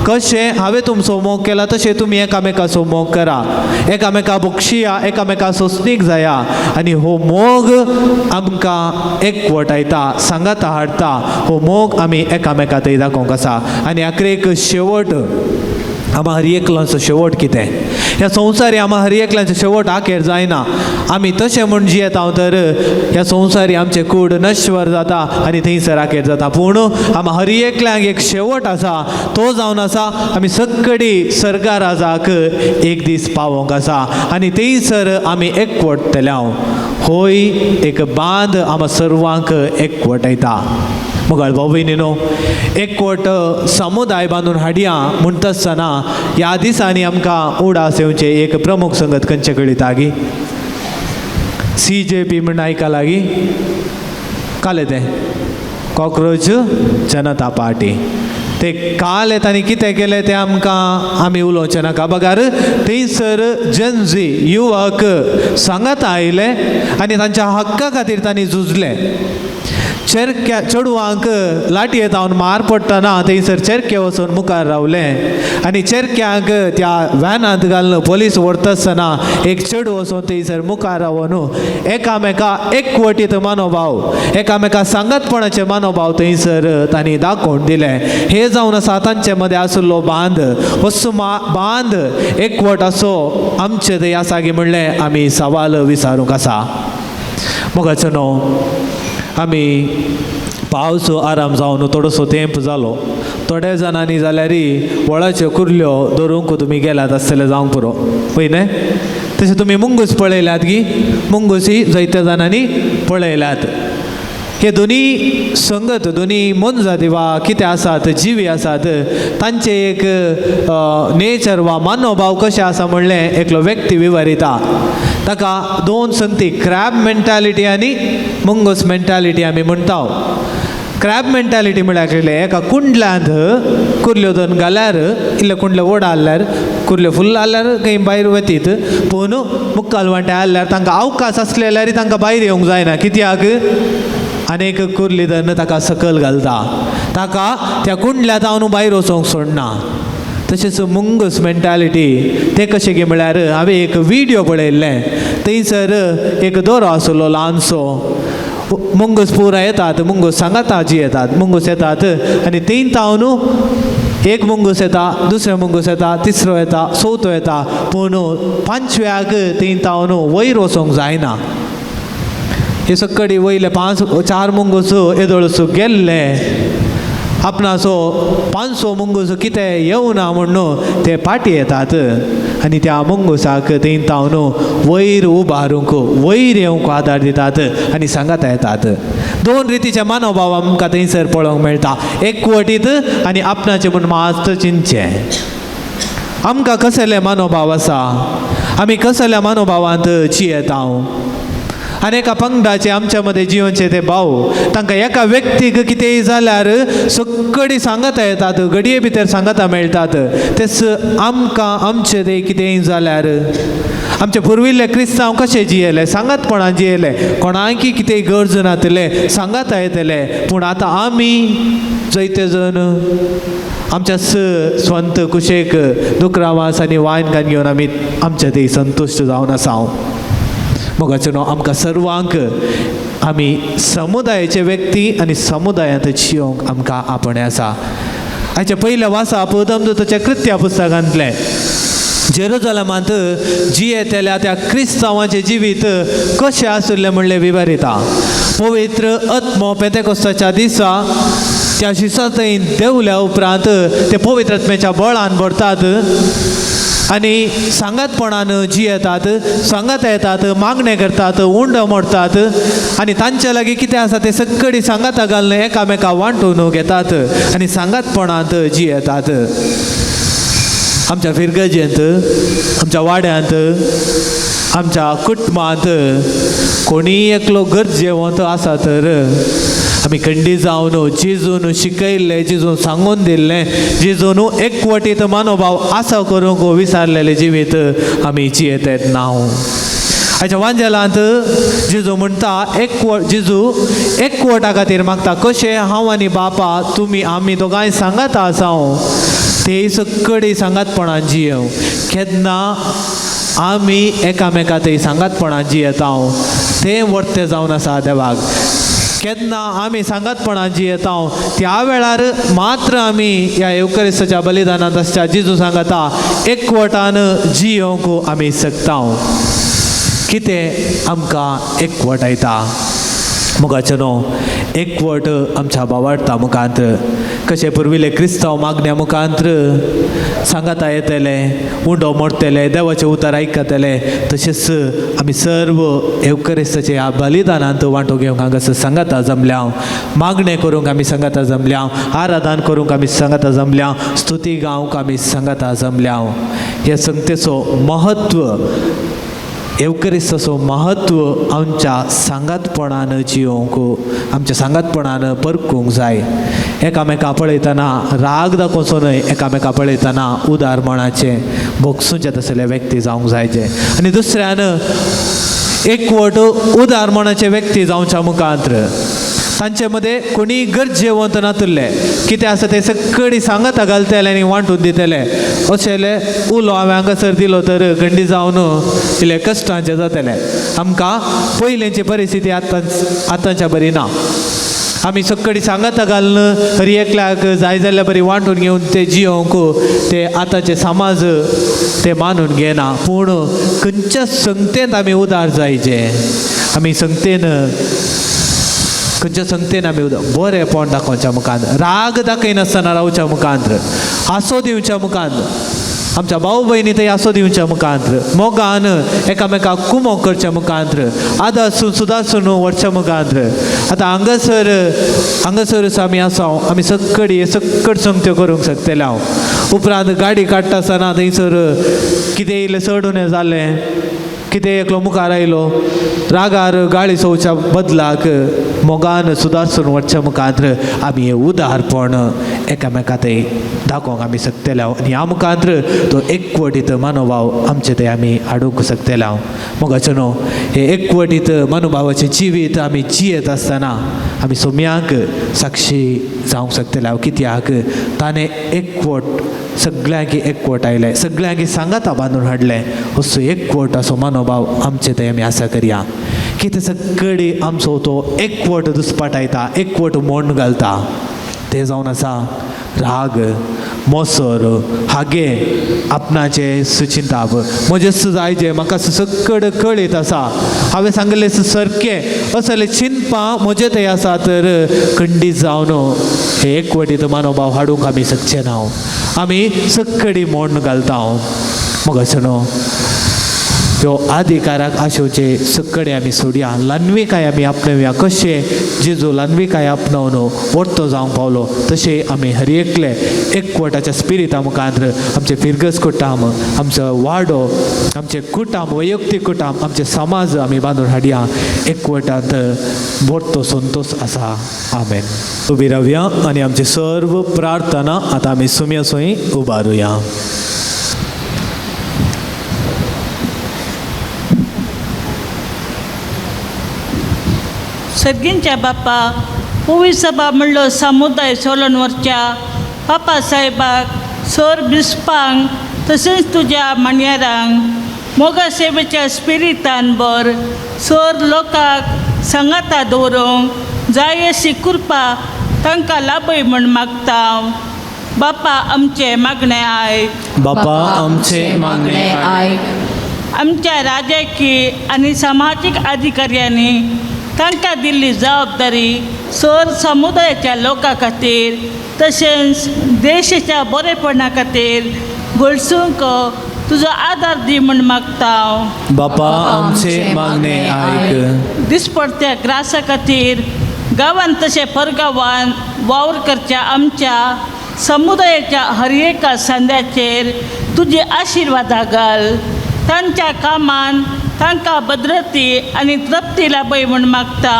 C: कशें हांवें तुमचो मोग केला तशें तुमी एकामेकाचो मोग करा, एकामेका बक्षिया, एकामेका सोंसणीक जाया आनी हो मोग आमकां एकवटायता, सांगाता हाडटा. हो मोग आमी एकामेका थंय दाखोवंक आसा. आनी आखरेक शेवट आमा हर एकल्याचो शेवट कितें? ह्या संवसारी आमा हर एकल्याचो शेवट आखेर जायना. आमी तशें म्हूण जियेता तर ह्या संवसारी आमचें कूड नश्वर जाता आनी थंयसर आखेर जाता. पूण आमा हर एकल्यांक एक शेवट आसा, तो जावन आसा आमी सगळी सर्गा राजाक एक दीस पावोवंक आसा आनी थंयसर आमी एकवटतले. होय एक बांद आमा सर्वांक एकवटयता. मोगाळ भाव भयणीनो, एकवट समुदाय बांदून हाडया म्हणटा आसतना ह्या दिसांनी आमकां उडास येवचें एक प्रमुख संगत खंयचे कळटा गी? CJP म्हण आयका लागीं काल तें कॉक्रोच जनता पार्टी ते काल तांणी कितें केलें तें आमकां आमी उलोवचें नाका. बगार थंयसर जनजी युवक सांगात आयले आनी तांच्या हक्का खातीर तांणी झुजले. चेरक्या चेडवांक लाटये जावन मार पडटना थंयसर चेरके वचून मुखार रावलें आनी चेरक्यांक त्या व्हॅनांत घालून पोलीस व्हरता आसतना एक चेडूं वचून थंयसर मुखार रावन एकामेका एकवटीत मनोभाव, एकामेका सांगातपणाचे मनोभाव थंयसर तांणी दाखोवन दिलें. हे जावन आसा तांचे मदें आशिल्लो बांद, हो बांद एकवट असो आमचे थंय आसा की म्हणलें आमी सवाल विचारूंक आसा. मोगाचो न्हू आमी पावस आराम जावन थोडोसो तेंप जालो, थोड्या जाणांनी जाल्यार वळाच्यो कुर्ल्यो धरूंक तुमी गेल्यात आसतले जावंक पुरो पळय न्हय. तशें तुमी मुंगूस पळयल्यात की मुंगूस ही जायत्या जाणांनी पळयल्यात. हे दोनी संगत, दोनी मोनजाती वा कितें आसात जिवी आसात तांचे एक नेचर वा मनोभाव कशें आसा म्हणलें एकलो व्यक्ती विवरिता. ताका दोन संगती, क्रॅब मेंटालिटी आनी मुंगूस मेंटालिटी आमी म्हणटा. क्रॅब मेंटालिटी म्हळ्यार कितें, एका कुंडल्यांत कुर्ल्यो दोन घाल्यार इल्ले कुंडले व्हड आहल्यार कुर्ल्यो फुल्ल आहल्यार खंय भायर वतीत, पूण मुक्काल वांटे आहल्यार तांकां अवकाश आसले जाल्यार तांकां भायर येवंक जायना. कित्याक आनी एक कुर्ली धरून ताका सकयल घालता, ताका त्या कुंडल्या जावन भायर वचोंक सोडना. तशेंच मुंगूस मेंटालिटी तें कशें की म्हळ्यार हांवें एक विडियो पळयल्लें, थंयसर एक दोरो आसलो ल्हानसो, मुंगूस पुरा येतात, मुंगूस सांगाता जी येतात, मुंगूस येतात आनी थंय तावन एक मुंगूस येता, दुसरो मुंगूस येता, तिसरो येता, चवथो येता, पूण पांचव्याक थंय तावन वयर वचोंक जायना. हे सकडी वयले पांच चार मुंगूस येदोळसो गेल्ले, आपणाचो 500 मुंगूस कितें येवना म्हणून ते फाटी येतात आनी त्या मुंगुसाक थंय तावन वयर उबारूंक वयर येवंक आदार दितात आनी सांगाता येतात. दोन रितीचे मनोभाव आमकां थंयसर पळोवंक मेळटा, एकवटीत आनी आपणाचें म्हूण मात चिंतचें. आमकां कसले मनोभाव आसा, आमी कसल्या मनोभावांत जियेता. आनी एका पंगडाचे आमच्या मदें जियोवचे ते भाव तांकां एका व्यक्तीक कितेंय जाल्यार सगळीं सांगाता येतात, घडये भितर सांगाता मेळटात. तेच आमकां आमचे ते कितेंय जाल्यार आमचे पुर्विल्ले क्रिस्तांव कशे जियेले, सांगातपणान जियेले, कोणाकी कितेंय गरज नातले सांगाता येतले. पूण आतां आमी जयते जण आमच्या स्वंत कुशेक दुकरावास आनी वायन घान घेवन आमी आमच्या ते संतुश्ट जावन आसा. मोगाचो न्हू आमकां सर्वांक आमी समुदायाचे व्यक्ती आनी समुदायांत जियोंक आमकां आपणें आसा. आयच्या पयल्या वासा पदमदूताच्या कृत्या पुस्तकांतलें जेरुजलमांत जियेतल्या त्या क्रिस्तांवाचें जिवीत कशें आशिल्लें म्हणलें विवरिता. पवित्र आत्मो पेंतेकोस्ताच्या दिसा त्या दिसा थंय देंवल्या उपरांत ते पवित्र आत्म्याच्या बळान भरतात आनी सांगातपणान जियेतात, सांगात येतात, मागणें करतात, उंडो मोडतात आनी तांचे लागीं कितें आसा तें सगळीं सांगाता घालून एकामेका वांटून घेतात आनी सांगातपणांत जियेतात. आमच्या फिरगजेंत, आमच्या वाड्यांत, आमच्या कुटुंबांत कोणीय एकलो गरजेवंत आसा तर आमी खंडी जावन जेजून शिकयल्लें, जेजून सांगून दिल्लें, जेजून एकवटीत मनोभाव आसा करूंक विसारलेलें जिवीत आमी जियेतात नांव. आयच्या वांजेलांत जेजू म्हणटा एकवट, जेजू एकवटा खातीर मागता, कशें हांव आनी बापा तुमी आमी दोगांय सांगाता आसा ते सगळी सांगातपणान जियेव. केन्ना आमी एकामेका थंय सांगातपणान जियेता तें वर्तें जावन आसा देवाक. केन्ना आमी सांगातपणान जियेता त्या वेळार मात्र आमी ह्या येवकरिस्ताच्या बलिदानांत आसच्या जेजू सांगाता एकवटान जियोवंक आमी शकता. कितें आमकां एकवट येता मोगाचें न्हू एकवट आमच्या बावाडता मुखांत कशें पुर्विल्ले क्रिस्तांव मागण्या मुखांत सांगाता येतले, उंडो मोडटले, देवाचें उतर आयकतले, तशेंच आमी सर्व येवकरिस्ताच्या ह्या बलिदानांत वांटो घेवंक हांगासर सांगाता जमल्या, मागणें करूंक आमी सांगाता जमल्या, आराधन करूंक आमी सांगाता जमल्या, स्तुती गावंक आमी सांगाता जमल्या. ह्या संगतेचो महत्व, येवकरिस्ताचो महत्व आमच्या सांगातपणान जियोवंक, आमच्या सांगातपणान परकूंक जाय. एकामेका पळयतना राग दाखोवचो न्हय, एकामेका पळयतना उदार मनाचें भोगसूचें तसले व्यक्ती जावंक जायचे. आनी दुसऱ्यान एकवट उदार मनाचे व्यक्ती जावच्या मुखांत तांचे मदें कोणीय गरजेवंत नातुल्ले, कितें आसा तें सगळी सांगाता घालतले आनी वांटून दितले. अशें उलो हांवें हांगासर दिलो तर गंडी जावन इल्लें कश्टांचें जातलें. आमकां पयलींची परिस्थिती आतां आतांच्या बरी ना. आमी सगळी सांगाता घालून हर एकल्याक जाय जाल्यार बरी वांटून घेवन ते जियोंक ते आतांचे समाज ते मानून घेना. पूण खंयच्या संगतेंत आमी उदार जायचे, आमी संगतेन खंयच्या संगतेन आमी उदार बरेंपण दाखोवच्या मुखार, राग दाखयनासतना रावच्या मुखार, हांसो दिवच्या मुखार, आमच्या भाव भयणी थंय हांसो दिवच्या मुखार, मोगान एकामेकाक कुमोक करच्या मुखार, आदासून सुदासून व्हरच्या मुखार. आतां हांगासर हांगासरच आमी आसा, आमी सगळी सक्कड संगत्यो करूंक शकतले. हांव उपरांत गाडी काडटा आसतना थंयसर कितें इल्लें चड उणें जालें, कितें एकलो मुखार आयलो, रागार गाळी सोवच्या बदलाक मोगान सुदारसून वचच्या मुखार आमी हें उदारपण एकामेका थंय दाखोवंक आमी शकतले. आनी ह्या मुखार तो एकवटीत मनोभाव आमचे थंय आमी हाडूंक शकतले. हांव मोगाचो न्हू हे एकवटीत मनोभावाचें जिवीत आमी जियेत आसतना आमी सोम्याक साक्षी जावंक शकतले. हांव कित्याक ताणें एकवट सगळ्यांक एकवट आयलें, सगळ्यांक सांगाता बांदून हाडलें. असो एकवट असो मनोभाव आमचे थंय आमी आसा करया की ते सगळी आमचो तो एकवट दुस्पाटायता, एकवट मोड घालता. तें जावन आसा राग, मोसर, हागे, आपणाचें सुचिंताप, म्हजें जाय जें म्हाका सकड कळीत आसा, हांवें सांगिल्लें सारकें असलें चिंतपां म्हजें थंय आसा तर खंडीत जावन हे एकवटीत मनोभाव हाडूंक आमी शकचे ना. आमी सकडी मोड घालता. मग अशें न्हू ह्यो अधिकाराक आशोवचे सगळे आमी सोडया, ल्हानविकाय आमी आपणावया. कशें जेजू ल्हानविकाय आपणावन व्हडतो जावंक पावलो तशें आमी हर एकले एकवटाच्या स्पिरिता मुखार आमचे फिरगज कुटाम, आमचो वाडो, आमचे कुटाम, वैयक्तीक कुटाम, आमचे समाज आमी बांदून हाडया. एकवटांत व्हडतो संतोश आसा. आमेन. उबी रावया आनी आमची सर्व प्रार्थना आतां आमी सुम्या सोय उबारुया.
B: सर्गींच्या बापा, पवी सभा म्हणलो समुदाय सोलून व्हरच्या बापा साहेबाक, सर बिस्पांक तशेंच तुज्या माणयारांक मोगा सेवेच्या स्पिरितान बर सर लोकांक सांगाता दवरूंक जाय अशी कृपा तांकां लाभय म्हूण मागता. बापा आमचें मागणें आयक.
C: बापा आमचे मागणें
E: आयक.
B: आमच्या राजकीय आनी समाजीक अधिकाऱ्यांनी तांकां दिल्ली जबाबदारी सर समुदायाच्या लोकां खातीर तशेंच देशाच्या बरेपणा खातीर गळसूंक तुजो आदार दी म्हूण मागता.
C: बापा आमचे मागणें आयक.
B: दिसपडत्या ग्रासा खातीर गांवांत तशें परगांवांत वावर करच्या आमच्या समुदायाच्या हर एका सांद्याचेर तुजी आशिर्वादां घाल. तांच्या कामान तांकां भद्रती आनी तृप्ती लाभय म्हूण मागता.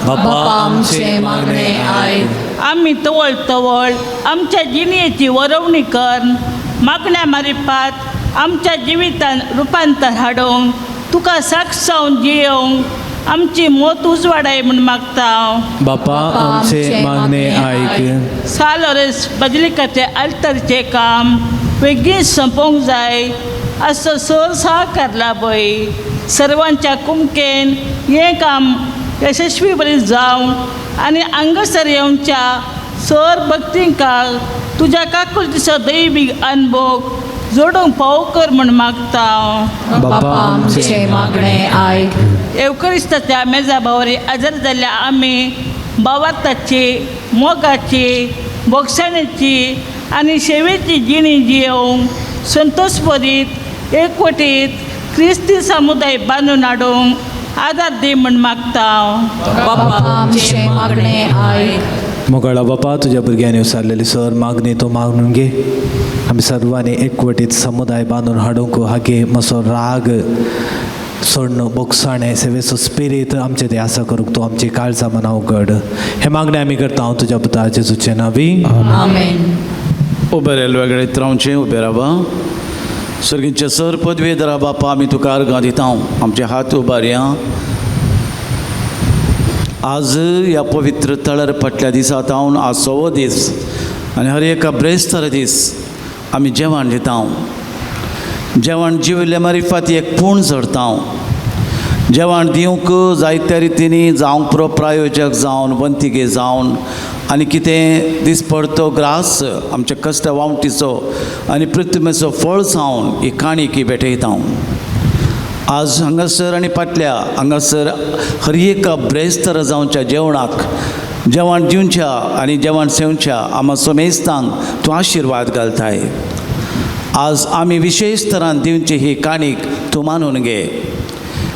C: बापा आमचे मागणें आयक.
B: आमी तवळ तवळ आमच्या जिणेची वरवणी कर मागण्या मारिपात आमच्या जिवितान रुपांतर हाडूंक तुका साक्ष जावन जियोवंक आमची मोत उजवाडाय म्हूण मागता.
C: बापा आमचे मागणें आयक.
B: सालोरेस बदलिकाचे अल्तरचें काम बेगीन सोंपोवंक जाय असो सर सहकार लाभय. सर्वांच्या कुमकेन हें काम यशस्वी बरी जावं आनी हांगासर येवच्या सर भक्तींकाक तुज्या काकुळतीचो दैवीक अनभोग जोडूंक पाव कर म्हूण मागता.
C: बापा आमचे
E: मागणें आयक.
B: येवकरिस्ताच्या मेजा भावारी आजर जाल्ल्या आमी भावार्थाची, मोगाची, बोगसाणेची आनी सेवेची जिणी जियोवंक संतोषभरीत एकवटीत क्रिस्ती समुदाय बांदून हाडूंक आदार दी म्हूण मागता.
E: बापा आमचे मागणें आयक.
C: मोगाळा बापा, तुज्या भुरग्यांनी विचारलेली सर मागणी तूं मागून घे. आमी सर्वांनी एकवटीत समुदाय बांदून हाडूंक हागे मातसो राग सोडणं बोगसाणें सेवेचो स्पिरीत आमचें तें आसा करूंक तूं आमची काळजां मनां उगड. हें मागणें आमी करता हांव तुज्या पुता जेजूचें नांवी.
E: आमेन.
I: उबे रायले वेगळे रावचें उबे रावा. सर्गीचे सर पदवेधरा बापा, आमी तुका अर्गां दिता. आमचे हात उबारया. आज ह्या पवित्र तळार फाटल्या दिसा तावन आज सवो दीस आनी हर एका ब्रेस्तार दीस आमी जेवण दिता. जेवण जिविल्ल्या मारिफात एक पूण चडता. जेवण दिवंक जायत्या रितींनी जावंक पुरो प्रायोजक जावन वंतिगे जावन आनी कितें दिसपडतो ग्रास आमच्या कश्ट वावटीचो आनी पृथ्वीचो फळ जावन ही काणिकी भेटयता. आज हांगासर आनी पाटल्या हांगासर हर एका ब्रेस्तार जावच्या जेवणाक जेवण दिवच्या आनी जेवण सेवच्या आमा सोमेस्तांक तूं आशिर्वाद घालताय. आज आमी विशेश तरान दिवची ही काणीक तूं मानून घे.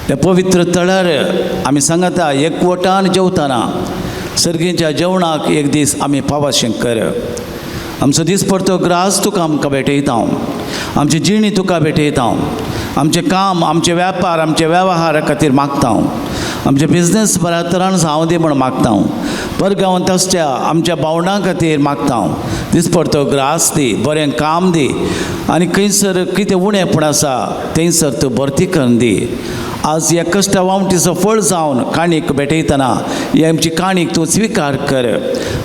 I: त्या पवित्र तळार आमी सांगता एकवटान जेवताना सर्गीच्या जेवणाक एक दीस आमी पावाशें कर. आमचो दीस पडतो ग्रास तुका आमकां भेटयता. आमची जिणी तुका भेटयता. आमचें काम आमचे व्यापार आमचे वेव्हारा खातीर मागता. आमचे बिजनेस बऱ्या तरान जावं दी म्हूण मागता. परगांवांत आसच्या आमच्या भावंडां खातीर मागता. दिसपडतो ग्रास दी, बरें काम दी आनी खंयसर कितें उणेपण आसा थंयसर तूं भरती करून दी. आज ह्या कश्ट वावटीचो फळ जावन काणीक भेटयतना ही आमची काणीक तूं स्विकार कर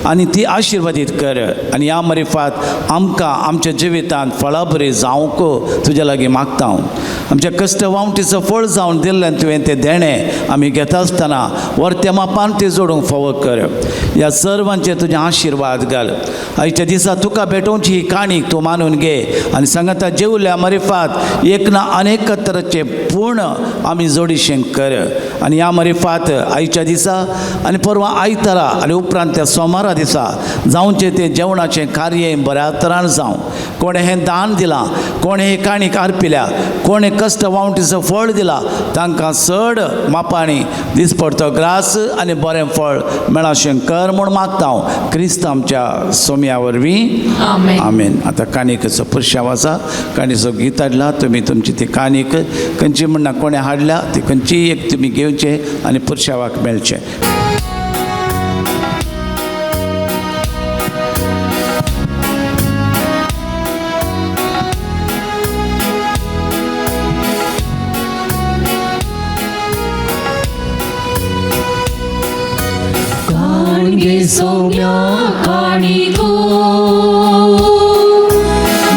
I: आनी ती आशिर्वादीत कर आनी ह्या मरिफात आमकां आमच्या जिवितांत फळां बरी जावंक तुज्या लागीं मागता. आमच्या कश्ट वावटीचो फळ जावन दिल्ल्यान तुवें तें देणें आमी घेता आसतना वर्त्या मापान तें जोडूंक फावो कर. ह्या सर्वांचे तुजें आशिर्वाद घाल. आयच्या दिसा तुका भेटोवची ही काणीक तूं मानून घे आनी सांगता जेवल्या मरिफात एक ना अनेक तराचे पूर्ण आमी जोडीशें कर. आनी ह्या मरिफात आयच्या दिसा आनी परवां आयतारा आनी उपरांत त्या सोमारा दिसा जावचें तें जेवणाचें कार्य बऱ्या तरान जावं. कोणें हें दान दिलां, कोणें हे काणीक आरपिल्या, कोणें कश्ट वावटीचो फळ दिला तांकां चड मापांनी दिसपडतो ग्रास आनी बरें फळ मेळाशें कर म्हूण मागता हांव क्रिस्त आमच्या सोम्या वरवीं. आमेन. आतां काणिकेचो पुरशांव आसा. काणीचो गीत हाडला तुमी तुमची ती काणीक खंयची म्हणना कोणें हाडल्या ती खंयचीय एक तुमी घेवचे आनी पुरशावाक मेळचें.
D: काणगे सोम्या काणिको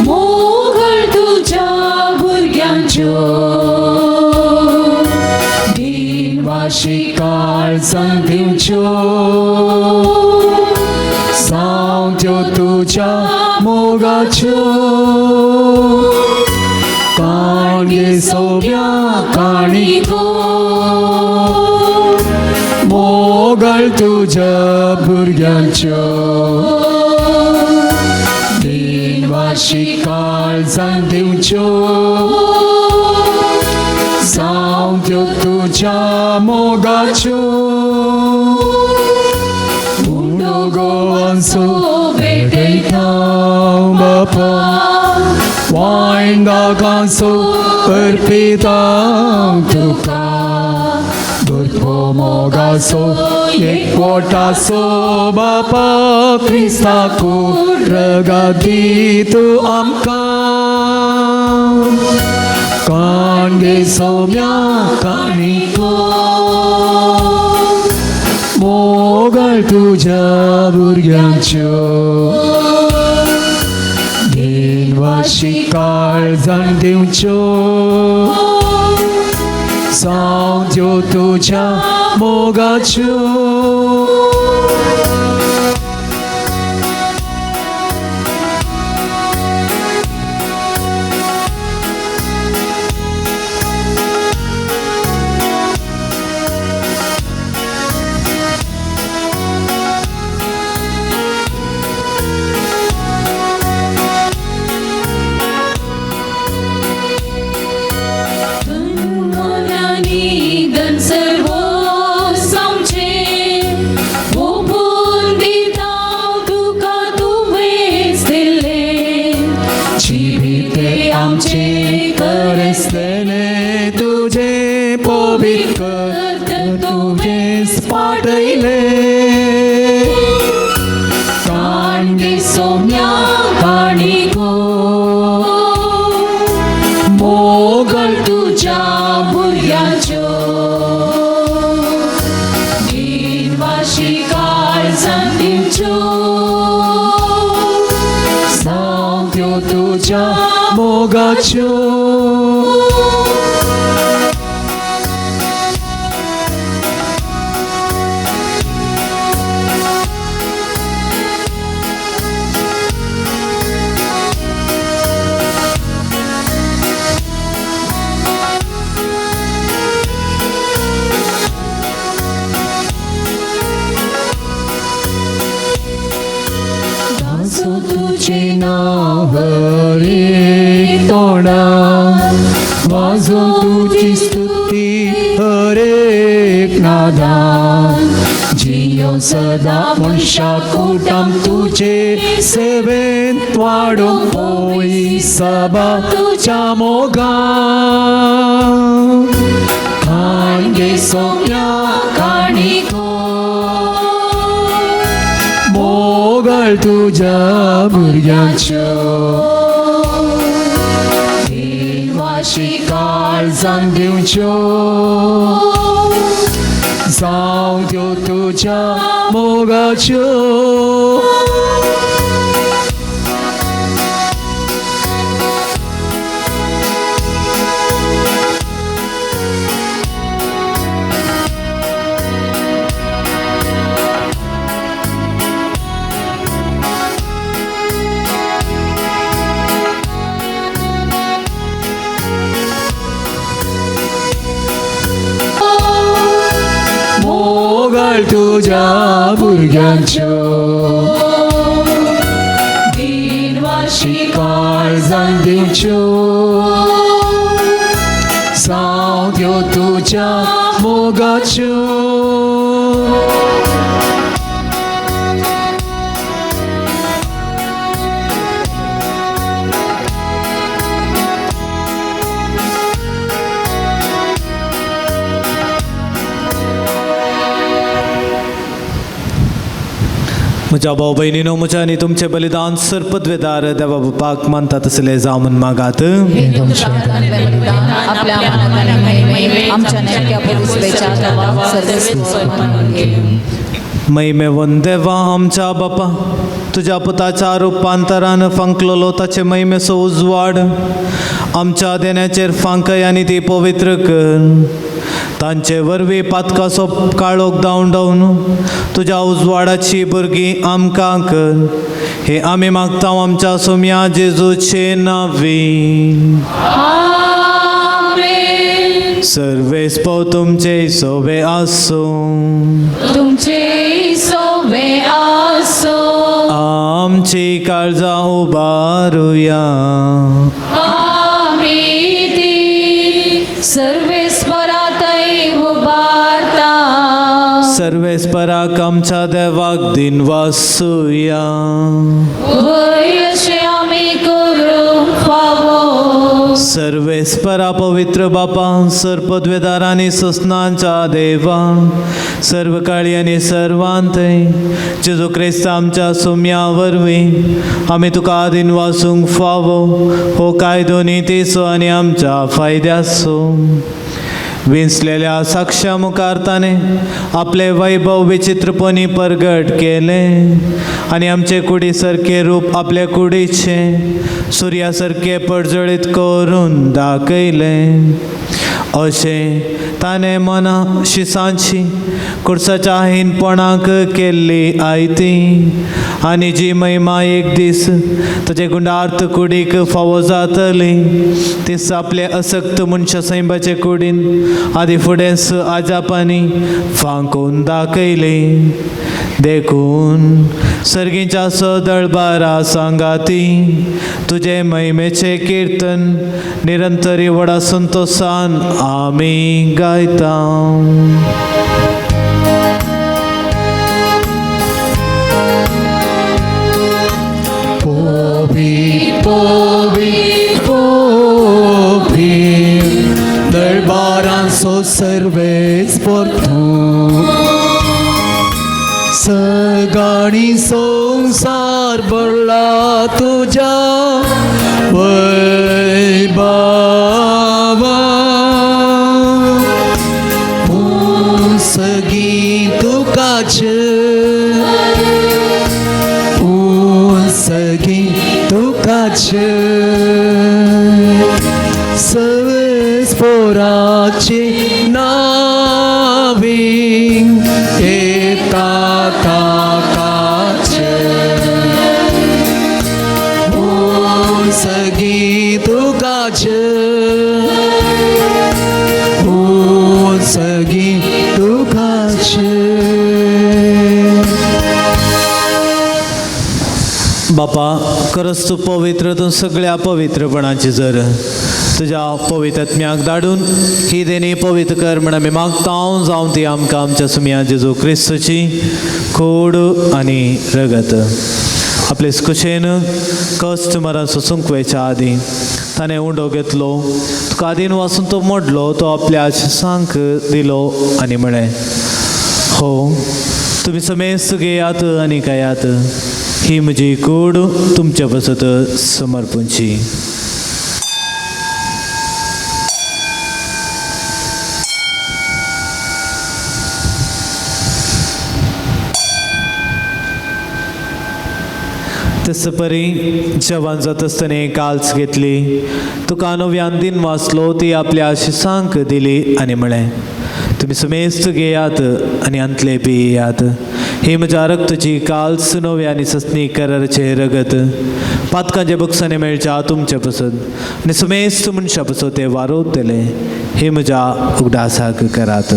D: मोगळ तुज्या भुरग्यांच्यो दिनवाशी काळजां दिवच्यो
A: सावत्यो तुज्या मोगाच्यो. काणगे सोम्या काणिको मोगळ तुज्या भुरग्यांच्यो दिनवाशी काळजां दिवच्यो सावत्यो तुज्या मोगाच्यो. उंडो गोवांचो भेटयता बापा वायंदाकांचो अर्पिता तुका. दुर्गो मोगाचो एकवटाचो बापा क्रिस्ताकू रगा दी तूं आमकां. काणगे सोम्या काणिको मोगळ तुज्या भुरग्यांच्यो दिनवाशी काळजां दिवच्यो सावत्यो तुज्या मोगाच्यो.
D: तुज्या मोगाच्यो. तुझे नाव हरे तोंडा, वाजो तुझी स्तुती हरेक नादा. जियो सदा मनशा कुटम तुझे सेवेन वाडो पोई सबा तुझ्या मोगा. खाणगे सोम्या काणिको मोगल तुझ्या भुरग्यांच्यो. देवाशी काळजान दिवच्यो, जावं त्यो तुझ्या मोगाच्यो. मोगल तुझ्या भुरग्यांच्यो. दिनवाशी काळजान दिवच्यो, जावं त्यो तुझ्या मोगाच्यो.
C: म्हज्या भाव भयणीनो, म्हज्या आनी तुमचें बलिदान सरपदवेदार देवा बापाक मानता तसलें जावं म्हूण मागात.
E: आपल्या आमच्या नेमक्या पोलिसवेच्या सर्वेस्पर घे.
C: महिमेवन देवा आमच्या बापा, तुज्या पुताच्या रुपांतरान फांकलेलो ताचे महिमेचो उजवाड आमच्या देण्याचेर फांकय आनी ती पवित्र कर. तांचे वरवीं पातकाचो काळोख धांवडावन तुज्या उजवाडाची भुरगीं आमकां कर. हे आमी मागता आमच्या सोम्या जेजूचे नांवी. सर्वेस्पो तुमचे सोवे आसूं.
D: तुमचे सोवे आसूं.
C: आमची काळजां उबारुया.
D: आमी ती सर्वेस्परातय उबारता.
C: सर्वेस्पराक आमच्या देवाक दिनवासुया.
D: वय अशें आमी करूंक फावो.
C: सर्वेस्परा पवित्र बापा, सर्पद्वेदार आनी ससनांच्या देवा, सर्व काळी आनी सर्वांतय जेजू क्रिस्त आमच्या सोम्या वरवीं आमी तुका दिनवासूंक फावो हो कायदो नितीचो आनी आमच्या फायद्याचो. विंचलेल्या साक्ष्या मुखार ताणें आपलें वैभव विचित्रपणी परगट केलें आनी आमचे कुडी सारकें रूप आपल्या कुडीचें सुर्या सारकें परजळीत करून दाखयलें. अशें ताणें मना शिसांची कुर्साच्या हीनपणाक केल्ली आयती आनी जी महिमा एक दीस ताचे गुंडार्थ कुडीक फावो जातली तीच आपले असक्त मनशा सैंबाचे कुडीन आदी फुडेंच आजापांनी फांकून दाखयली. देखून सर्गीच्या सदळबारा सांगाती तुजे महिमेचें किर्तन निरंतरी व्हडा संतोसान आमी गायता.
D: पोवी पोवी पोवी दरबारांचो सर्वेस्पर तूं. सगाणी संवसार भरला तुज्या वैभवा. सगीं तुकाच, सगीं तुकाच सर्वेस्पोराची नावी येता ताकाच सगी तुकाच सगी तुकाच.
C: बापा खरंच तूं पवित्र, तूं सगळ्या पवित्रपणाची जर तुज्या पवित्र आत्म्याक धाडून ही देणी पवित्र कर म्हण आमी मागता, जावं ती आमकां आमच्या सुमया जेजू क्रिस्तूची कोड आनी रगत. आपले कुशेन कश्ट मरण सोसूंक वयच्या आदीं ताणें उंडो घेतलो, तुका आदीन वासून तो मोडलो, तो आपल्या शिसांक दिलो आनी म्हळें, हो तुमी समेस्त घेयात आनी खायात, ही म्हजी कूड तुमच्या पासत समर्पणची. तसं परी जेवण जाता आसतना काल्स घेतली, तुका नव्यान दिन वाचलो, ती आपल्या शिसांक दिली आनी म्हळें, तुमी समेस्त घेयात आनी अंतले पियात, ही म्हज्या रक्तची काल्स नव्या आनी ससनी करारचें रगत, पातकांच्या बक्षांनी मेळच्या तुमच्या पसत आनी समेस्त मनशां पसत ते वारोवतले, हे म्हज्या उगडासाक करात.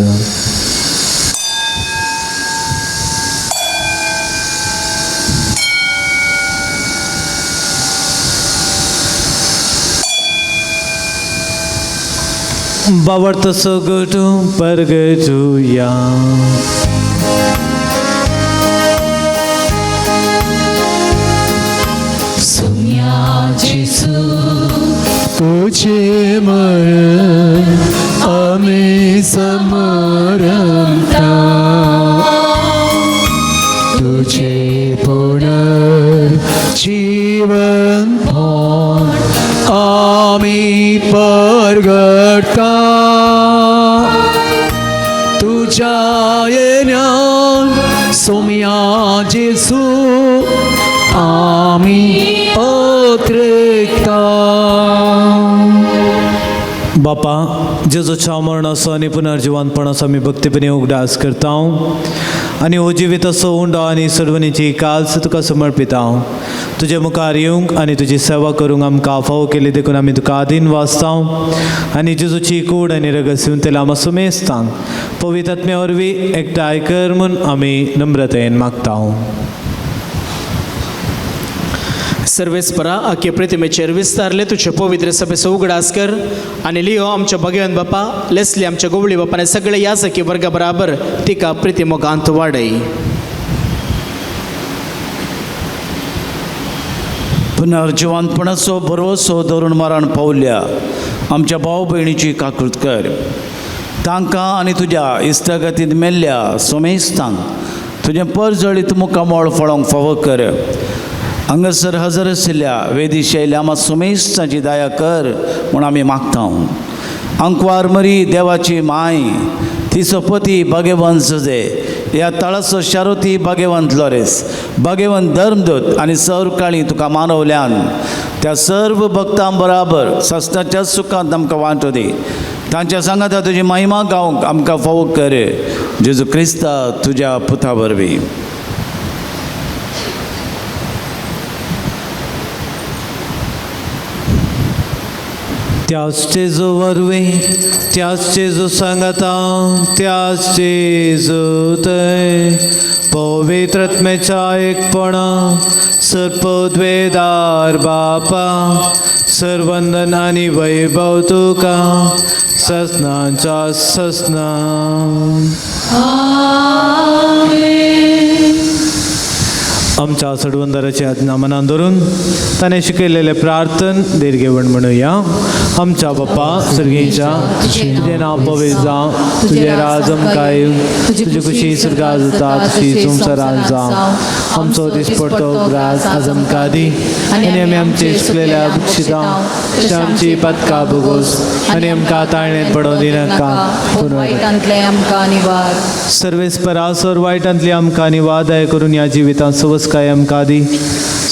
C: बावर्त सगटू परगटूया.
D: सुम्या जेसू तुझे मरण आम्ही समरता, तुझे पुनर्जीवन आम्ही परगटता, तुझ्या येण्यान सोम्या जेसू आम्ही अत्रेकता.
C: बापा जेजूच्या मरणाचो आनी पुनर्जिवंतपणाचो आमी भक्तीपणी उगडास करता आनी हो जिवीत असो उंडो आनी सर्वणीची काल्स तुका समर्पिता. तुजे मुखार येवंक आनी तुजी सेवा करूंक आमकां फावो केली देखून आमी तुका आदीन वाचता आनी जेजूची कूड आनी रगत येवन आमा सुमेस्तांक पवित्र आत्म्या वरवीं एकठांय कर म्हूण आमी नम्रतायेन मागता.
G: सर्वेस्परा आखे प्रतिमेचेर विस्तारले तुझे पवित्र सभेचो उगडास कर आनी लियो आमच्या भगवंत बापा लेस्ली आमच्या गोवळी बापाने सगळे याजकी वर्गा बराबर तिका प्रिती मोगांत वाडय.
I: पुनर्जिवंतपणाचो भरवसो धरून मरण पावल्या आमच्या भाव भयणीची काकूत कर, तांकां आनी तुज्या इश्टागतींत मेल्ल्या सोमेस्तांक तुजें परजळीत मुखामळ फळोंक फावो कर. हांगासर हजर आशिल्ल्या वेदी शैल्या आमा सोमेस्तांची दया कर म्हूण आमी मागता. आंकवार मरी देवाची माय तिचो पती भाग्यवंत सुजे ह्या तळाचो शारोती भाग्यवंत लॉरेस भाग्यवंत धर्मदूत आनी सर्व काळी तुका मानवल्यान त्या सर्व भक्तां बराबर सस्ताच्या सुखांत आमकां वांटो दी. तांच्या सांगाता तुजी महिमा गावंक आमकां फावो कर जेजू क्रिस्ता तुज्या पुता वरवीं.
C: त्याच जेजू वरवीं, त्याच जेजू सांगाता, त्याच जेजू थंय पवित्र आत्म्याच्या एकपणा सर्पद्वेदार बापा सर्वंदन आनी वैभव तुका ससनांच्या ससना. आमच्या सडवंदराची आज्ञा मनान धरून ताणें शिकयलेलें प्रार्थन दीर्घेवण म्हणुया. आमच्या बाप्पा सर्गीच्या, तुजें नांव पवित्र जावं, तुजें राज आमकां येवं, तुजी खुशी स्वर्गात जाता तशी संवसारांत जावं. आमचो दिसपडतो ग्रास आज आमकां दी आनी आमी आमचे चुकलेल्या बक्षितां तशें आमची पातकां भोगोस आनी आमकां ताळणेंत पडोवं दिनाका,
E: पूण वायटांतलें आमकां निवार.
C: सर्वेस्परा सर वायटांतली आमकां निवार दया करून ह्या जिवितांत सवसकाय आमकां दी.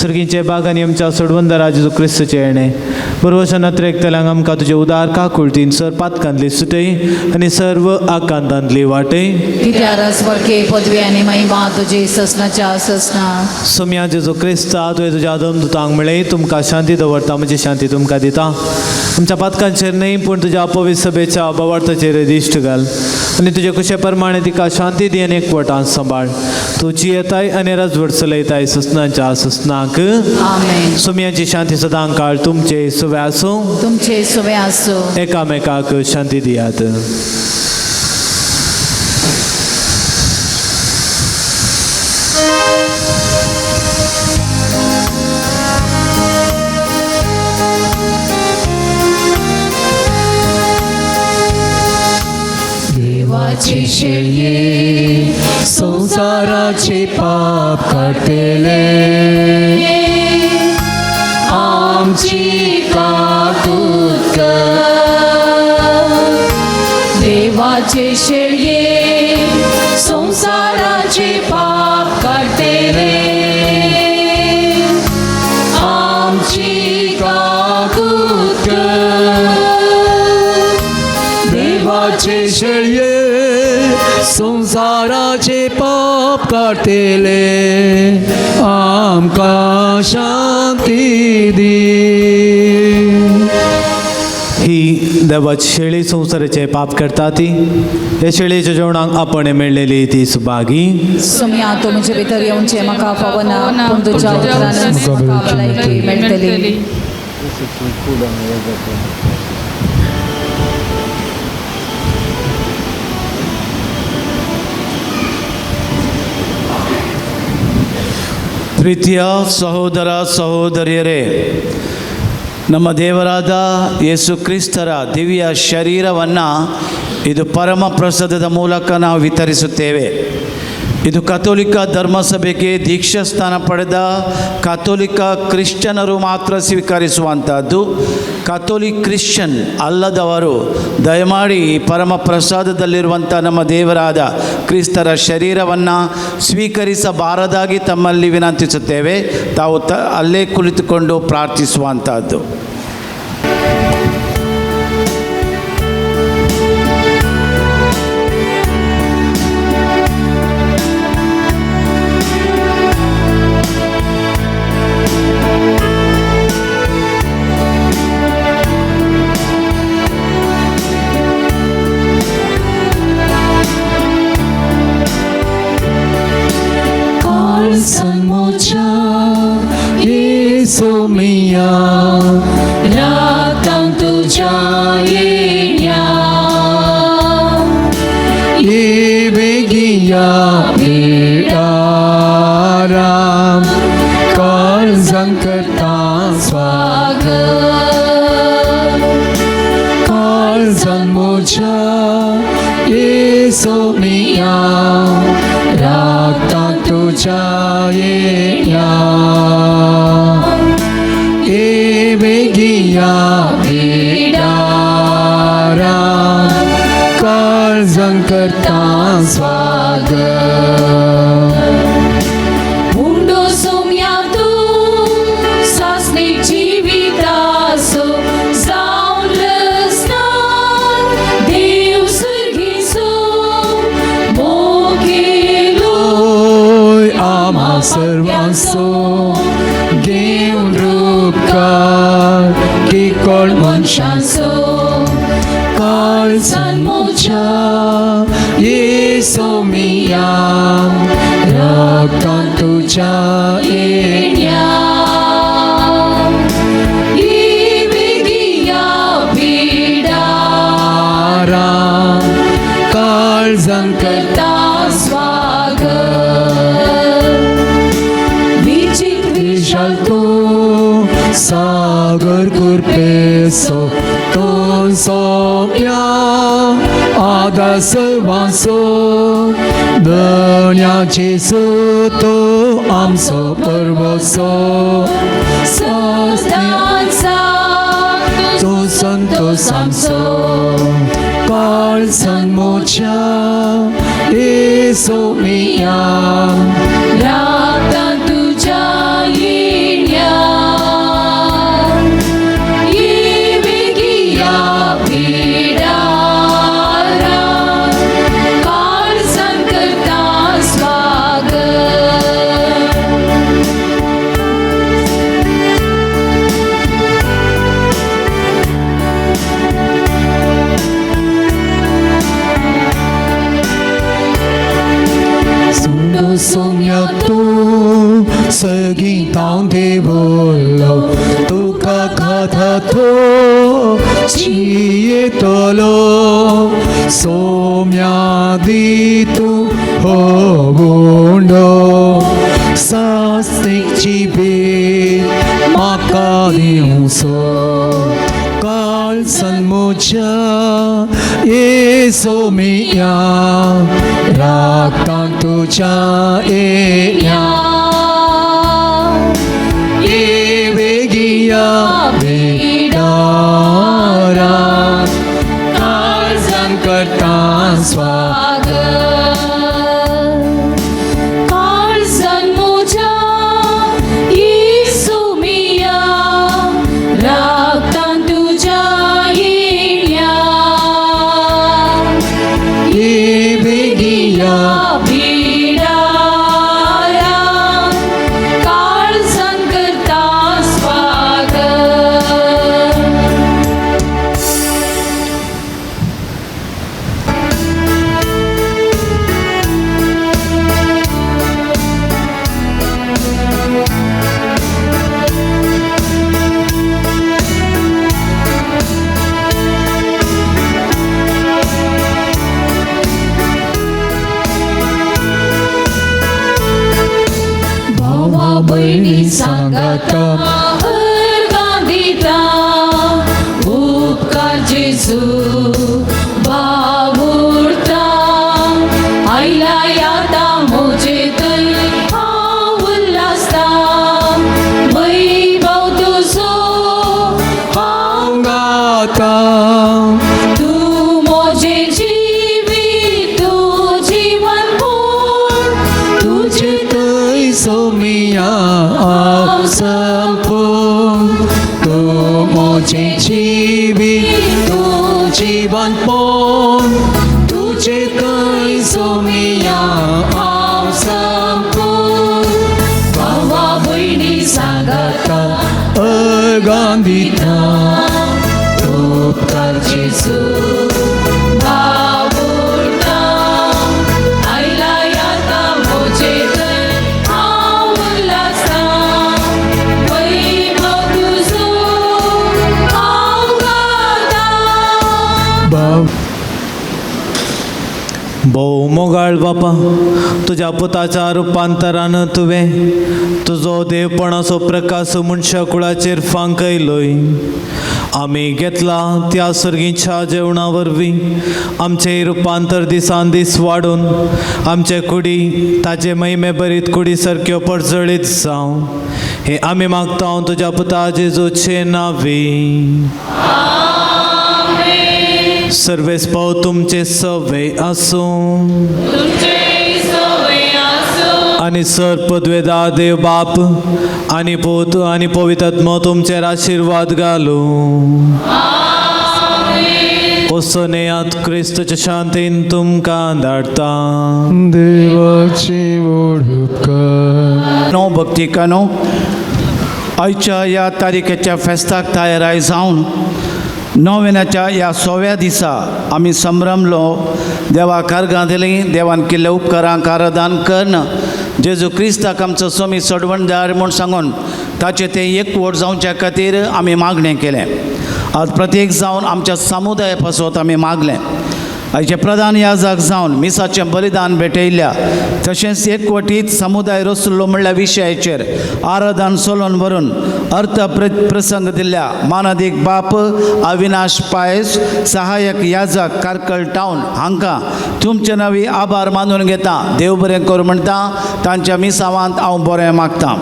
C: सर्गींचे बाग आनी आमच्या सोडवंदरा जेजू क्रिस्तचे येणे बरोबर नत्रेकतल्यांक आमकां तुजे उदार काकुळतीन सर पातकांतली सुटय आनी सर्व आकांतांतली वाटय.
E: कित्यार स्वर्गे पदवी आनी महिमा तुजी ससनाच्या ससना.
C: सोम्या जेजू क्रिस्ता तुवें तुज्या आदम दुतांक म्हळें तुमकां शांती दवरता म्हजी शांती तुमकां दिता. आमच्या पातकांचेर न्हय पूण तुज्या पवित्र सभेच्या बवार्थाचेर दिश्ट घाल आनी तुजे कुशे प्रमाणे तिका शांती दी आनी एकवटान सांबाळ. तूं जियेताय आनी राजवट चलयताय ससनाच्या ससनाक.
E: आमेन.
C: सोम्याची शांती सदां काळ तुमचे सुवे आसूं.
E: तुमचे सुवे आसूं.
C: एकामेकाक शांती दियात.
D: देवाची शेळये संसाराचे पाप काडटले आमची काकूत कर.
E: देवाचे शेळये संसाराचे पाप काडटले
D: आमची काकूत कर. देवाचे शेळये संसाराचे पाप काडटले आमकां शांती दी.
C: ही देवाची शेळी संवसाराचे पाप करता ती ह्या शेळीच्या जेवणाक आपण मेळ्ळेली ती सुभागी.
E: सोम्या तूं म्हजे भितर येवचें म्हाका फावना पूण तुज्या उतरान म्हाका भलायकी मेळटली.
I: ಪ್ರೀತಿಯ ಸಹೋದರ ಸಹೋದರಿಯರೇ, ನಮ್ಮ ದೇವರಾದ ಯೇಸು ಕ್ರಿಸ್ತರ ದಿವ್ಯ ಶರೀರವನ್ನು ಇದು ಪರಮ ಪ್ರಸಾದದ ಮೂಲಕ ನಾವು ವಿತರಿಸುತ್ತೇವೆ. ಇದು ಕಥೋಲಿಕ ಧರ್ಮಸಭೆಗೆ ದೀಕ್ಷಾಸ್ಥಾನ ಪಡೆದ ಕಥೋಲಿಕ ಕ್ರಿಶ್ಚಿಯನರು ಮಾತ್ರ ಸ್ವೀಕರಿಸುವಂಥದ್ದು. ಕಥೋಲಿಕ್ ಕ್ರಿಶ್ಚಿಯನ್ ಅಲ್ಲದವರು ದಯಮಾಡಿ ಈ ಪರಮ ಪ್ರಸಾದದಲ್ಲಿರುವಂಥ ನಮ್ಮ ದೇವರಾದ ಕ್ರಿಸ್ತರ ಶರೀರವನ್ನು ಸ್ವೀಕರಿಸಬಾರದಾಗಿ ತಮ್ಮಲ್ಲಿ ವಿನಂತಿಸುತ್ತೇವೆ. ತಾವು ಅಲ್ಲೇ ಕುಳಿತುಕೊಂಡು ಪ್ರಾರ್ಥಿಸುವಂಥದ್ದು.
D: सोमिया
E: रातां तुज्या येण्या
D: ये बेगिया बेडारा काळजां करता स्वागत काळजां म्हज्या ये सोमिया रातां तुज्या येण्या ये बेगिया बेडारा काळजां करता स्वागत.
E: उंडो सोम्या तूं सासणीक जिविताचो जावन रस्तान देव सर्गीचो मोगेलो
D: ओय आम्हा सर्वांचो घेवन रूपकार की कोण मनशांचो काळजान म्हज्या ये सोमिया रक्तान तुज्या येण्या
E: ये बेगिया बेडारा
D: काळजां करता
E: स्वागत. विचित्र
D: विशाल तूं सागर कृपेचो तूं सोम्या आदार सर्वांचो धन्या जेजू तूं आमचो परवसो
E: सदांचा
D: तूं संतोष आमचो काळजान म्हज्या ये सोमिया
E: रातां तुज्या येण्या
D: सोम्या तूं सगीतां देवलो तुका खाता तो जियेतलो सोम्या दी तूं हो उंडो सास्तीक जिबीत म्हाका दिवचो काळजान म्हज्या येसोमिया राखता तुज्या येण्या ये बेगिया बेडारा काळजान करता स्वागत
F: काळजान म्हज्या येसुमिया राखता तुज्या येण्या
D: ये बेगिया
F: बिडारा काळजान करता स्वागत.
D: भावा भयणी सांगाता
F: अर्गां दिता उपकार जेजू बाबुरता आयला याता म्हजे थंय हांव उल्हासता वैभव तुजो हांव
D: गाता
F: तूं म्हजें जिवीत तूं जिवन पूर्ण
D: तुझे थंय सोमिया हांव संपूर्ण तूं म्हजें जिवीत तूं जिवन पूर्ण तुझे थंय सोमिया हांव संपूर्ण
F: भावा भयणी सांगाता
D: अर्गां दिता उपकार
F: जेजू बाबुरता आयला याता म्हजे थंय हांव उल्हासता वैभव तुजो हांव गाता.
D: बाब
C: भोव मोगाळ बापा, तुज्या पुताच्या रुपांतरान तुवें तुजो देवपणाचो प्रकाश मनशा कुळाचेर फांकयलोय. आमी घेतला त्या सर्गीच्या जेवणा वरवीं आमचें रुपांतर दिसान दीस वाडून आमचे कुडी ताजे महिमे बरीत कुडी सारक्यो परजळीत जावं, हें आमी मागता तुज्या पुता जेजूचे नांवी. सर्वेस पाव तुमचे सवे आसूं
F: तुमचे सवे आसूं.
C: आनी सर पदवेदा देव बाप आनी पूत आनी पवित्र तुमचेर आशिर्वाद घालूं. वचोनेयात क्रिस्तच्या शांतीन तुमकां धाडटा.
D: देवाची ओळख
I: नो भक्तिकानो, आयच्या ह्या तारखेच्या फेस्ताक तयाराय जावन नोवेनाच्या ह्या सोव्या दिसा आमी संभ्रमलो देवा कारगां दिली देवान केल्ल्या उपकारांक आराधन करून जेजू क्रिस्ताक आमचो स्वामी सोडवणदार म्हूण सांगून ताचें तें एकवट जावच्या खातीर आमी मागणें केलें. आज प्रत्येक जावन आमच्या समुदाया पासत आमी मागलें. आयचे प्रधान याजक जावन मिसाचें बलिदान भेटयल्या तशेंच एकवटीत समुदाय रचलो म्हणल्या विशयाचेर आराधन सोलोन व्हरून अर्थ प्रसंग दिल्ल्या मानादीक बाप अविनाश पायस सहायक याजक कार्कल टावन हांकां तुमचे नवी आभार मानून घेता. देव बरें करूं म्हणटा तांच्या मिसावांत हांव बरें मागतां.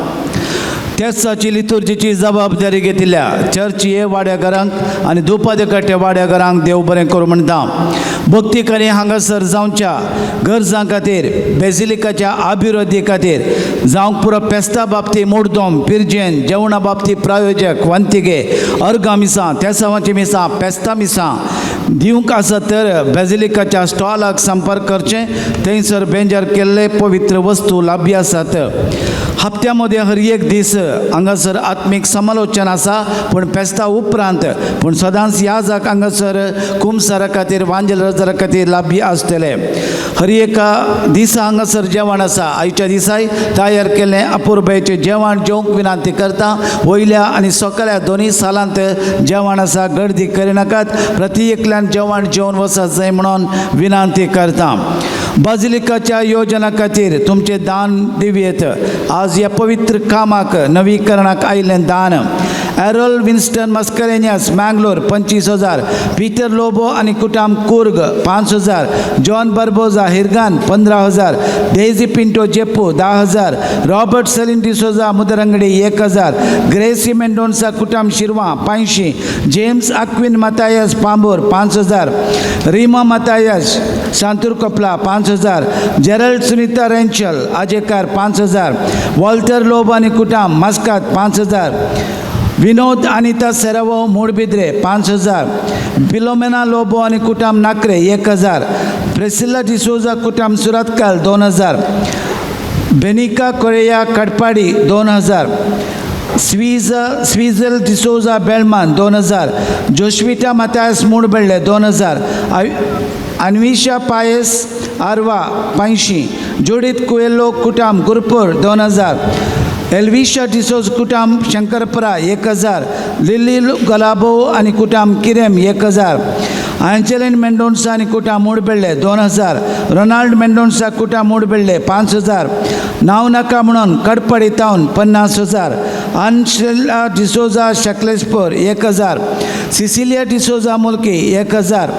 I: तेसाची लितुर्जीची जबाबदारी घेतिल्ल्या चर्च हे वाड्याघरांक आनी दुपादेकट्या वाड्याघरांक देव बरें करूं म्हणटा. भक्तिकारी हांगासर जावच्या गरजां खातीर बेजिलिकाच्या अभिवृद्धी खातीर जावंक पुरो पेस्ता बाबती मुडदोम पिरजेन जेवणा बाबती प्रायोजक वंतिगे अर्गां मिसां तेसावांची मिसां पेस्ता मिसां दिवंक आसत तर बेजिलिकाच्या स्टॉलाक संपर्क करचें. थंयसर बेंजर केल्ले पवित्र वस्तू लाभ्य आसात. हप्त्या मदें हर एक दीस हांगासर आत्मीक समालोचन आसा, पूण फेस्ता उपरांत पूण सदांच याजक हांगासर कुमसारा खातीर वांजेल रजारा खातीर लाभी आसतले. हर एका दिसा हांगासर जेवण आसा. आयच्या दिसाय तयार केल्लें अपुरबायेचें जेवण जेवंक विनंती करता. वयल्या आनी सकल्या दोनूय सालांत जेवण आसा, गर्दी करिनाकात. प्रति एकल्यान जेवण जेवन वचत जाय म्हणून विनंती करता. बाजिलिकाच्या योजना खातीर तुमचें दान दिवयेत. आज ह्या पवित्र कामाक नवीकरणाक आयिल्लें दान एरोल विन्स्टन मस्करेनियस मँगलोर 25,000, पीटर लोबो आनी कुटाम कुर्ग 5,000, जॉन बर्बोजा हिरगान 15,000, डेझी पिंटो जेप्पू 10,000, रॉबर्ट सेलिन डिसोजा मुदरंगडी 1,000, ग्रेसी मेंडोन्सा कुटाम शिरवा 500, जेम्स अक्विन मतायस पांबूर 5,000, रीमा मतायस शांतूर कोपला 5,000, जेरल्ड सुनीता रेंचल आजेकार 5,000, वॉल्टर लोबो आनी कुटाम मस्कात 5,000, विनोद अनिता सेरावो मूडबिद्रे 5,000, फिलोमेना लोबो आनी कुटाम नाकरे 1,000, प्रेसिल्ला डिसोजा कुटाम सुरतकाल 2,000, बेनिका कोरेया कडपाडी 2,000, स्वीजल डिसोजा बेलमान 2,000, जोश्विटा मतायस मूडबेल्ले 2,000, अन्विशा पायस आरवा 500, जुडीत कुएलो कुटाम गुरपूर 2,000, एल्विशा डिसोज कुटाम शंकरपरा 1,000, लिली गलाबो आनी कुटाम किरेम 1,000, आंजेलिन मेंडोन्सा आनी कुटाम मूडबेल्ले 2,000, रोनाल्ड मेंडोन्सा कुटाम मूडबेल्ले 5,000, नांव नाका म्हणून कडपडी तावन 50,000, अनशेला डिसोजा शकलेशपूर 1,000, सिसिलिया डिसोजा मुल्की 1,000,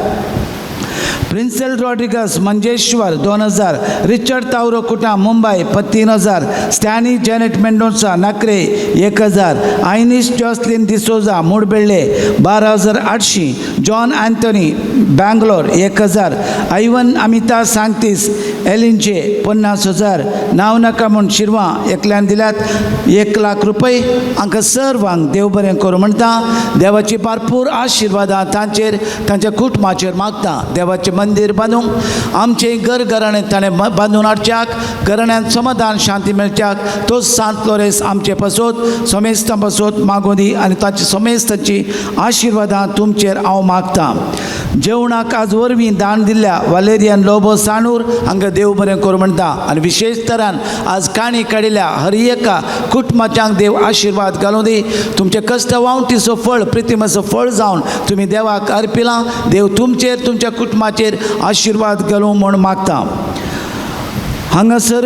I: प्रिन्सेल रॉड्रिगस मंजेश्वर 2,000, रिचर्ड तावरो कुटा मुंबई 3,000, स्टॅनी जॅनेट मेंडोन्सा नाकरे 1,000, आयनिस जॉसलिन डिसोजा मूडबेल्ले 12,800, जॉन अँथनी बँगलोर 1,000, आयवन अमिता सांगतीस एलिंचे 50,000, नांव नाका म्हूण शिरवा एकल्यान दिल्यात 1 लाख रुपये. हांकां सर्वांक देव बरें करूं म्हणटा. देवाची भरपूर आशिर्वादां तांचेर तांच्या कुटुंबाचेर मागता. देवाचें मंदीर बांदूंक आमचें घर घराणें ताणें बांदून हाडच्याक घराण्यांत समाधान शांती मेळच्याक तो सांत लोरेस आमचे पासत समेस्तां पासत मागूं दी आनी ताची समेस्तांची आशिर्वादां तुमचेर हांव मागतां. जेवणाक आज वरवीं दान दिल्ल्या वालेरियन लोबो साणूर हांकां देव बरें करूं म्हणटा आनी विशेश तरान आज काणी काडिल्ल्या हर एका कुटुंबाच्यांक देव आशिर्वाद घालूं दी. तुमचे कश्ट वावटीचो फळ प्रितिमाचो फळ जावन तुमी देवाक अर्पिलां. देव तुमचेर तुमच्या कुटुंबाचेर आशिर्वाद घालूं म्हूण मागता. हांगासर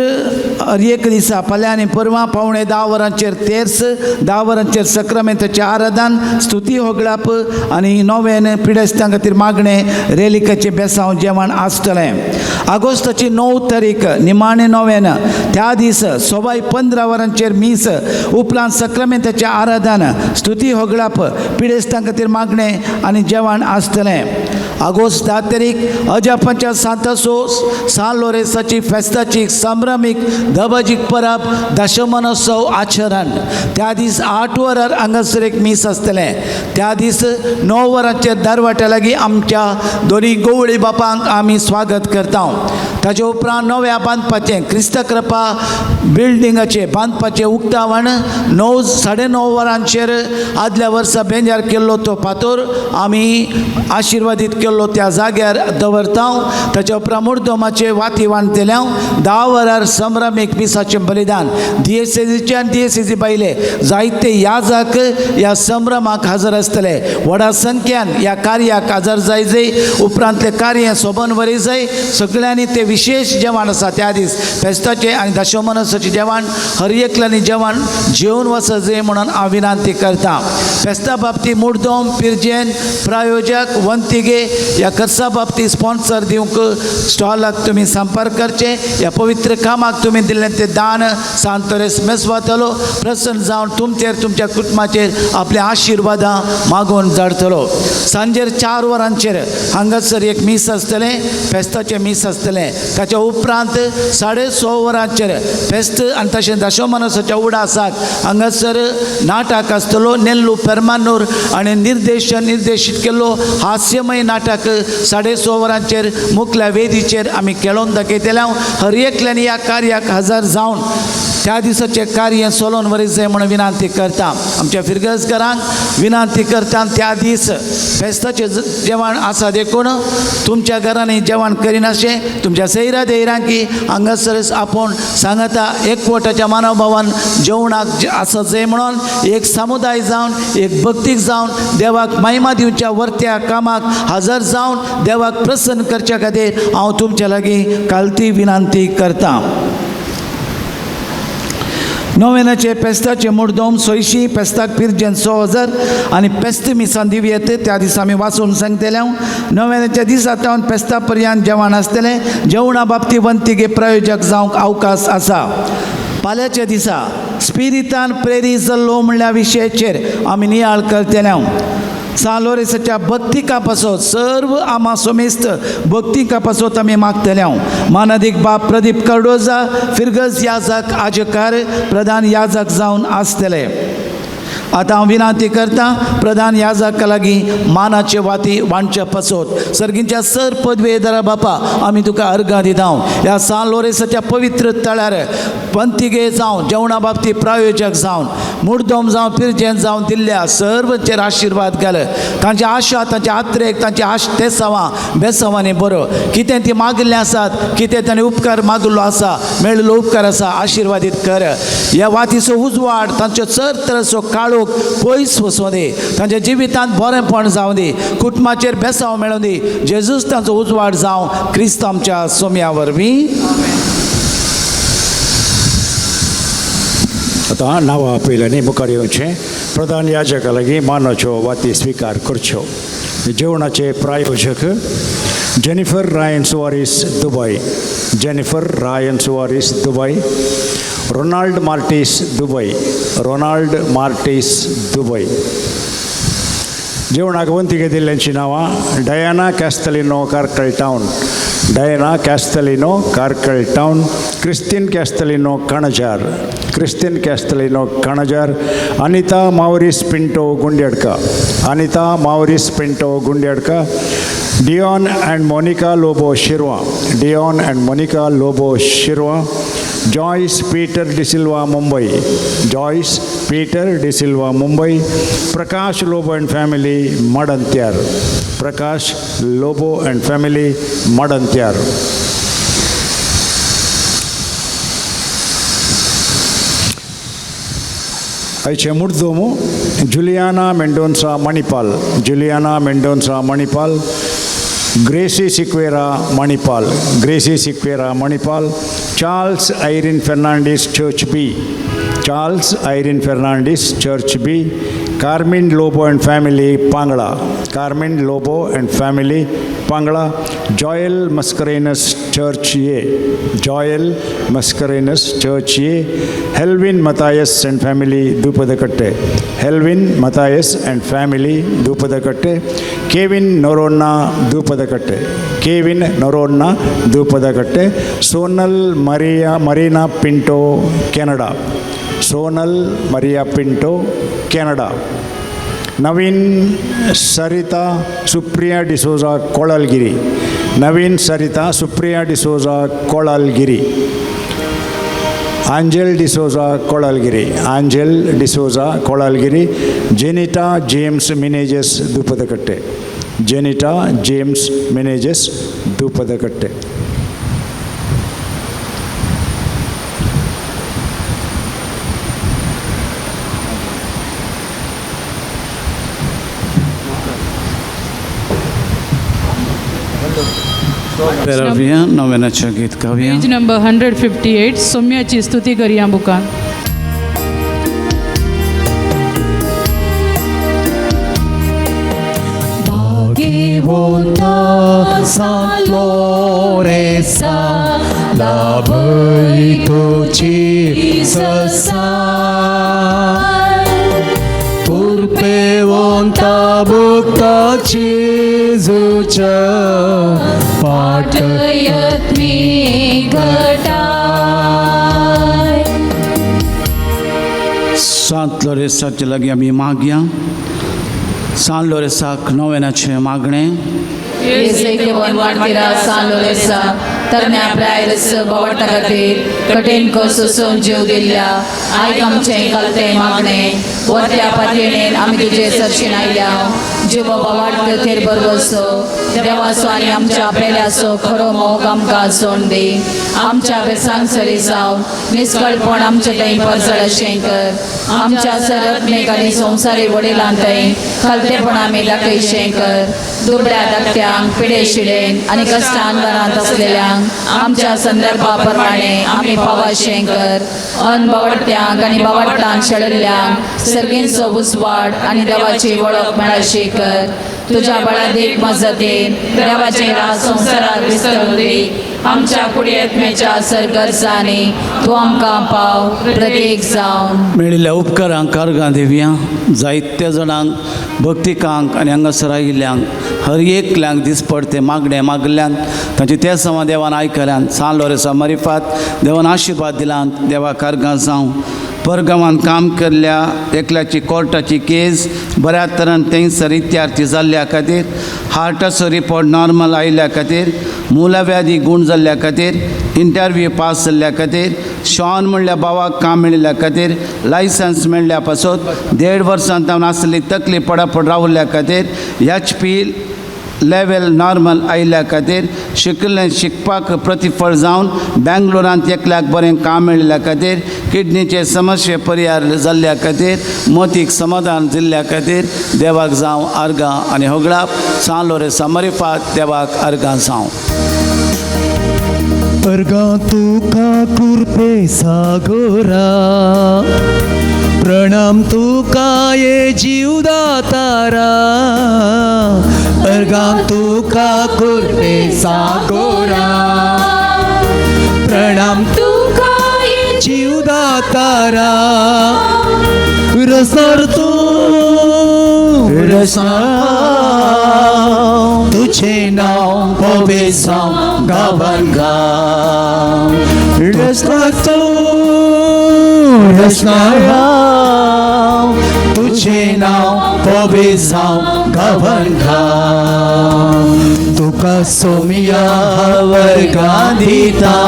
I: हर एक दिसा फाल्यां आनी परवां 9:45 वरांचेर तेर्स, 10 वरांचेर सक्रमेंताचें आराधन, स्तुती होगळाप आनी नोवेन पिडेस्तां खातीर मागणें, रेलिकाचें बेसांव जेवण आसतलें. आगोस्ताची 9 तारीख निमाणें नोवेन, त्या दीस 15:15 वरांचेर मीस, उपरांत सक्रमेंताचें आराधन, स्तुती होगळाप, पिडेस्तां खातीर मागणें आनी जेवण आसतलें. आगोस्त 10 तारीख अजापांच्या सांतासो सान लोरेसाची फेस्ताची संभ्रमीक दबाजीक परब दशमनोत्सव आचरण. त्या दीस 8 वरार हांगासर एक मीस आसतलें. त्या दीस 9 वरांचेर दरवाट्या लागीं आमच्या दोनी गोवळी बापांक आमी स्वागत करता. ताजे उपरांत नव्या बांदपाचें क्रिस्त कृपा बिल्डिंगाचें बांदपाचें उक्तावण 9 9:30 वरांचेर आदल्या वर्सा बेंजार केल्लो तो फातोर आमी आशिर्वादीत केल्लो त्या जाग्यार दवरता. ताच्या उपरांत मुर्दोमाचे वाती वांटतले. 10 वरार संभ्रमीक मिसाचें बलिदान दियेसेजीचे आनी दियेसेजी बायले जायते याजक ह्या संभ्रमाक हजर आसतले. व्हडा संख्यान ह्या कार्याक हजर जाय जाय. उपरांतलें कार्य सोबन वरी जाय. सगळ्यांनी ते विशेश जेवण आसा त्या दीस फेस्ताचें आनी दशमनसाचें जेवण हर एकल्यांनी जेवण जेवन वचत जाय म्हणून हांव विनंती करता. फेस्ता बाबतींत मुर्दोम पिरजेन प्रायोजक वंतिगे ह्या खर्चा बाबतींत स्पॉन्सर दिवंक स्टॉलाक तुमी संपर्क करचे. ह्या पवित्र कामाक तुमी दिल्लें तें दान सांतोरेस मेसवातलो प्रसन्न जावन तुमचेर तुमच्या कुटुंबाचेर आपल्या आशिर्वादां मागून धाडटलो. सांजेर 4 वरांचेर हांगासर एक मीस आसतलें, फेस्ताचें मीस आसतलें. ताच्या उपरांत 6:30 वरांचेर फेस्त आनी तशें दशमनसाच्या उडासाक हांगासर नाटक आसतलो नेल्लू. पेरमानूर आनी निर्देशन निर्देशीत केल्लो हास्यमय नाटक 6:30 वरांचेर मुखल्या वेदीचेर आमी खेळोवन दाखयतले. हर एकल्यान ह्या कार्याक हजर जावन त्या दिसाचें कार्य सोलोन वरी जाय म्हणून विनंती करता. आमच्या फिरगजकारांक विनंती करता, त्या दीस फेस्ताचें जेवण आसा देखून तुमच्या घरांनी जेवण करिनाशें तुमच्या सैरा देरांकी हांगासरच आपूण सांगता एकवटाच्या मानवभावान जेवणाक आसा जाय म्हणून एक समुदाय जावन एक भक्तीक जावन देवाक महिमा दिवच्या वर्त्या कामाक हजर जावन देवाक प्रसन्न करच्या खातीर हांव तुमच्या लागीं कालती विनंती करता. नोवेनाचे पेस्ताचे मुर्दोम 100 पेस्ताक पिरजेन 6000 आनी पेस्त मिसान दिवया येता त्या दिसा आमी वाचून सांगतले. नोवेनाच्या दिसा तावन पेस्ता पर्यंत जेवण आसतलें. जेवणा बाबती वंतिगे प्रायोजक जावंक अवकाश आसा. पाल्याच्या दिसा स्पिरितान प्रेरीत जाल्लो म्हणल्या विशयाचेर आमी नियाळ करतले. सान लोरेसाच्या भक्तिका पासत सर्व आमा सोमेस्त भक्तिका पासत आमी मागतले. मानादीक बाप प्रदीप कार्डोजा फिरगज याजक आजकार प्रधान याजक जावन आसतले. आतां हांव विनंती करता प्रधान याजका लागीं मानाचे वाती वांटच्या पासत. सर्गींच्या सर पदवेदारा बापा आमी तुका अर्गां दिता. ह्या सान लोरेसाच्या पवित्र तळ्यार पंतिगे जावन जेवणा बाबती प्रायोजक जावन मुर्दम जावन पिरजेन जावन दिल्ल्या सर्वचेर आशिर्वाद घाल. तांची आशा तांचे आत्रेक तांची आश तेसावां बेसावांनी बरो कितें ती मागिल्लें आसात कितें ताणें उपकार मागिल्लो आसा मेळिल्लो उपकार आसा आशिर्वादीत कर. ह्या वातीचो उजवाड तांच्यो चर तरसो काळोख पयस वचूं दी. तांच्या जिवितांत बरेंपण जावं दी. कुटुंबाचेर बेसांव मेळूं दी. जेजूस तांचो उजवाड जावं क्रिस्त आमच्या सोम्या वरवीं.
J: आतां नांवां आपयल्यांनी मुखार येवचें. प्रधान याजका लागीं मानाच्यो वाती स्विकार करच्यो. जेवणाचे प्रायोजक Jennifer Ryan Soares Dubai, Jennifer Ryan Soares Dubai, Ronald Martis Dubai, Ronald Martis Dubai. जेवणाक वंतिगे दिल्ल्यांची नांवां Diana Castelino Karkal town, Diana Castelino Karkal town, Christine Castelino Kanajar, Christine Castelino Kanajar, Anita Maurice Pinto Gundadka, Anita Maurice Pinto Gundadka, Dion and Monica Lobo Shirva, Dion and Monica Lobo Shirva, Joyce Peter D'Silva Mumbai, Joyce Peter D'Silva Mumbai, Prakash Lobo and family Madantyar, Prakash Lobo and family Madantyar. आयचे मुर्दोमो Juliana Mendonca Manipal, Juliana Mendonca Manipal, Gracy Sequeira Manipal, Gracy Sequeira Manipal, Charles Irene Fernandes church B, Charles Irene Fernandes church B, Carmen Lobo and family Pangla, Carmen Lobo and family Pangla, Joel Mascarenhas church A, Joel Mascarenhas church A, Helvin Matthias and family Doopadakatte, Helvin Matthias and family Doopadakatte, Kevin Noronha Doopadakatte, Kevin Noronha Doopadakatte, Sonal Maria Marina Pinto Canada, Sonal Maria Pinto Canada, Naveen Saritha Supriya D'Souza Kolalgiri, Naveen Saritha Supriya D'Souza Kolalgiri, Angel D'Souza Kolalgiri, Angel D'Souza Kolalgiri, Jenita James Menezes Doopadakatte, Jenita James Menezes Doopadakatte.
I: नोवेनाचें गीत गावया.
F: पेज नंबर 158 सौम्याची स्तुती करया बुकान.
D: भाग्यवंता सांत लोरेसा लाभय तुजी ससाय, तुरपेवंता भक्ताची जेजूच्या
F: पाठयत मी घटाय.
I: सांत लोरेसाचे लागीं आमी मागया. सान लोरेसाक नोवेनाचें मागणें.
E: येसेक वाडतीरा सान लोरेसा तरण्या प्रायरस बोवाटा खातीर कठीण कस सोसून जीव दिल्ल्या आयक आमचें कलतें मागणें. वरत्या पातयेणेन आमी तुजे सरशीन आयल्या. जीव बाबा थेर बरवसो देवाचो आनी आमच्या पेल्याचो खरो मोग आमकां सोड दी. आमच्या बेसांक सरी जावन निस्कळपण आमचे थंय परजळ अशें कर. आमच्या सरत्मेक आनी संवसारी वडिलां थंय खालतेपण आमी दाखयशें कर. दुबळ्या धाकट्यांक पिडे शिडेन आनी कश्टान घरांत आसलेल्यांक आमच्या संदर्भा प्रमाणे आमी पावाशें कर. अन बावडट्यांक आनी बावडटांक शेळिल्ल्यांक सर्गींचो उजवाड आनी देवाची वळख मेळाशी कर. तुज्या बळादीक मजतीन देवाचे राज संवसारात विस्तारून दी. आमच्या कुडयेत्मेच्या सरगरजांनी तूं आमकां पाव प्रतीक जावन.
I: मेळिल्ल्या उपकारांक कारगां देवया. जायत्या जाणांक भक्तिकांक आनी हांगासर आयिल्ल्यांक हर एकल्यांक दिसपडते मागणें मागल्यान तांचे ते समा देवान आयकल्यान सान लोरेसा मरिफात देवान आशिर्वाद दिलान. देवा कारगां जावं. परगांवान काम केल्ल्या एकल्याची कोर्टाची केस बऱ्या तरान थंयसर इत्यार्थी जाल्ल्या खातीर, हार्टाचो रिपोर्ट नॉर्मल आयिल्ल्या खातीर, मुलाव्याधी गूण जाल्ल्या खातीर, इंटरव्यू पास जाल्ल्या खातीर, शॉन म्हणल्या भावाक काम मेळिल्ल्या खातीर, लायसन्स मेळ्ळ्या पासत, 1.5 वर्सां तावन आसली तकली पडापड रावल्ल्या खातीर, एच पी लेवल नॉर्मल आयिल्ल्या खातीर, शिकिल्लें शिकपाक प्रतिफळ जावन बेंगलोरांत एकल्याक बरें काम मेळिल्ल्या खातीर, किडनीचे समस्ये परिहार जाल्ल्या खातीर, मोतीक समाधान दिल्ल्या खातीर देवाक जावं आर्गां आनी होगळाप. सान लोरेसा मरिफात देवाक आर्गां जावं.
D: अर्गां तुका कृपे सागोरा, प्रणाम तुका ये जीवदातारा. अर्गां तुका कृपे सागोरा, प्रणाम
E: तुका ये
D: जीवदातारा. रसर तू रसा तुझे नाव पवेसाव गावन गाव. रसना तू रसना तुझे नाव पवेसाव गावन गाव. तुका सोमिया वर्गा दिता,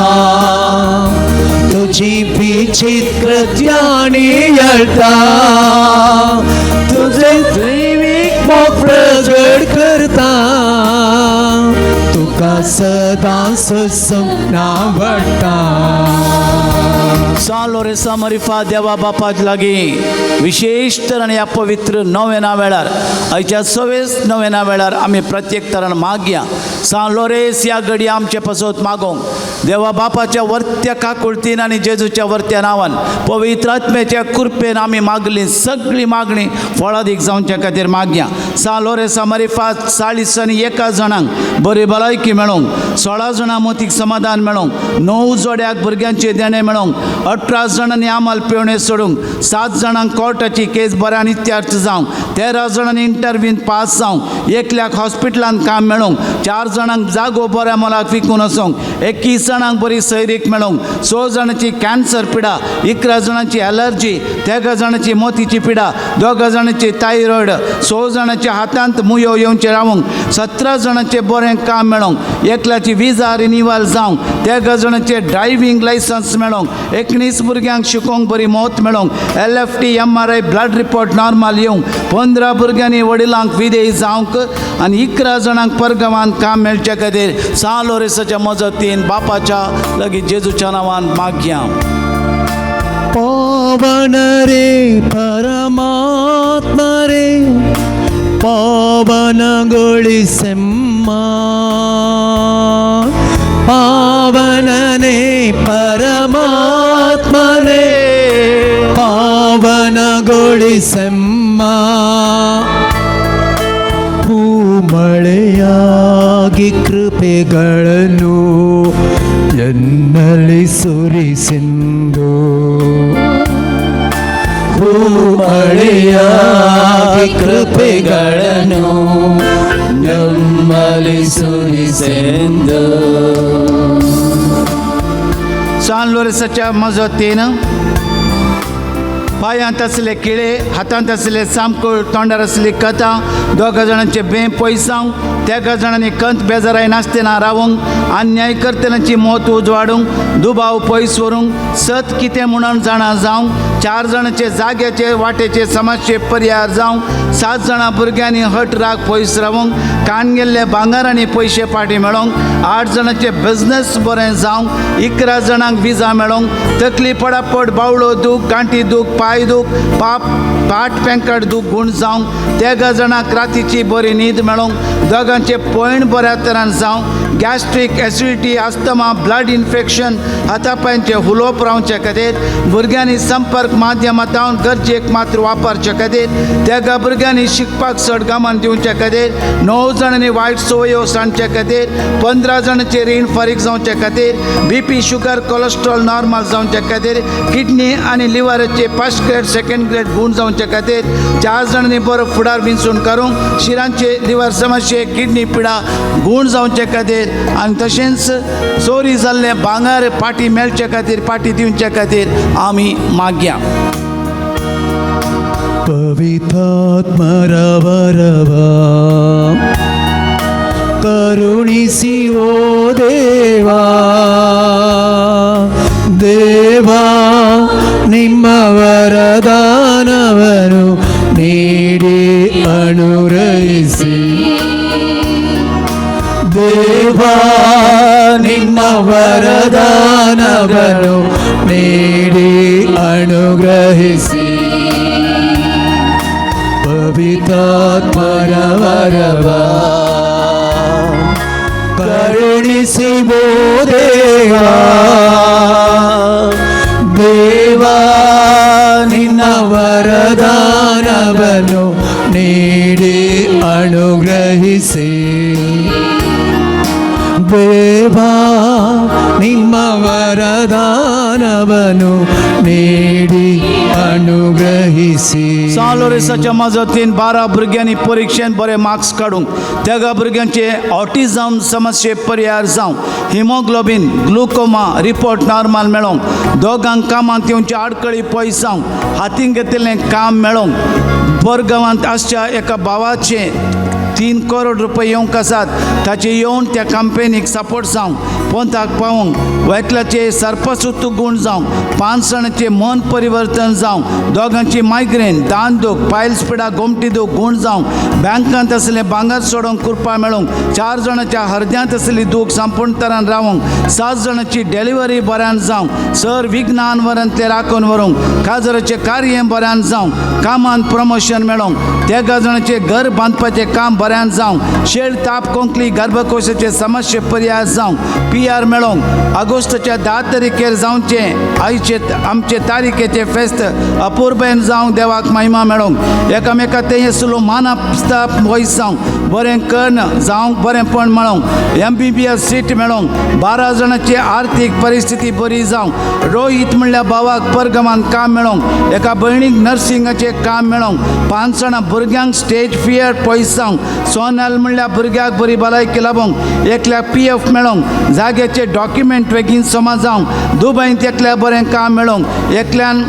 D: तुझी विचित्र कृत्यानी यळता, तुझे दैवीक मोग प्रगट करता, तुका सदां ससूंक आवडटा.
I: सान लोरेसा मरिफा देवा बापाक लागीं विशेश तरान ह्या पवित्र नोवेना वेळार, आयच्या सवेस नोवेना वेळार आमी प्रत्येक तरान मागया. सान लोरेस ह्या घडये आमचे पासत मागोंक देवा बापाच्या वर्त्या काकुळतीन आनी जेजूच्या वर्त्या नांवान पवित्र आत्म्याच्या कृपेन आमी मागली सगळी मागणी फळादीक जावच्या खातीर मागया. सान लोरेसा मरिफा 41 जाणांक बरी भलायकी मेळोंक, 16 जाणां मोतीक समाधान मेळोंक, 9 जोड्याक भुरग्यांचे देणें मेळोंक, 18 जाणांनी आमल पेवणे सोडूंक, 7 जाणांक कोर्टाची केस बऱ्यान इत्यार्थ जावंक, 13 जाणांनी इंटरव्यून पास जावंक, एकल्याक हॉस्पिटलांत काम मेळोंक, 4 जाणांक जागो बऱ्या मोलाक विकून वचोंक, 21 जाणांक बरी सैरीक मेळोंक, 6 जाणांची कॅन्सर पिडा, 11 जाणांची एलर्जी, 13 जाणांची मोतीची पिडा, 2 जाणांची थायरॉयड, 6 जाणांच्या हातांत मुयो येवचे रावूंक, 17 जाणांचें बरें काम मेळोंक, एकल्याची विजा रिनिवल जावंक, 13 जाणांचें ड्रायव्हींग लायसन्स मेळोंक, 19 भुरग्यांक शिकोवंक बरी मौत मेळोंक, LFT MRI blood report normal येवंक, 15 भुरग्यांनी वडिलांक विदेश जावंक आनी 11 जाणांक परगांवांत काम मेळचे खातीर सान लोरेसाच्या मजतीन बापाच्या लागीं जेजूच्या नांवान मागया.
D: पावन रे परमात्मा रे, ಪಾವನಗೊಳಿಸೆಮ್ಮ, ಪಾವನನೇ ಪರಮಾತ್ಮನೇ, ಪಾವನಗೊಳಿಸೆಮ್ಮ. ಹೂಮಳೆಯಾಗಿ ಕೃಪೆಗಳನ್ನು ಎನ್ನಲ್ಲಿ ಸುರಿಸಿಂದು, ಹೂಮಳೆಯಾಗಿ ಕೃಪೆಗಳನ್ನು ನಮ್ಮಲ್ಲಿ ಸುರಿಸೆಂದು.
I: सान लोरेसाच्या मजतीन पांयांत आसले किळे, हातांत आसले सामकूळ, तोंडार आसली कथा, दोगा जाणांचे बें पयसावंक, तेगा जाणांनी कंत बेजाराय नासतना रावूंक, अन्याय करतल्यांची मत उजवाडूंक, दुबाव पयस व्हरूंक, सत कितें म्हणून जाणा जावंक, 4 जाणांचे जाग्याचे वाटेचे समस्ये पर्यार जावंक, 7 जाणां भुरग्यांनी हट राग पयस रावूंक, कान गेल्ले भांगर आनी पयशे पाटी मेळोंक, 8 जाणांचे बिजनेस बरें जावंक, 11 जाणांक विजा मेळोंक, तकली पडापड बावळो दूख, गांठी दूख, पांय दूख, पाप पाट पेंकट दूख गूण जावंक, 13 जाणांक रातीची बरी न्हीद मेळोंक, दोगांचे पयण बऱ्या तरान जावंक, gastric acidity, asthma, blood infection, हातापांयचे हुलोप रावचे खातीर, भुरग्यांनी संपर्क माध्यमांत गरजेक मात्र वापरचे खातीर, तेगा भुरग्यांनी शिकपाक चड गमन दिवचे खातीर, 9 जाणांनी वायट संवयो सांडचे खातीर, 15 जाणांचे रीण फारीक जावचे खातीर, BP, sugar, cholesterol normal जावचे खातीर, किडनी आनी लिवराचे फर्स्ट ग्रेड सेकंड ग्रेड गूण जावचे खातीर, 4 जाणांनी बरो फुडार विंचून करूंक, शिरांचे लिवर समस्ये, किडनी पिडा गूण जावचे खातीर आनी तशेंच चोरी जाल्ले भांगर पाटी मेळचे खातीर, पाटी दिवचे खातीर आमी मागया.
D: ಪವಿತ್ರಾತ್ಮರ ವರವ ಕರುಣಿಸಿ ಓ ದೇವಾ, ದೇವಾ ನಿಮ್ಮ ವರದಾನವನ್ನು ನೀಡಿ ಅನುಗ್ರಹಿಸಿ, ದೇವಾ ನಿಮ್ಮ ವರದಾನವನ್ನು ನೀಡಿ ಅನುಗ್ರಹಿಸಿ, ಪವಿತ್ರಾತ್ಮರ ವರವ ಕರುಣಿಸಿ ಓ ದೇವಾ, ದೇವಾ ನಿನ್ನ ವರದಾನವನ್ನು ನೀಡಿ ಅನುಗ್ರಹಿಸಿ, ದೇವಾ ನಿಮ್ಮ ವರದಾನವನ್ನು ನೀಡಿ ಅನುಗ್ರಹಿಸಿ.
I: सांत लोरेंसाच्या मजतीन 12 भुरग्यांनी परिक्षेंत बरे मार्क्स काडूंक, तेगा भुरग्यांचे ऑटिझम समस्ये परिहार जावंक, हिमोग्लोबीन, ग्लुकोमा रिपोर्ट नॉर्मल मेळोंक, दोगांक कामांत येवचे आडखळी पयस जावंक, हातीन घेतिल्लें काम मेळोंक, बोरगांवांत आसच्या एका भावाचें 3 करोड रुपया येवंक आसात, ताचे येवन त्या कंपेनीक सपोर्ट जावंक, पोंताक पावोंक, एकल्याचे सर्पसुत्त गूण जावंक, 5 जाणांचें मन परिवर्तन जावंक, दोगांची मायग्रेन, दान दूख, पायल्स पिडा, गोमटी दूख गूण जावंक, बँकांत आसलें भांगर सोडोवंक कृपा मेळोंक, 4 जाणांच्या हरद्यांत आसली दूख संपूर्ण तरान रावोंक, 7 जाणांची डिलिव्हरी बऱ्यान जावंक, सर विज्ञान वरांतलें राखून व्हरूंक, काजराचें कार्य बऱ्यान जावंक, कामांत प्रमोशन मेळोंक, 13 जाणांचें घर बांदपाचें काम बऱ्यान जावंक, शेळ ताप कोंकली गर्भकोशाचे समस्ये पर्याय जावंक, PR मेळोंक, ऑगस्टाच्या 10 तारखेर जावचें आयचे आमचे तारखेचें फेस्त अपुरबेन जावंक देवाक महिमा मेळोंक, एकामेका तें सुलो मानास्ताप वयस जावंक, बरें कर्ण जावंक, बरेंपण मेळोंक, MBBS seat मेळोंक, 12 जाणांची आर्थीक परिस्थिती बरी जावंक, रोहीत म्हणल्यार भावाक परगमान काम मेळोंक, एका भयणीक नर्सिंगाचें काम मेळोंक, 5 जाणां भुरग्यांक स्टेज फियर पयस जावंक, सोनल म्हणल्यार भुरग्याक बरी भलायकी लाबोंक, एकल्याक PF मेळोंक, जाग्याचे डॉक्युमेंट बेगीन जमा जावंक, दुबयंत एकल्याक बरें काम मेळोंक, एकल्यान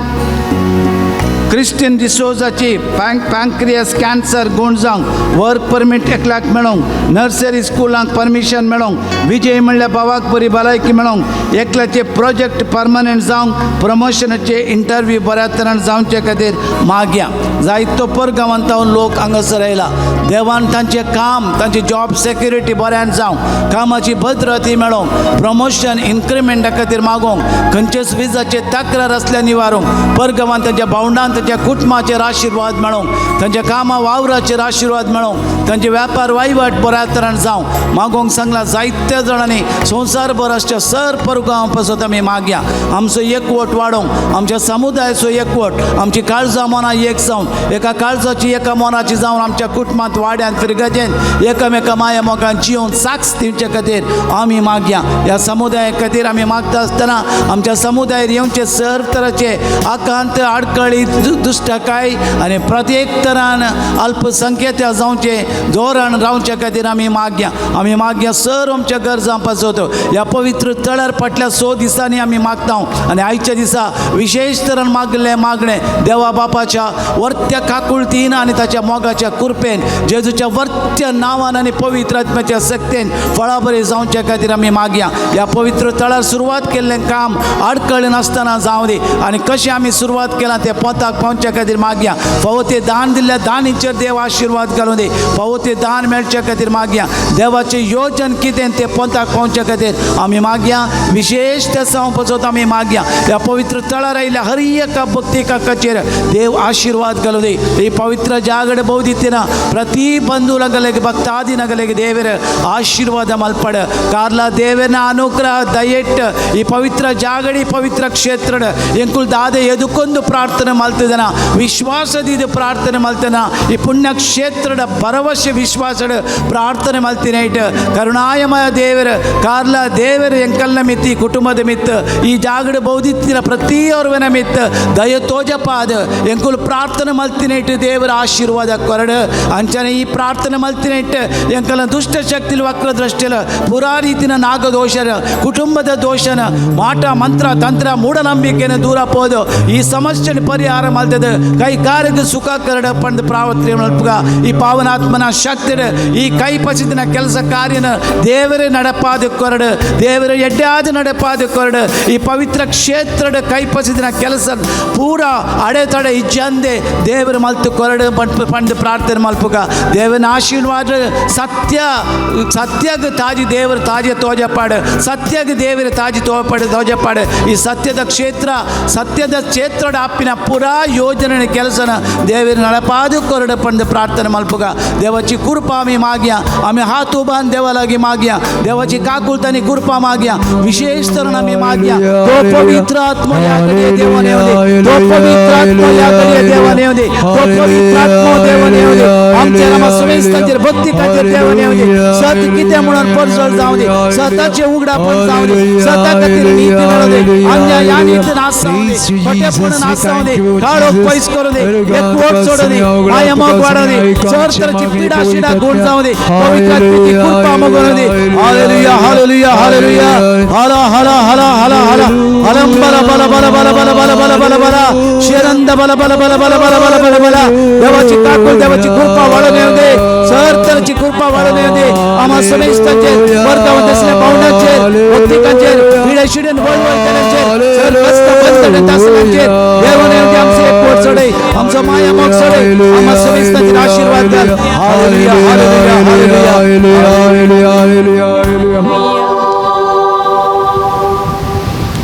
I: क्रिस्टियन डिसोजाची पँक्रियस कॅन्सर गूण जावंक, वर्क परमीट एकल्याक मेळोंक, नर्सरी स्कुलांक परमिशन मेळोंक, विजय म्हणल्यार भावाक बरी भलायकी मेळोंक, एकल्याचे प्रोजेक्ट परमनंट जावंक, प्रमोशनाचे इंटरव्यू बऱ्या तरान जावचे खातीर मागया. जायतो परगांवांत लोक हांगासर आयला, देवान तांचें काम, तांची जॉब सेक्युरिटी बऱ्यान जावंक, कामाची भद्रती मेळोंक, प्रमोशन इन्क्रिमेंटा खातीर मागोंक, खंयचेच विजाचे तक्रार आसल्यार निवारूंक, परगांवांत तांच्या भावंडान तांच्या कुटुंबाचेर आशिर्वाद मेळोंक, तांच्या कामा वावराचेर आशिर्वाद मेळोंक, तांचे व्यापार वहिवाट बऱ्या तरान जावंक मागोंक सांगला. जायत्या जाणांनी संवसारभर आसच्या सर परगांव पासत आमी मागया. आमचो एकवट वाडोवंक, आमच्या समुदायाचो एकवट, आमची काळजां मनां एक जावन, एका काळजाची एका मनाची जावन आमच्या कुटुंबांत वाड्यान फिरगजेन एकामेका माया मोगान जियोवन साक्ष दिवचे खातीर आमी मागया. ह्या समुदाया खातीर आमी मागता आसतना आमच्या समुदायार येवचे सर तराचे आकांत आडखळी दुश्टकाय आनी प्रत्येक तरान अल्पसंख्यता जावचें धोरण रावचे खातीर आमी मागया. आमी मागया सर आमच्या गरजां पासत ह्या पवित्र तळार फाटल्या 100 दिसांनी आमी मागता आनी आयच्या दिसा विशेश तरान मागलें मागणें देवा बापाच्या वर्त्या काकुळतीन आनी ताच्या मोगाच्या कृपेन जेजूच्या वर्त्या नांवान आनी पवित्र आत्म्याच्या शक्तेन फळां बरी जावचे खातीर आमी मागया. ह्या पवित्र तळार सुरवात केल्लें काम आडखळ नासतना जावं दी आनी कशें आमी सुरवात केलां तें पोताक पावच्या खातीर मागया. फावो ते दान दिल्ल्या दानीचेर देव आशिर्वाद घालूं दी, फावो ते दान मेळचे खातीर मागया. देवाचें योजन कितें तें पोताक पावच्या खातीर आमी मागया. विशेश ते सावं पचोत आमी मागया. ह्या पवित्र तळार आयिल्ल्या हर एका भक्ती काकाचेर देव आशिर्वाद घालूं दी. ही पवित्र जागड भोव दितना प्रति बंधुलगलेग भक्तादिनगलेग देवर आशीर्वाद मಲ್ಪಡ ಕಾರ್ಲ ದೇವನ ಅನುಗ್ರಹ ದಯೆಟ್ ಈ ಪವಿತ್ರ ಜಾಗಡಿ ಪವಿತ್ರ ಕ್ಷೇತ್ರ ಎಂಕುಲ್ ದಾದೆ ಎದುಕೊಂದು ಪ್ರಾರ್ಥನೆ ಮಲ್ತದನ ವಿಶ್ವಾಸದಿದು ಪ್ರಾರ್ಥನೆ ಮಲ್ತನ ಈ ಪುಣ್ಯ ಕ್ಷೇತ್ರದ ಭರವಸೆ ವಿಶ್ವಾಸದ ಪ್ರಾರ್ಥನೆ ಮಲ್ತಿನ it ಕರುಣಾಯಮಯ ದೇವರ ಕಾರ್ಲ ದೇವರ ಎಂಕಲ್ನ ಮಿತ್ತಿ ಕುಟುಂಬದ ಮಿತ್ ಈ ಜಾಗಡ ಬೌದಿತ್ತಿನ ಪ್ರತಿಯೊರ್ವನ ಮಿತ್ ದಯ ತೋಜಪಾದ ಎಂಕುಲ್ ಪ್ರಾರ್ಥನೆ ಮಲ್ತಿನ ಇಟ್ಟು ದೇವರ ಆಶೀರ್ವಾದ ಕೊರಡು ಅಂಚನೆ ಈ ಪ್ರಾರ್ಥನೆ ಮಲ್ತಿನ ಇಟ್ಟು ಎಂಕಲ್ನ ದುಷ್ಟ ಶಕ್ತಿಲು ವಕ್ರ ದೃಷ್ಟಿಲ ಪುರಾ ರೀತಿನ ನಾಗದೋಷರ ಕುಟುಂಬದ ದೋಷನ ಮಾಟ ಮಂತ್ರ ತಂತ್ರ ಮೂಢನಂಬಿಕೆನ ದೂರ ಪೋದು ಈ ಸಮಸ್ಯೆ ಪರಿಹಾರ ಮಲ್ತದ ಕೈ ಕಾರಿಗೆ ಸುಖ ಕರಡ ಪಂಡ್ ಪ್ರಾವತ್ರಿ ಮಲ್ಪುಗ ಈ ಪಾವನಾತ್ಮನ ಶಕ್ತಿ ಈ ಕೈ ಪಸಿದಿನ ಕೆಲಸ ಕಾರ್ಯನ ದೇವರೇ ನಡಪಾದ ಕೊರಡು ದೇವರ ಎಡ್ಡಾದ ನಡಪಾದ ಕೊರಡು ಈ ಪವಿತ್ರ ಕ್ಷೇತ್ರದ ಕೈ ಪಸಿದಿನ ಕೆಲಸ ಪೂರಾ ಅಡೆತಡೆ ಇಜ್ಜಂದೆ ದೇವರ ಮಲ್ತು ಕೊರಡು ಪಂಡ್ ಪ್ರಾರ್ಥನೆ ಮಲ್ಪುಗ ದೇವನ ಆಶೀರ್ವಾದ ಸತ್ಯ ಸತ್ಯಗ ತಾಜಿ ದೇವರ ತಾಜೆ ತೋಜಪಾಡು ಸತ್ಯಗ ದೇವರ ತಾಜಿ ತೋಜಪಾಡು ತೋಜಪಾಡು ಈ ಸತ್ಯದ ಕ್ಷೇತ್ರ ಸತ್ಯದ ಕ್ಷೇತ್ರದ ಅಪ್ಪಿನ ಪೂರಾ ಯೋಜನೆ ಕೆಲಸನ ದೇವರ ನಡಪಾದು ಕೊರಡು ಪಂಡ್ ಪ್ರಾರ್ಥನೆ ಮಲ್ಪುಗ ದೇವಚಿ ಕುರ್ಪಾ आमी मागया आमी हात उबान देवा लागीं मागया देवाची काकुळतानी कृपा मागया विशेष तरेन आमी मागया तो पवित्र आत्मो ह्या घडये देवान येवं दी, तो पवित्र आत्मो ह्या घडये देवान येवं दी, तो पवित्र आत्मो देवान येवं दी. आमच्या नामा समेस्तांचेर भक्ती खातीर देवान येवं दी. सत कितें म्हणून परजळ जावं दी, सताचें उगडापण जावं दी, सता खातीर नीती मेळूं दी, अन्याय आनी नाश जावं दी, खोटेपण नाश जावं दी, काळोख पयस करूं दी, एकवट सोडूं दी, माया मोग वाडोवं दी, सर तरेची पिडा शिडा गुण जावं दी, पवित्र आत्म्याची कृपा मोगोवं दी. हालेलुया हालेलुया हालेलुया हाला हाला हाला हाला हाला हलम बला बला बला बला बला बला बला बला बला शिरंद बला बला बला बला बला बला बला बला. देवाची काकूळ देवाची कृपा वाडून येवं दे, सर तरेची कृपा वाडून येवं दे. आम्हा समेस्तांचेर वर्गावत आसल्या पावणाचेर भक्तिकांचेर पिड्या शिडेन वळवळटल्यांचेर सर कष्ट बंधनांत आसल्यांचेर देवान येवं दे. आमचो एकवट चडय, आमचो माया मोग चडय, आम्हा समेस्तांचेर आशीर्वाद घाल. Hallelujah hallelujah hallelujah hallelujah.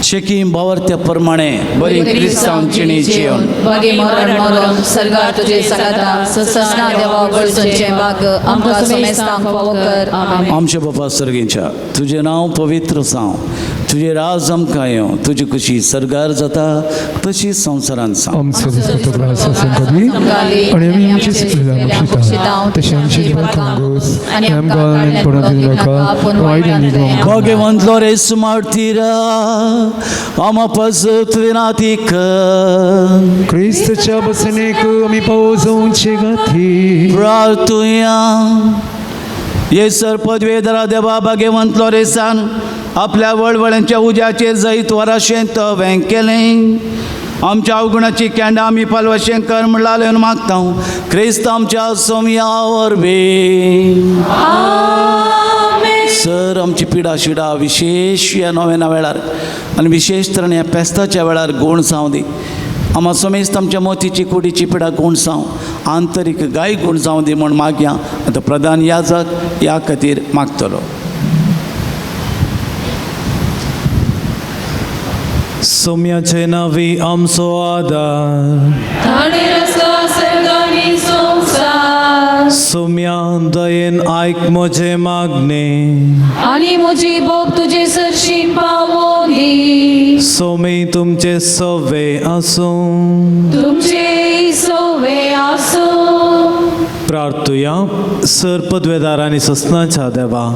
I: शेकीम बावरत्या प्रमाणे बरी क्रिस्तांव चिणी जेवण
E: बगे मरण मरण सर्गार तुझे सकाता ससना देवा गळसुंचें भाग आमकां समेस्तांक फावो कर. आमेन.
I: आमच्या बापा सर्गेच्या तुजें नांव पवित्र जावं, तुजें राज आमकां येवं, तुजी खुशी सर्गार जाता तशी संवसारांत जावं.
A: आमचो दिसतो त्रास आनी आमी आमची बक्षिता तशें आमची गोस आनी आमकां पडून दिनाका वायट आनी
I: भगवंतलो रे सुमार्तीरा आमा पसत विनातीक
A: क्रिस्तच्या बसनेक आमी पावोवचे गाथी
I: प्रार्थुया. ये सर पदवेधरा देवा भाग्यवंतलो रेसान आपल्या वळवळ्यांच्या उज्याचेर जैत वराशें तवें केलें. आमच्या अवगुणाची कॅन्डा आमी पालवाशें कर म्हणलां मागता क्रिस्त आमच्या सोमया वरवीं. सर आमची पिडा शिडा विशेश ह्या नोवेना वेळार आनी विशेश तरेन ह्या पेस्ताच्या वेळार गूण जावं दी. आम्हा समेस्त आमच्या मोतीची कुडीची पिडा गूण जावं, आंतरीक गाय गूण जावं दी म्हूण मागया. आतां प्रधान याजक ह्या खातीर मागतलो.
C: सोम्याचे नावी आमचो आदार, सोम्या दयेन आयक म्हजें मागणें
E: आनी म्हजी बोब तुजे सरशीं पावों दी.
C: सोमी तुमचे सवे आसूं,
E: तुमचे सवे आसूं.
C: प्रार्थुया. प्रार्थुया. सर पदवेदार आनी ससनाच्या देवा,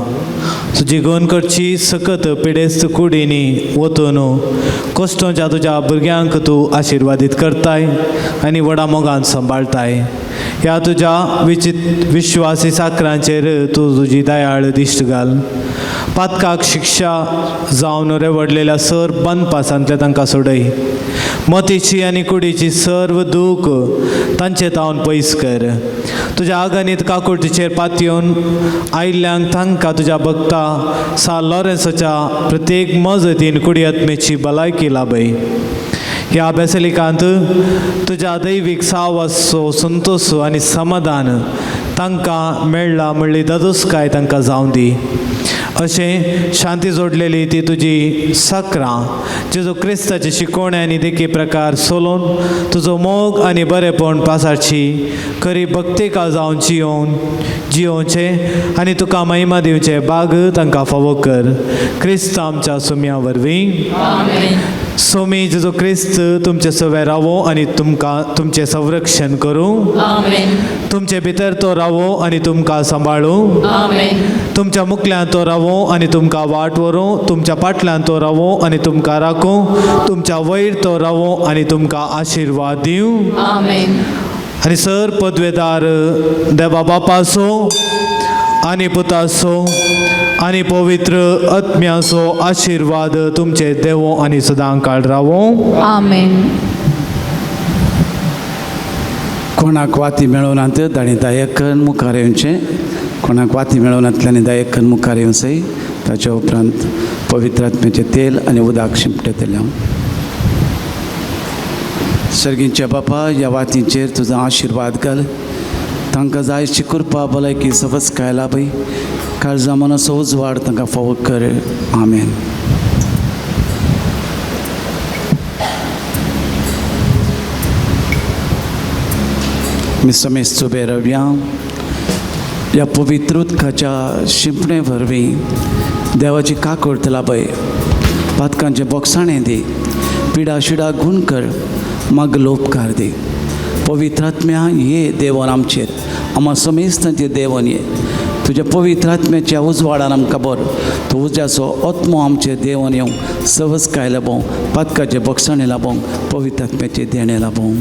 C: तुजी गोंदकडची सकत पिडेस्त कुडींनी वतून कश्टोंच्या तुज्या भुरग्यांक तूं आशिर्वादीत करताय आनी व्हडा मोगान सांबाळताय. ह्या तुज्या विचित विश्वासी साकरांचेर तूं तुजी दयाळ दिश्ट घाल. पातकाक शिक्षा जावन रेवडलेल्या सर बंदपासांतले तांकां सोडय. मतीची आनी कुडीची सर्व दूख तांचे तावन पयस कर. तुज्या आगनीत काकुळटीचेर पातयेवन आयिल्ल्यांक तांकां तुज्या भक्ता सा लॉरेन्साच्या प्रत्येक मजतीन कुडी आत्मेची भलायकी लाभय. ह्या बेसलिकांत तुज्या दैवीक सावसो संतोस आनी समाधान तांकां मेळ्ळा म्हणली दादोसकाय तांकां जावं दी. अशें शांती जोडलेली ती तुजी सकरां जेजू क्रिस्ताची शिकवणी आनी देखी प्रकार सोलोवन तुजो मोग आनी बरेपण पासाची खरी भक्तिका जावन जियोवन जियोवचें आनी तुका महिमा दिवचें बाग तांकां फावो कर. क्रिस्त आमच्या सुम्या वरवीं. सोमी जेजू क्रिस्त तुमचे सवे रावो आनी तुमकां तुमचें संरक्षण करूं. तुमचे भितर तो रावो आनी तुमकां सांबाळूं. तुमच्या मुखल्यान तो रावो आनी तुमकां वाट व्हरूं. तुमच्या पाटल्यान तो रावो आनी तुमकां राखूं. तुमच्या वयर तो रावो आनी तुमकां आशिर्वाद दिवं. आनी सर पदवेदार देवा बापाचो आनी पुताचो आनी पवित्र आत्म्याचो आशिर्वाद तुमचे देवो आनी सदां काळ रावो.
E: आमेन.
I: कोणाक वाती मेळोवना ताणें दायकन मुखार येवचें. कोणाक वाती मेळोवनातल्यान दायकन मुखार येवचें. ताच्या उपरांत पवित्र आत्म्याचें तेल आनी उदक शिंपडटलें हांव. सर्गींच्या बापा, ह्या वातींचेर तुजो आशिर्वाद घाल. तांकां जायची कृपा भलायकी सवसकाय लाभय. काळजा मनाचो उजवाड तांकां फावो कर. आमेन. मी समेस्त उबे रावया. ह्या पवित्र उदकाच्या शिंपणे वरवीं देवाची काकूळट लाभय. पातकांचे बोगसाणें दी. पिडा शिडा गुण कर. मागलो उपकार दी. पवित्र आत्म्या ये देवन आमचेर. आमा समेस्तांचेर देवन ये. तुज्या पवित्र आत्म्याच्या उजवाडान आमकां बर. तूं उज्याचो आत्मो आमचेर देवन येवं. सवसकाय लाभोवं. पातकाचे बोगसाणें लाभोवंक. पवित्र आत्म्याचें देणें लाभोवं.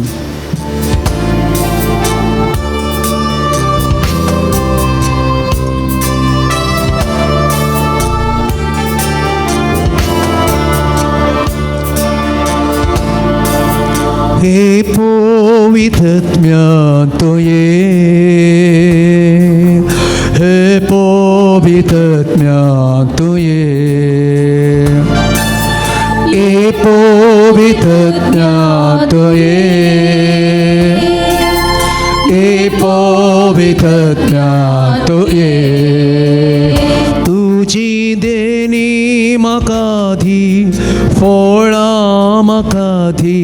D: हे पवित्रत्म्या तुये, हे पवित्रत्म्या तुये, हे पवित्रत्म्या तुये, हे पवित्रत्म्या तुये. तुजी देणी म्हाका दी, फळां म्हाका दी.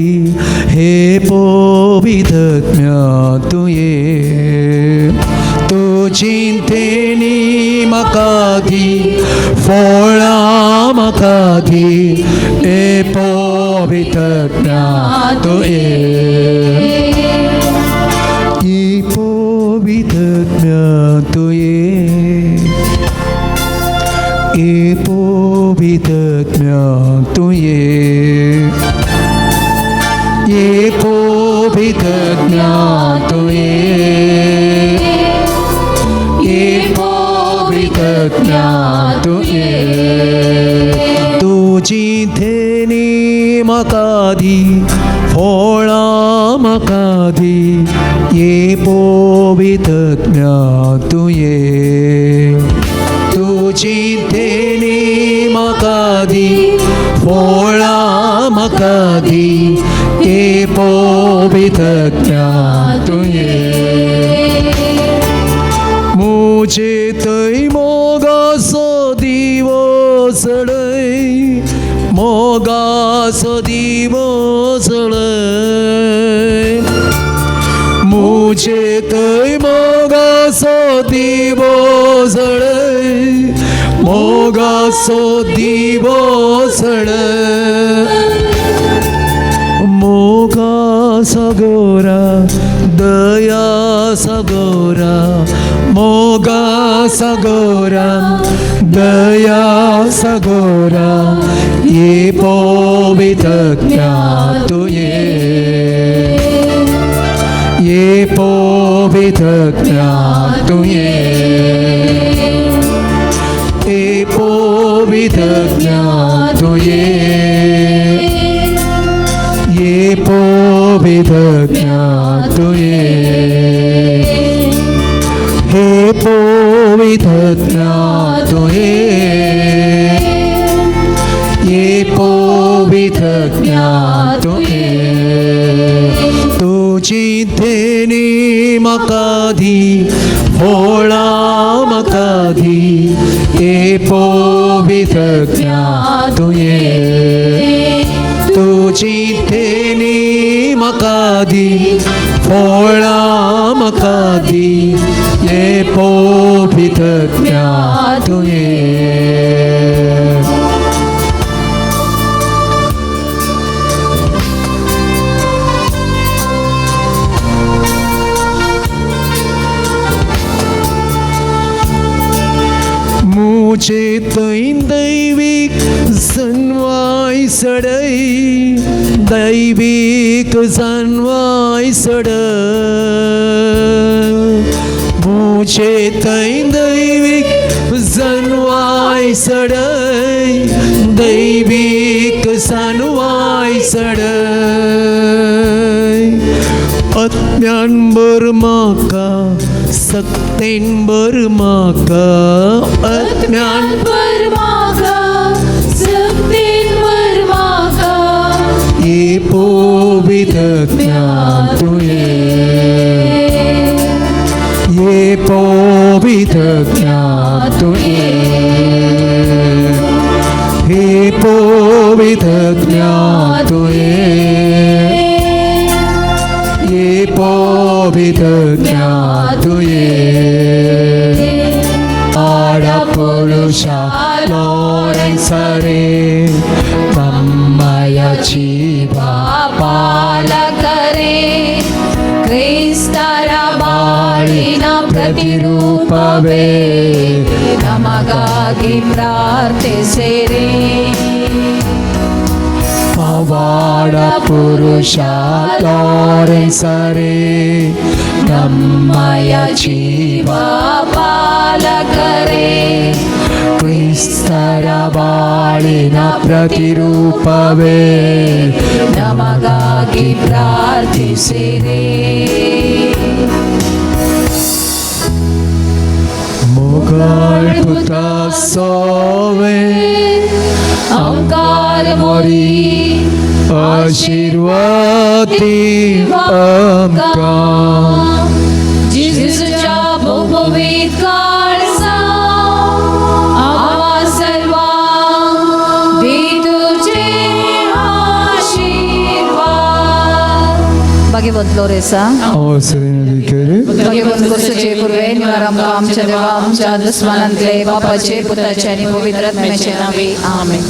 D: हे पवित्रत्म्या तुये, तुजी देणी म्हाका दी, फळां म्हाका दी. हे पवित्रत्म्या तुये, हे पवित्रत्म्या तुये, हे पवित्रत्म्या तुये, हे पवित्रत्म्या तुये, हे पवित्रत्म्या तुये. तुजी देणी म्हाका दी, फळां म्हाका दी. हे पवित्रत्म्या तुये, तुजी देणी म्हाका दी, फळां म्हाका दी. हे पवित्रत्म्या तुये. मुझे थंय मोगाचो दिवो चडय, मोगाचो दिवो चडय. मुझे थंय मोगाचो दिवो चडय, मोगाचो दिवो चडय. मोगा सगोरा दया सगोरा मोगा सागोरा दया सागोरा ये पवित्रज्ञा तुये ये पवित्रज्ञा तुये ये पवित्रज्ञा तुये ये पवित्रज्ञा तुये हे पवित्रज्ञा तुये ये पवित्रज्ञा तुये तुजी देणी म्हाका दी फळां म्हाका दी हे पवित्रज्ञा तुये तुजी देणी म्हाका दी फळां म्हाका दी हे पवित्रज्ञा तुये. मुझे तैं दैवीक सनवाय सडई दैवीक सनवाय सड मुझे तैं दैवीक सनवाय सडई दैवीक सनवाय सडई अज्ञान बर म्हाका सक्तेन बर म्हाका अज्ञान
E: बर म्हाका सक्तेन बर म्हाका
D: ये पवित्रज्ञा तुये ये पवित्रज्ञा तुये हे पवित्रज्ञा तुये ये पवित्रज्ञा तुये आडा पुरुषा लोरेन्सरे तम्मय जीवा
E: पालकरे क्रिस्ತರ ಬಾಳಿನ ಪ್ರತಿರೂಪವೇ ನಮಗಾಗಿ ಪ್ರಾರ್ಥಿಸಿರಿ.
D: ಪವಾಡ ಪುರುಷ ಲೋರೆನ್ಸರೇ ನಮ್ಮಯ ಜೀವ
E: ಪಾಲಕರೇ
D: ಕ್ರಿಸ್ತರ ಬಾಳಿನ ಪ್ರತಿರೂಪವೇ
E: ನಮಗಾಗಿ ಪ್ರಾರ್ಥಿಸಿರಿ.
D: ಮೊಗಳ್ಪುತ ಸೋವೆ
E: ಅಂಕಾರ ಮೊರಿ
D: आशीर्वादी आमकां
E: जेजूच्या भोवभोवीत काळजा आम्हा सर्वांक दी तुझे आशीर्वाद. भाग्यवंत लोरेसा
A: अवसरेन
E: भाग्यवंत कोर्साचे पूर्वे निवार आमकां आमच्या देवा आमच्या दुस्मानांतले बापाचे पुताचे आनी पवित्र आत्म्याचे नावे आमेन.